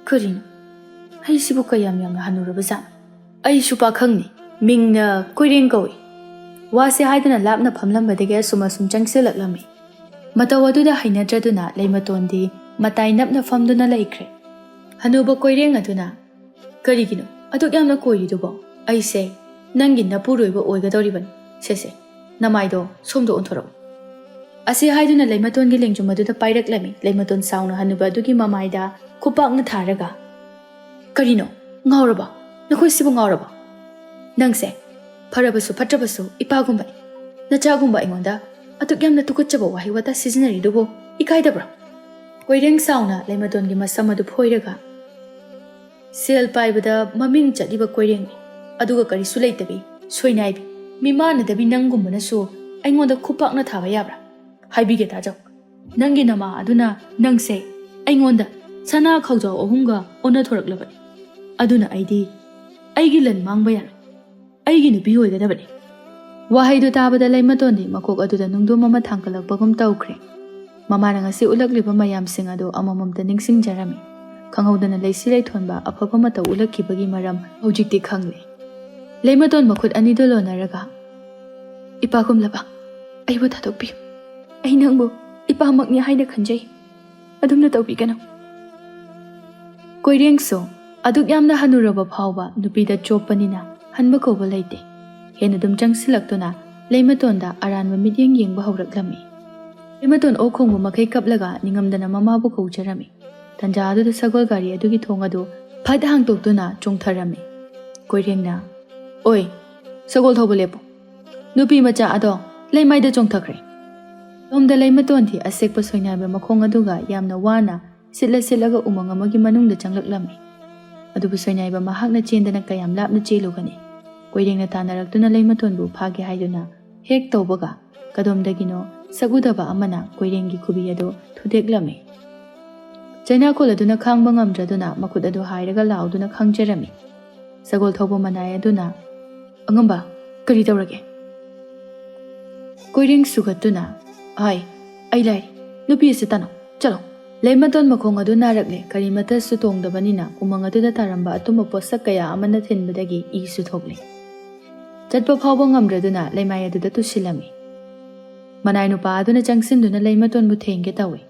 "ꯀꯔꯤꯅꯣ? "ꯑꯩꯁꯤꯕꯨ ꯀꯌꯥꯝ ꯌꯥꯝꯅ ꯍꯅꯨꯔꯕꯖꯥꯠꯅꯣ?" "ꯑꯩꯁꯨ ꯄꯥꯈꯪꯅꯤ, ꯃꯤꯡꯅ ꯀꯣꯏꯔꯦꯡ ꯀꯧꯏ"꯫ ꯋꯥꯁꯦ ꯍꯥꯏꯗꯨꯅ ꯂꯥꯞꯅ ꯐꯝꯂꯝꯕꯗꯒꯤ ꯑꯁꯨꯝ ꯑꯁꯨꯝ ꯆꯪꯁꯤꯜꯂꯛꯂꯝꯃꯤ꯫ ꯃꯇꯧ ꯑꯗꯨꯗ ꯍꯩꯅꯗ꯭ꯔꯗꯨꯅ ꯂꯩꯃꯇꯣꯟꯗꯤ ꯃꯇꯥꯏ ꯅꯞꯅ ꯐꯝꯗꯨꯅ ꯂꯩꯈ꯭ꯔꯦ꯫ ꯍꯅꯨꯕ ꯀꯣꯏꯔꯦꯡ ꯑꯗꯨꯅ, "ꯀꯔꯤꯒꯤꯅꯣ ꯑꯗꯨꯛ ꯌꯥꯝꯅ ꯀꯣꯏꯔꯤꯗꯨꯕꯣ? ꯑꯩꯁꯦ ꯅꯪꯒꯤ ꯅꯄꯨꯔꯣꯏꯕ ꯑꯣꯏꯒꯗꯧꯔꯤꯕꯅꯤ꯫ ꯁꯦꯁꯦ, ꯅꯃꯥꯏꯗꯣ ꯁꯣꯝꯗ ꯑꯣꯟꯊꯣꯔꯛꯎ"꯫ ꯑꯁꯤ ꯍꯥꯏꯗꯨꯅ ꯂꯩꯃꯇꯣꯟꯒꯤ ꯂꯦꯡꯖꯨꯝ ꯑꯗꯨꯗ ꯄꯥꯏꯔꯛꯂꯝꯃꯤ꯫ ꯂꯩꯃꯇꯣꯟ ꯁꯥꯎꯅ ꯍꯅꯨꯕ ꯑꯗꯨꯒꯤ ꯃꯃꯥꯏꯗ ꯈꯨꯄꯥꯛꯅ ꯊꯥꯔꯒ, "ꯀꯔꯤꯅꯣ? ꯉꯥꯎꯔꯕꯣ? ꯅꯈꯣꯏꯁꯤꯕꯨ ꯉꯥꯎꯔꯕꯣ? ꯅꯪꯁꯦ ꯐꯔꯕꯁꯨ ꯐꯠꯇ꯭ꯔꯕꯁꯨ ꯏꯄꯥꯒꯨꯝꯕꯅꯤ꯫ ꯅꯆꯥꯒꯨꯝꯕ ꯑꯩꯉꯣꯟꯗ ꯑꯗꯨꯛ ꯌꯥꯝꯅ ꯇꯨꯀꯠꯆꯕ ꯋꯥꯍꯩ ꯋꯥꯇꯥ ꯁꯤꯖꯤꯟꯅꯔꯤꯗꯨꯕꯨ ꯏꯀꯥꯏꯗꯕ꯭ꯔꯣ?" ꯀꯣꯏꯔꯦꯡ ꯁꯥꯎꯅ ꯂꯩꯃꯇꯣꯟꯒꯤ ꯃꯁꯝ ꯑꯗꯨ ꯐꯣꯏꯔꯒ, "ꯁꯦꯜ ꯄꯥꯏꯕꯗ ꯃꯃꯤꯡ ꯆꯠꯂꯤꯕ ꯀꯣꯏꯔꯦꯡꯅꯤ, ꯑꯗꯨꯒ ꯀꯔꯤꯁꯨ ꯂꯩꯇꯕꯤ, ꯁꯣꯏꯅꯥꯏꯕꯤ, ꯃꯤꯃꯥꯟꯅꯗꯕꯤ ꯅꯪꯒꯨꯝꯕꯅꯁꯨ ꯑꯩꯉꯣꯟꯗ ꯈꯨꯄꯥꯛꯅ ꯊꯥꯕ ꯌꯥꯕ꯭ꯔꯥ? ꯍꯥꯏꯕꯤꯒꯦ ꯇꯥꯖꯧ꯫ ꯅꯪꯒꯤ ꯅꯃꯥ ꯑꯗꯨꯅ ꯅꯪꯁꯦ ꯑꯩꯉꯣꯟꯗ ꯁꯅꯥ ꯈꯥꯎꯖꯥꯎ ꯑꯍꯨꯝꯒ ꯑꯣꯟꯅꯊꯣꯔꯛꯂꯕꯅꯤ꯫ ꯑꯗꯨꯅ ꯑꯩꯗꯤ ꯑꯩꯒꯤ ꯂꯟ ꯃꯥꯡꯕ ꯌꯥꯔꯣꯏ꯫ ꯑꯩꯒꯤ ꯅꯨꯄꯤ ꯑꯣꯏꯒꯗꯕꯅꯤ"꯫ ꯋꯥꯍꯩꯗꯨ ꯇꯥꯕꯗ ꯂꯩꯃꯇꯣꯟꯗꯤ ꯃꯀꯣꯛ ꯑꯗꯨꯗ ꯅꯨꯡꯗꯣꯝ ꯑꯃ ꯊꯥꯡꯒꯠꯂꯛꯄꯒꯨꯝ ꯇꯧꯈ꯭ꯔꯦ꯫ ꯃꯃꯥꯅ ꯉꯁꯤ ꯎꯠꯂꯛꯂꯤꯕ ꯃꯌꯥꯝꯁꯤꯡ ꯑꯗꯨ ꯑꯃꯃꯝꯇ ꯅꯤꯡꯁꯤꯡꯖꯔꯝꯃꯤ꯫ ꯈꯪꯍꯧꯗꯅ ꯂꯩꯁꯤ ꯂꯩꯊꯣꯟꯕ ꯑꯐꯕ ꯃꯇꯧ ꯎꯠꯂꯛꯈꯤꯕꯒꯤ ꯃꯔꯝ ꯍꯧꯖꯤꯛꯇꯤ ꯈꯪꯂꯦ꯫ ꯂꯩꯃꯇꯣꯟ ꯃꯈꯨꯠ ꯑꯅꯤꯗꯨ ꯂꯣꯟꯅꯔꯒ, "ꯏꯄꯥꯒꯨꯝꯂꯕ ꯑꯩꯕꯨ ꯊꯥꯗꯣꯛꯄꯤꯌꯨ꯫ ꯑꯩ ꯅꯪꯕꯨ ꯏꯄꯥꯃꯛꯅꯤ ꯍꯥꯏꯅ ꯈꯟꯖꯩ꯫ ꯑꯗꯨꯝꯅ ꯇꯧꯕꯤꯒꯅꯨ"꯫ ꯀꯣꯏꯔꯦꯡꯁꯨ ꯑꯗꯨꯛ ꯌꯥꯝꯅ ꯍꯅꯨꯔꯕ ꯐꯥꯎꯕ ꯅꯨꯄꯤꯗ ꯆꯣꯞꯄꯅꯤꯅ ꯍꯟꯕ ꯀꯧꯕ ꯂꯩꯇꯦ꯫ ꯍꯦꯟꯅ ꯑꯗꯨꯝ ꯆꯪꯁꯤꯜꯂꯛꯇꯨꯅ ꯂꯩꯃꯇꯣꯟꯗ ꯑꯔꯥꯟꯕ ꯃꯤꯠꯌꯦꯡ ꯌꯦꯡꯕ ꯍꯧꯔꯛꯂꯝꯃꯤ꯫ ꯂꯩꯃꯇꯣꯟ ꯑꯣꯛ ꯈꯣꯡꯕ ꯃꯈꯩ ꯀꯞꯂꯒ ꯅꯤꯡꯉꯝꯗꯅ ꯃꯃꯥꯕꯨ ꯀꯧꯖꯔꯝꯃꯤ꯫ ꯇꯟꯖꯥ ꯑꯗꯨꯗ ꯁꯒꯣꯜ ꯒꯥꯔꯤ ꯑꯗꯨꯒꯤ ꯊꯣꯡ ꯑꯗꯨ ꯐꯠ ꯍꯥꯡꯇꯣꯛꯇꯨꯅ ꯆꯣꯡꯊꯔꯝꯃꯤ꯫ ꯀꯣꯏꯔꯦꯡꯅ, "ꯑꯣꯏ, ꯁꯒꯣꯜ ꯊꯧꯕ ꯂꯦꯞꯄꯨ꯫ ꯅꯨꯄꯤ ꯃꯆꯥ ꯑꯗꯣ ꯂꯩꯃꯥꯏꯗ ꯆꯣꯡꯊꯈ꯭ꯔꯦ"꯫ ꯁꯣꯝꯗ ꯂꯩꯃꯇꯣꯟꯗꯤ ꯑꯁꯦꯛꯄ ꯁꯣꯏꯅꯥꯏꯕ ꯃꯈꯣꯡ ꯑꯗꯨꯒ ꯌꯥꯝꯅ ꯋꯥꯅ ꯁꯤꯠꯂ ꯁꯤꯠꯂꯒ ꯎꯃꯪ ꯑꯃꯒꯤ ꯃꯅꯨꯡꯗ ꯆꯪꯂꯛꯂꯝꯃꯤ꯫ ꯑꯗꯨꯕꯨ ꯁꯣꯏꯅꯥꯏꯕ ꯃꯍꯥꯛꯅ ꯆꯦꯟꯗꯅ ꯀꯌꯥꯝ ꯂꯥꯞꯅ ꯆꯦꯜꯂꯨꯒꯅꯤ? ꯀꯣꯏꯔꯦꯡꯅ ꯇꯥꯟꯅꯔꯛꯇꯨꯅ ꯂꯩꯃꯇꯣꯟꯕꯨ ꯐꯥꯒꯦ ꯍꯥꯏꯗꯨꯅ ꯍꯦꯛ ꯇꯧꯕꯒ, ꯀꯗꯣꯝꯗꯒꯤꯅꯣ ꯁꯛ ꯎꯗꯕ ꯑꯃꯅ ꯀꯣꯏꯔꯦꯡꯒꯤ ꯈꯨꯕꯤ ꯑꯗꯨ ꯊꯨꯗꯦꯛꯂꯝꯃꯤ꯫ ꯆꯩꯅꯥꯈꯣꯜ ꯑꯗꯨꯅ ꯈꯥꯡꯕ ꯉꯝꯗ꯭ꯔꯗꯨꯅ ꯃꯈꯨꯠ ꯑꯗꯨ ꯍꯥꯏꯔꯒ ꯂꯥꯎꯗꯨꯅ ꯈꯥꯡꯖꯔꯝꯃꯤ꯫ ꯁꯒꯣꯜ ꯊꯧꯕ ꯃꯅꯥꯏ ꯑꯗꯨꯅ, "ꯑꯉꯝꯕ, ꯀꯔꯤ ꯇꯧꯔꯒꯦ?" ꯀꯣꯏꯔꯦꯡ ꯁꯨꯒꯠꯇꯨꯅ, "ꯍꯥꯏ, ꯑꯩ ꯂꯥꯏꯔꯤ꯫ ꯅꯨꯄꯤ ꯑꯁꯤ ꯇꯥꯅꯧ, ꯆꯠꯂꯣ"꯫ ꯂꯩꯃꯇꯣꯟ ꯃꯈꯣꯡ ꯑꯗꯨ ꯅꯥꯔꯛꯂꯦ꯫ ꯀꯔꯤꯃꯠꯇꯁꯨ ꯇꯣꯡꯗꯕꯅꯤꯅ ꯎꯃꯪ ꯑꯗꯨꯗ ꯇꯥꯔꯝꯕ ꯑꯇꯨꯝꯕ ꯄꯣꯠꯁꯛ ꯀꯌꯥ ꯑꯃꯅ ꯊꯤꯟꯕꯗꯒꯤ ꯏꯁꯨ ꯊꯣꯛꯂꯦ꯫ ꯆꯠꯄ ꯐꯥꯎꯕ ꯉꯝꯗ꯭ꯔꯗꯨꯅ ꯂꯩꯃꯥꯏ ꯑꯗꯨꯗ ꯇꯨꯁꯤꯜꯂꯝꯃꯤ꯫ ꯃꯅꯥꯏ ꯅꯨꯄꯥ ꯑꯗꯨꯅ ꯆꯪꯁꯤꯟꯗꯨꯅ ꯂꯩꯃꯇꯣꯟꯕꯨ ꯊꯦꯡꯒꯦ ꯇꯧꯏ꯫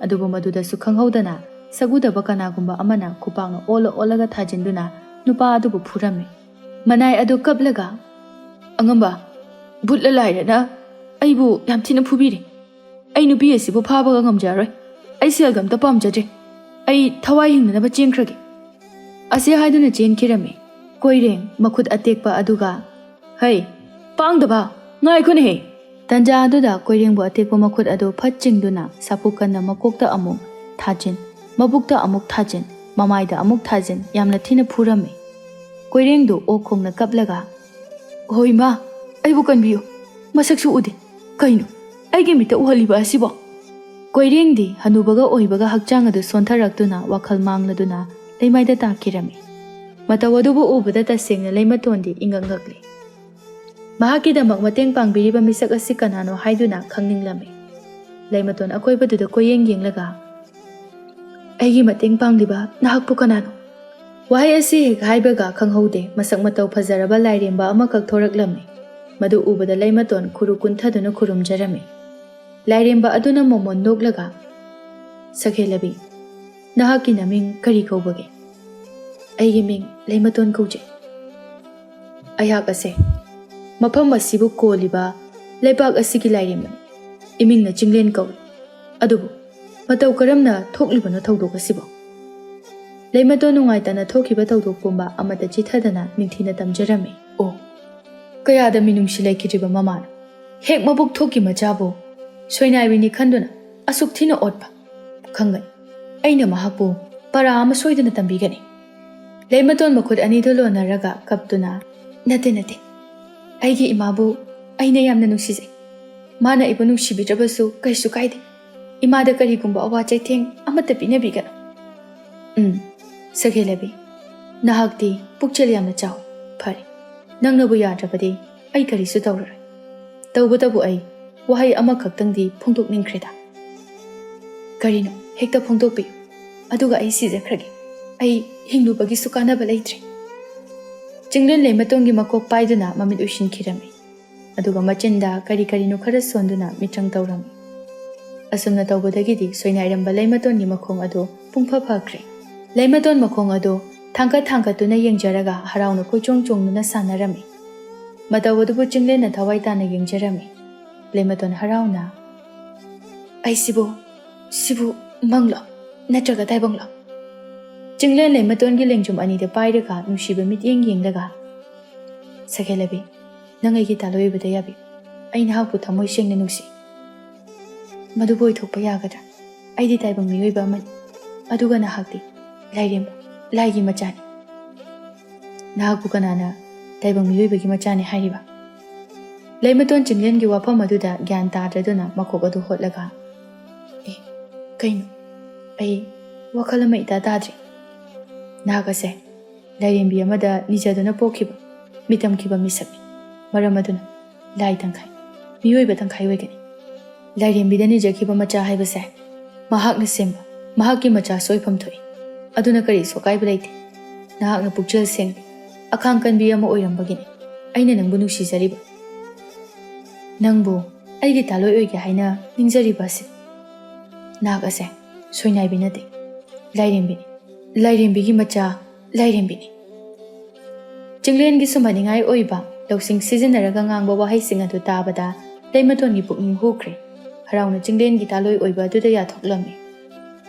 ꯑꯗꯨꯕꯨ ꯃꯗꯨꯗꯁꯨ ꯈꯪꯍꯧꯗꯅ ꯁꯛꯎꯗꯕ ꯀꯅꯥꯒꯨꯝꯕ ꯑꯃꯅ ꯈꯨꯄꯥꯛꯅ ꯑꯣꯜꯂ ꯑꯣꯜꯂꯒ ꯊꯥꯖꯤꯟꯗꯨꯅ ꯅꯨꯄꯥ ꯑꯗꯨꯕꯨ ꯐꯨꯔꯝꯃꯤ꯫ ꯃꯅꯥꯏ ꯑꯗꯨ ꯀꯞꯂꯒ, "ꯑꯉꯝꯕ, ꯚꯨꯠꯂ ꯂꯥꯏꯔꯅ ꯑꯩꯕꯨ ꯌꯥꯝ ꯊꯤꯅ ꯐꯨꯕꯤꯔꯦ꯫ ꯑꯩ ꯅꯨꯄꯤ ꯑꯁꯤꯕꯨ ꯐꯥꯕꯒ ꯉꯝꯖꯔꯣꯏ꯫ ꯑꯩ ꯁꯦꯜꯒ ꯑꯝꯇ ꯄꯥꯝꯖꯗ꯭ꯔꯦ꯫ ꯑꯩ ꯊꯋꯥꯏ ꯍꯤꯡꯅꯅꯕ ꯆꯦꯟꯈ꯭ꯔꯒꯦ" ꯑꯁꯤ ꯍꯥꯏꯗꯨꯅ ꯆꯦꯟꯈꯤꯔꯝꯃꯤ꯫ ꯀꯣꯏꯔꯦꯡ ꯃꯈꯨꯠ ꯑꯇꯦꯛꯄ ꯑꯗꯨꯒ, "ꯍꯩ, ꯄꯥꯡꯗꯕ, ꯉꯥꯏꯈꯣꯅꯦꯍꯦ!" ꯇꯟꯖꯥ ꯑꯗꯨꯗ ꯀꯣꯏꯔꯦꯡꯕꯨ ꯑꯇꯦꯛꯄ ꯃꯈꯨꯠ ꯑꯗꯨ ꯐꯠ ꯆꯤꯡꯗꯨꯅ ꯁꯥꯐꯨ ꯀꯟꯅ ꯃꯀꯣꯛꯇ ꯑꯃꯨꯛ ꯊꯥꯖꯤꯟ, ꯃꯕꯨꯛꯇ ꯑꯃꯨꯛ ꯊꯥꯖꯤꯟ, ꯃꯃꯥꯏꯗ ꯑꯃꯨꯛ ꯊꯥꯖꯤꯟ, ꯌꯥꯝꯅ ꯊꯤꯅ ꯐꯨꯔꯝꯃꯤ꯫ ꯀꯣꯏꯔꯦꯡꯗꯨ ꯑꯣꯛ ꯈꯣꯡꯅ ꯀꯞꯂꯒ, "ꯍꯣꯏ ꯃꯥ, ꯑꯩꯕꯨ ꯀꯟꯕꯤꯌꯨ, ꯃꯁꯛꯁꯨ ꯎꯗꯦ꯫ ꯀꯩꯅꯣ ꯑꯩꯒꯤ ꯃꯤꯠꯇ ꯎꯍꯜꯂꯤꯕ ꯑꯁꯤꯕꯣ?" ꯀꯣꯏꯔꯦꯡꯗꯤ ꯍꯅꯨꯕꯒ ꯑꯣꯏꯕꯒ ꯍꯛꯆꯥꯡ ꯑꯗꯨ ꯁꯣꯟꯊꯔꯛꯇꯨꯅ ꯋꯥꯈꯜ ꯃꯥꯡꯂꯗꯨꯅ ꯂꯩꯃꯥꯏꯗ ꯇꯥꯈꯤꯔꯝꯃꯤ꯫ ꯃꯇꯧ ꯑꯗꯨꯕꯨ ꯎꯕꯗ ꯇꯁꯦꯡꯅ ꯂꯩꯃꯇꯣꯟꯗꯤ ꯏꯉꯛ ꯉꯛꯂꯤ꯫ ꯃꯍꯥꯛꯀꯤꯗꯃꯛ ꯃꯇꯦꯡ ꯄꯥꯡꯕꯤꯔꯤꯕ ꯃꯤꯁꯛ ꯑꯁꯤ ꯀꯅꯥꯅꯣ ꯍꯥꯏꯗꯨꯅ ꯈꯪꯅꯤꯡꯂꯝꯃꯤ꯫ ꯂꯩꯃꯇꯣꯟ ꯑꯀꯣꯏꯕꯗꯨꯗ ꯀꯣꯏꯌꯦꯡ ꯌꯦꯡꯂꯒ, "ꯑꯩꯒꯤ ꯃꯇꯦꯡ ꯄꯥꯡꯂꯤꯕ ꯅꯍꯥꯛꯄꯨ ꯀꯅꯥꯅꯣ?" ꯋꯥꯍꯩ ꯑꯁꯤ ꯍꯦꯛ ꯍꯥꯏꯕꯒ ꯈꯪꯍꯧꯗꯦ, ꯃꯁꯛ ꯃꯇꯧ ꯐꯖꯔꯕ ꯂꯥꯏꯔꯦꯝꯕ ꯑꯃꯈꯛ ꯊꯣꯔꯛꯂꯝꯃꯤ꯫ ꯃꯗꯨ ꯎꯕꯗ ꯂꯩꯃꯇꯣꯟ ꯈꯨꯔꯨ ꯀꯨꯟꯊꯗꯨꯅ ꯈꯨꯔꯨꯝꯖꯔꯝꯃꯤ꯫ ꯂꯥꯏꯔꯦꯝꯕ ꯑꯗꯨꯅ ꯃꯣꯃꯣꯟ ꯅꯣꯛꯂꯒ, "ꯁꯛꯍꯦꯜꯂꯕꯤ, ꯅꯍꯥꯛꯀꯤ ꯅꯃꯤꯡ ꯀꯔꯤ ꯀꯧꯕꯒꯦ?" "ꯑꯩꯒꯤ ꯃꯤꯡ ꯂꯩꯃꯇꯣꯟ ꯀꯧꯖꯩ꯫ ꯑꯩꯍꯥꯛ ꯑꯁꯦ ꯃꯐꯝ ꯑꯁꯤꯕꯨ ꯀꯣꯜꯂꯤꯕ ꯂꯩꯕꯥꯛ ꯑꯁꯤꯒꯤ ꯂꯥꯏꯔꯦꯝꯕꯅꯤ꯫ ꯏꯃꯤꯡꯅ ꯆꯤꯡꯂꯦꯟ ꯀꯧꯏ꯫ ꯑꯗꯨꯕꯨ ꯃꯇꯧ ꯀꯔꯝꯅ ꯊꯣꯛꯂꯤꯕꯅꯣ ꯊꯧꯗꯣꯛ ꯑꯁꯤꯕꯣ?" ꯂꯩꯃꯇꯣꯟ ꯅꯨꯡꯉꯥꯏꯇꯅ ꯊꯣꯛꯈꯤꯕ ꯊꯧꯗꯣꯛ ꯄꯨꯝꯕ ꯑꯃꯠꯇ ꯆꯤꯊꯗꯅ ꯅꯤꯡꯊꯤꯅ ꯇꯝꯖꯔꯝꯃꯤ꯫ ꯑꯣ, ꯀꯌꯥꯗ ꯃꯤꯅꯨꯡꯁꯤ ꯂꯩꯈꯤꯗ꯭ꯔꯤꯕ ꯃꯃꯥꯅꯣ! ꯍꯦꯛ ꯃꯕꯨꯛ ꯊꯣꯛꯀꯤ ꯃꯆꯥꯕꯨ ꯁꯣꯏꯅꯥꯏꯕꯤꯅꯤ ꯈꯟꯗꯨꯅ ꯑꯁꯨꯛ ꯊꯤꯅ ꯑꯣꯠꯄ꯫ ꯈꯪꯒꯅꯤ, ꯑꯩꯅ ꯃꯍꯥꯛꯄꯨ ꯄꯔꯥ ꯑꯃ ꯁꯣꯏꯗꯅ ꯇꯝꯕꯤꯒꯅꯤ꯫ ꯂꯩꯃꯇꯣꯟ ꯃꯈꯨꯠ ꯑꯅꯤꯗꯨ ꯂꯣꯟꯅꯔꯒ ꯀꯞꯇꯨꯅ, "ꯅꯠꯇꯦ, ꯅꯠꯇꯦ, ꯑꯩꯒꯤ ꯏꯃꯥꯕꯨ ꯑꯩꯅ ꯌꯥꯝꯅ ꯅꯨꯡꯁꯤꯖꯩ꯫ ꯃꯥꯅ ꯑꯩꯕꯨ ꯅꯨꯡꯁꯤꯕꯤꯗ꯭ꯔꯕꯁꯨ ꯀꯩꯁꯨ ꯀꯥꯏꯗꯦ꯫ ꯏꯃꯥꯗ ꯀꯔꯤꯒꯨꯝꯕ ꯑꯋꯥ ꯆꯩꯊꯦꯡ ꯑꯃꯠꯇ ꯄꯤꯅꯕꯤꯒꯅꯨ꯫" "ꯎꯝ, ꯁꯛꯍꯦꯜꯂꯕꯤ, ꯅꯍꯥꯛꯇꯤ ꯄꯨꯛꯆꯦꯜ ꯌꯥꯝꯅ ꯆꯥꯎꯏ꯫ ꯐꯔꯦ, ꯅꯪꯅꯕꯨ ꯌꯥꯗ꯭ꯔꯕꯗꯤ ꯑꯩ ꯀꯔꯤꯁꯨ ꯇꯧꯔꯔꯣꯏ꯫ ꯇꯧꯕꯇꯕꯨ ꯑꯩ ꯋꯥꯍꯩ ꯑꯃꯈꯛꯇꯪꯗꯤ ꯐꯣꯡꯗꯣꯛꯅꯤꯡꯈ꯭ꯔꯦꯗ꯫" "ꯀꯔꯤꯅꯣ?" ꯍꯦꯛꯇ ꯐꯣꯡꯗꯣꯛꯄꯤꯌꯨ, ꯑꯗꯨꯒ ꯑꯩ ꯁꯤꯖꯈ꯭ꯔꯒꯦ꯫ ꯑꯩ ꯍꯤꯡꯂꯨꯕꯒꯤꯁꯨ ꯀꯥꯟꯅꯕ ꯂꯩꯇ꯭ꯔꯦ꯫ ꯆꯤꯡꯂꯦꯟ ꯂꯩꯃꯇꯣꯟꯒꯤ ꯃꯀꯣꯛ ꯄꯥꯏꯗꯨꯅ ꯃꯃꯤꯠ ꯎꯏꯁꯤꯟꯈꯤꯔꯝꯃꯤ, ꯑꯗꯨꯒ ꯃꯆꯤꯟꯗ ꯀꯔꯤ ꯀꯔꯤꯅꯣ ꯈꯔ ꯁꯣꯟꯗꯨꯅ ꯃꯤꯇ꯭ꯔꯪ ꯇꯧꯔꯝꯃꯤ꯫ ꯑꯁꯨꯝꯅ ꯇꯧꯕꯗꯒꯤꯗꯤ ꯁꯣꯏꯅꯥꯏꯔꯝꯕ ꯂꯩꯃꯇꯣꯟꯒꯤ ꯃꯈꯣꯡ ꯑꯗꯨ ꯄꯨꯡꯐ ꯐꯈ꯭ꯔꯦ꯫ ꯂꯩꯃꯇꯣꯟ ꯃꯈꯣꯡ ꯑꯗꯨ ꯊꯥꯡꯀꯠ ꯊꯥꯡꯀꯠꯇꯨꯅ ꯌꯦꯡꯖꯔꯒ ꯍꯔꯥꯎꯅ ꯀꯣꯏꯆꯣꯡ ꯆꯣꯡꯗꯨꯅ ꯁꯥꯟꯅꯔꯝꯃꯤ꯫ ꯃꯇꯧ ꯑꯗꯨꯕꯨ ꯆꯤꯡꯂꯦꯟꯅ ꯊꯋꯥꯏ ꯇꯥꯅ ꯌꯦꯡꯖꯔꯝꯃꯤ꯫ ꯂꯩꯃꯇꯣꯟ ꯍꯔꯥꯎꯅ, "ꯑꯩꯁꯤꯕꯨ, ꯁꯤꯕꯨ ꯃꯪꯂꯣ, ꯅꯠꯇ꯭ꯔꯒ ꯇꯥꯏꯕꯪꯂꯣ?" ꯆꯤꯡꯂꯦꯟ ꯂꯩꯃꯇꯣꯟꯒꯤ ꯂꯦꯡꯖꯨꯝ ꯑꯅꯤꯗ ꯄꯥꯏꯔꯒ ꯅꯨꯡꯁꯤꯕ ꯃꯤꯠꯌꯦꯡ ꯌꯦꯡꯂꯒ, "ꯁꯈꯦꯂꯕꯤ, ꯅꯪ ꯑꯩꯒꯤ ꯇꯥꯂꯣꯏꯕꯗ ꯌꯥꯕꯤꯌꯨ꯫ ꯑꯩ ꯅꯍꯥꯛꯄꯨ ꯊꯃꯣꯏ ꯁꯦꯡꯅ ꯅꯨꯡꯁꯤ꯫ ꯃꯗꯨꯕꯨ ꯑꯣꯏꯊꯣꯛꯄ ꯌꯥꯒꯗ꯭ꯔꯥ? ꯑꯩꯗꯤ ꯇꯥꯏꯕꯪ ꯃꯤꯑꯣꯏꯕ ꯑꯃꯅꯤ, ꯑꯗꯨꯒ ꯅꯍꯥꯛꯇꯤ ꯂꯥꯏꯔꯦꯝꯕ, ꯂꯥꯏꯒꯤ ꯃꯆꯥꯅꯤ꯫ ꯅꯍꯥꯛꯄꯨ ꯀꯅꯥꯅ ꯇꯥꯏꯕꯪ ꯃꯤꯑꯣꯏꯕꯒꯤ ꯃꯆꯥꯅꯤ ꯍꯥꯏꯔꯤꯕ?" ꯂꯩꯃꯇꯣꯟ ꯆꯤꯡꯂꯦꯟꯒꯤ ꯋꯥꯐꯝ ꯑꯗꯨꯗ ꯒ꯭ꯌꯥꯟ ꯇꯥꯗ꯭ꯔꯗꯨꯅ ꯃꯀꯣꯛ ꯑꯗꯨ ꯍꯣꯠꯂꯒ, "ꯑꯦ, ꯀꯩꯅꯣ? ꯑꯩ ꯋꯥꯈꯜ ꯑꯃ ꯏꯇꯥ ꯇꯥꯗ꯭ꯔꯦ꯫ ꯅꯍꯥꯛ ꯑꯁꯦ ꯂꯥꯏꯔꯦꯝꯕꯤ ꯑꯃꯗ ꯅꯤꯖꯗꯨꯅ ꯄꯣꯛꯈꯤꯕ, ꯃꯤꯇꯝꯈꯤꯕ ꯃꯤꯁꯛꯅꯤ꯫ ꯃꯔꯝ ꯑꯗꯨꯅ ꯂꯥꯏ ꯇꯪꯈꯥꯏ, ꯃꯤꯑꯣꯏꯕ ꯇꯪꯈꯥꯏ ꯑꯣꯏꯒꯅꯤ꯫ ꯂꯥꯏꯔꯦꯝꯕꯤꯗ ꯅꯤꯖꯈꯤꯕ ꯃꯆꯥ ꯍꯥꯏꯕꯁꯦ ꯃꯍꯥꯛꯅ ꯁꯦꯝꯕ, ꯃꯍꯥꯛꯀꯤ ꯃꯆꯥ ꯁꯣꯏꯐꯝ ꯊꯣꯛꯏ꯫ ꯑꯗꯨꯅ ꯀꯔꯤꯁꯨ ꯑꯀꯥꯏꯕ ꯂꯩꯇꯦ꯫ ꯅꯍꯥꯛꯅ ꯄꯨꯛꯆꯦꯜ ꯁꯦꯡꯕꯤ, ꯑꯈꯥꯡ ꯀꯟꯕꯤ ꯑꯃ ꯑꯣꯏꯔꯝꯕꯒꯤꯅꯤ ꯑꯩꯅ ꯅꯪꯕꯨ ꯅꯨꯡꯁꯤꯖꯔꯤꯕ꯫ ꯅꯪꯕꯨ ꯑꯩꯒꯤ ꯇꯥꯂꯣꯏ ꯑꯣꯏꯒꯦ ꯍꯥꯏꯅ ꯅꯤꯡꯖꯔꯤꯕ ꯑꯁꯤ꯫ ꯅꯍꯥꯛ ꯑꯁꯦ ꯁꯣꯏꯅꯥꯏꯕꯤ ꯅꯠꯇꯦ, ꯂꯥꯏꯔꯦꯝꯕꯤꯅꯤ꯫ ꯂꯥꯏꯔꯦꯝꯕꯤꯒꯤ ꯃꯆꯥ ꯂꯥꯏꯔꯦꯝꯕꯤꯅꯤ꯫" ꯆꯤꯡꯂꯦꯟꯒꯤ ꯁꯨꯝꯍꯠꯅꯤꯡꯉꯥꯏ ꯑꯣꯏꯕ ꯂꯧꯁꯤꯡ ꯁꯤꯖꯤꯟꯅꯔꯒ ꯉꯥꯡꯕ ꯋꯥꯍꯩꯁꯤꯡ ꯑꯗꯨ ꯇꯥꯕꯗ ꯂꯩꯃꯇꯣꯟꯒꯤ ꯄꯨꯛꯅꯤꯡ ꯍꯨꯈ꯭ꯔꯦ꯫ ꯍꯔꯥꯎꯅ ꯆꯤꯡꯂꯦꯟꯒꯤ ꯇꯥꯂꯣꯏ ꯑꯣꯏꯕ ꯑꯗꯨꯗ ꯌꯥꯊꯣꯛꯂꯝꯃꯤ꯫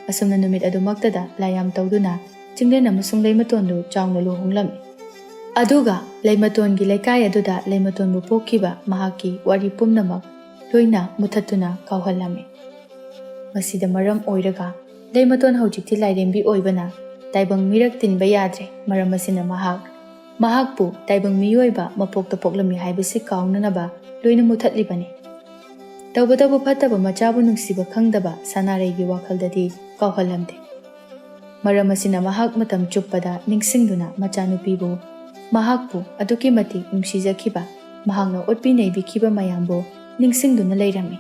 ꯑꯁꯨꯝꯅ ꯅꯨꯃꯤꯠ ꯑꯗꯨꯃꯛꯇꯗ ꯂꯥꯏꯌꯥꯝ ꯇꯧꯗꯨꯅ ꯆꯤꯡꯂꯦꯟ ꯑꯃꯁꯨꯡ ꯂꯩꯃꯇꯣꯟꯗꯨ ꯆꯥꯎꯅ ꯂꯨꯍꯣꯡꯂꯝꯃꯤ꯫ ꯑꯗꯨꯒ ꯂꯩꯃꯇꯣꯟꯒꯤ ꯂꯩꯀꯥꯏ ꯑꯗꯨꯗ ꯂꯩꯃꯇꯣꯟꯕꯨ ꯄꯣꯛꯈꯤꯕ ꯃꯍꯥꯛꯀꯤ ꯋꯥꯔꯤ ꯄꯨꯝꯅꯃꯛ ꯂꯣꯏꯅ ꯃꯨꯊꯠꯇꯨꯅ ꯀꯥꯎꯍꯜꯂꯝꯃꯤ꯫ ꯃꯁꯤꯗ ꯃꯔꯝ ꯑꯣꯏꯔꯒ ꯂꯩꯃꯇꯣꯟ ꯍꯧꯖꯤꯛꯇꯤ ꯂꯥꯏꯔꯦꯝꯕꯤ ꯑꯣꯏꯕꯅ ꯇꯥꯏꯕꯪ ꯃꯤꯔꯛ ꯇꯤꯟꯕ ꯌꯥꯗ꯭ꯔꯦ꯫ ꯃꯔꯝ ꯑꯁꯤꯅ ꯃꯍꯥꯛ, ꯃꯍꯥꯛꯄꯨ ꯇꯥꯏꯕꯪ ꯃꯤꯑꯣꯏꯕ ꯃꯄꯣꯛꯇ ꯄꯣꯛꯂꯝꯃꯤ ꯍꯥꯏꯕꯁꯤ ꯀꯥꯎꯅꯅꯕ ꯂꯣꯏꯅ ꯃꯨꯊꯠꯂꯤꯕꯅꯤ꯫ ꯇꯧꯕꯇꯕꯨ ꯐꯠꯇꯕ ꯃꯆꯥꯕꯨ ꯅꯨꯡꯁꯤꯕ ꯈꯪꯗꯕ ꯁꯅꯥꯔꯩꯒꯤ ꯋꯥꯈꯜꯗꯗꯤ ꯀꯥꯎꯍꯜꯂꯝꯗꯦ꯫ ꯃꯔꯝ ꯑꯁꯤꯅ ꯃꯍꯥꯛ ꯃꯇꯝ ꯆꯨꯞꯄꯗ ꯅꯤꯡꯁꯤꯡꯗꯨꯅ ꯃꯆꯥꯅꯨꯄꯤꯕꯨ, ꯃꯍꯥꯛꯄꯨ ꯑꯗꯨꯛꯀꯤ ꯃꯇꯤꯛ ꯅꯨꯡꯁꯤꯖꯈꯤꯕ, ꯃꯍꯥꯛꯅ ꯑꯣꯠꯄꯤ ꯅꯩꯕꯤꯈꯤꯕ ꯃꯌꯥꯝꯕꯨ ꯅꯤꯡꯁꯤꯡꯗꯨꯅ ꯂꯩꯔꯝꯃꯤ꯫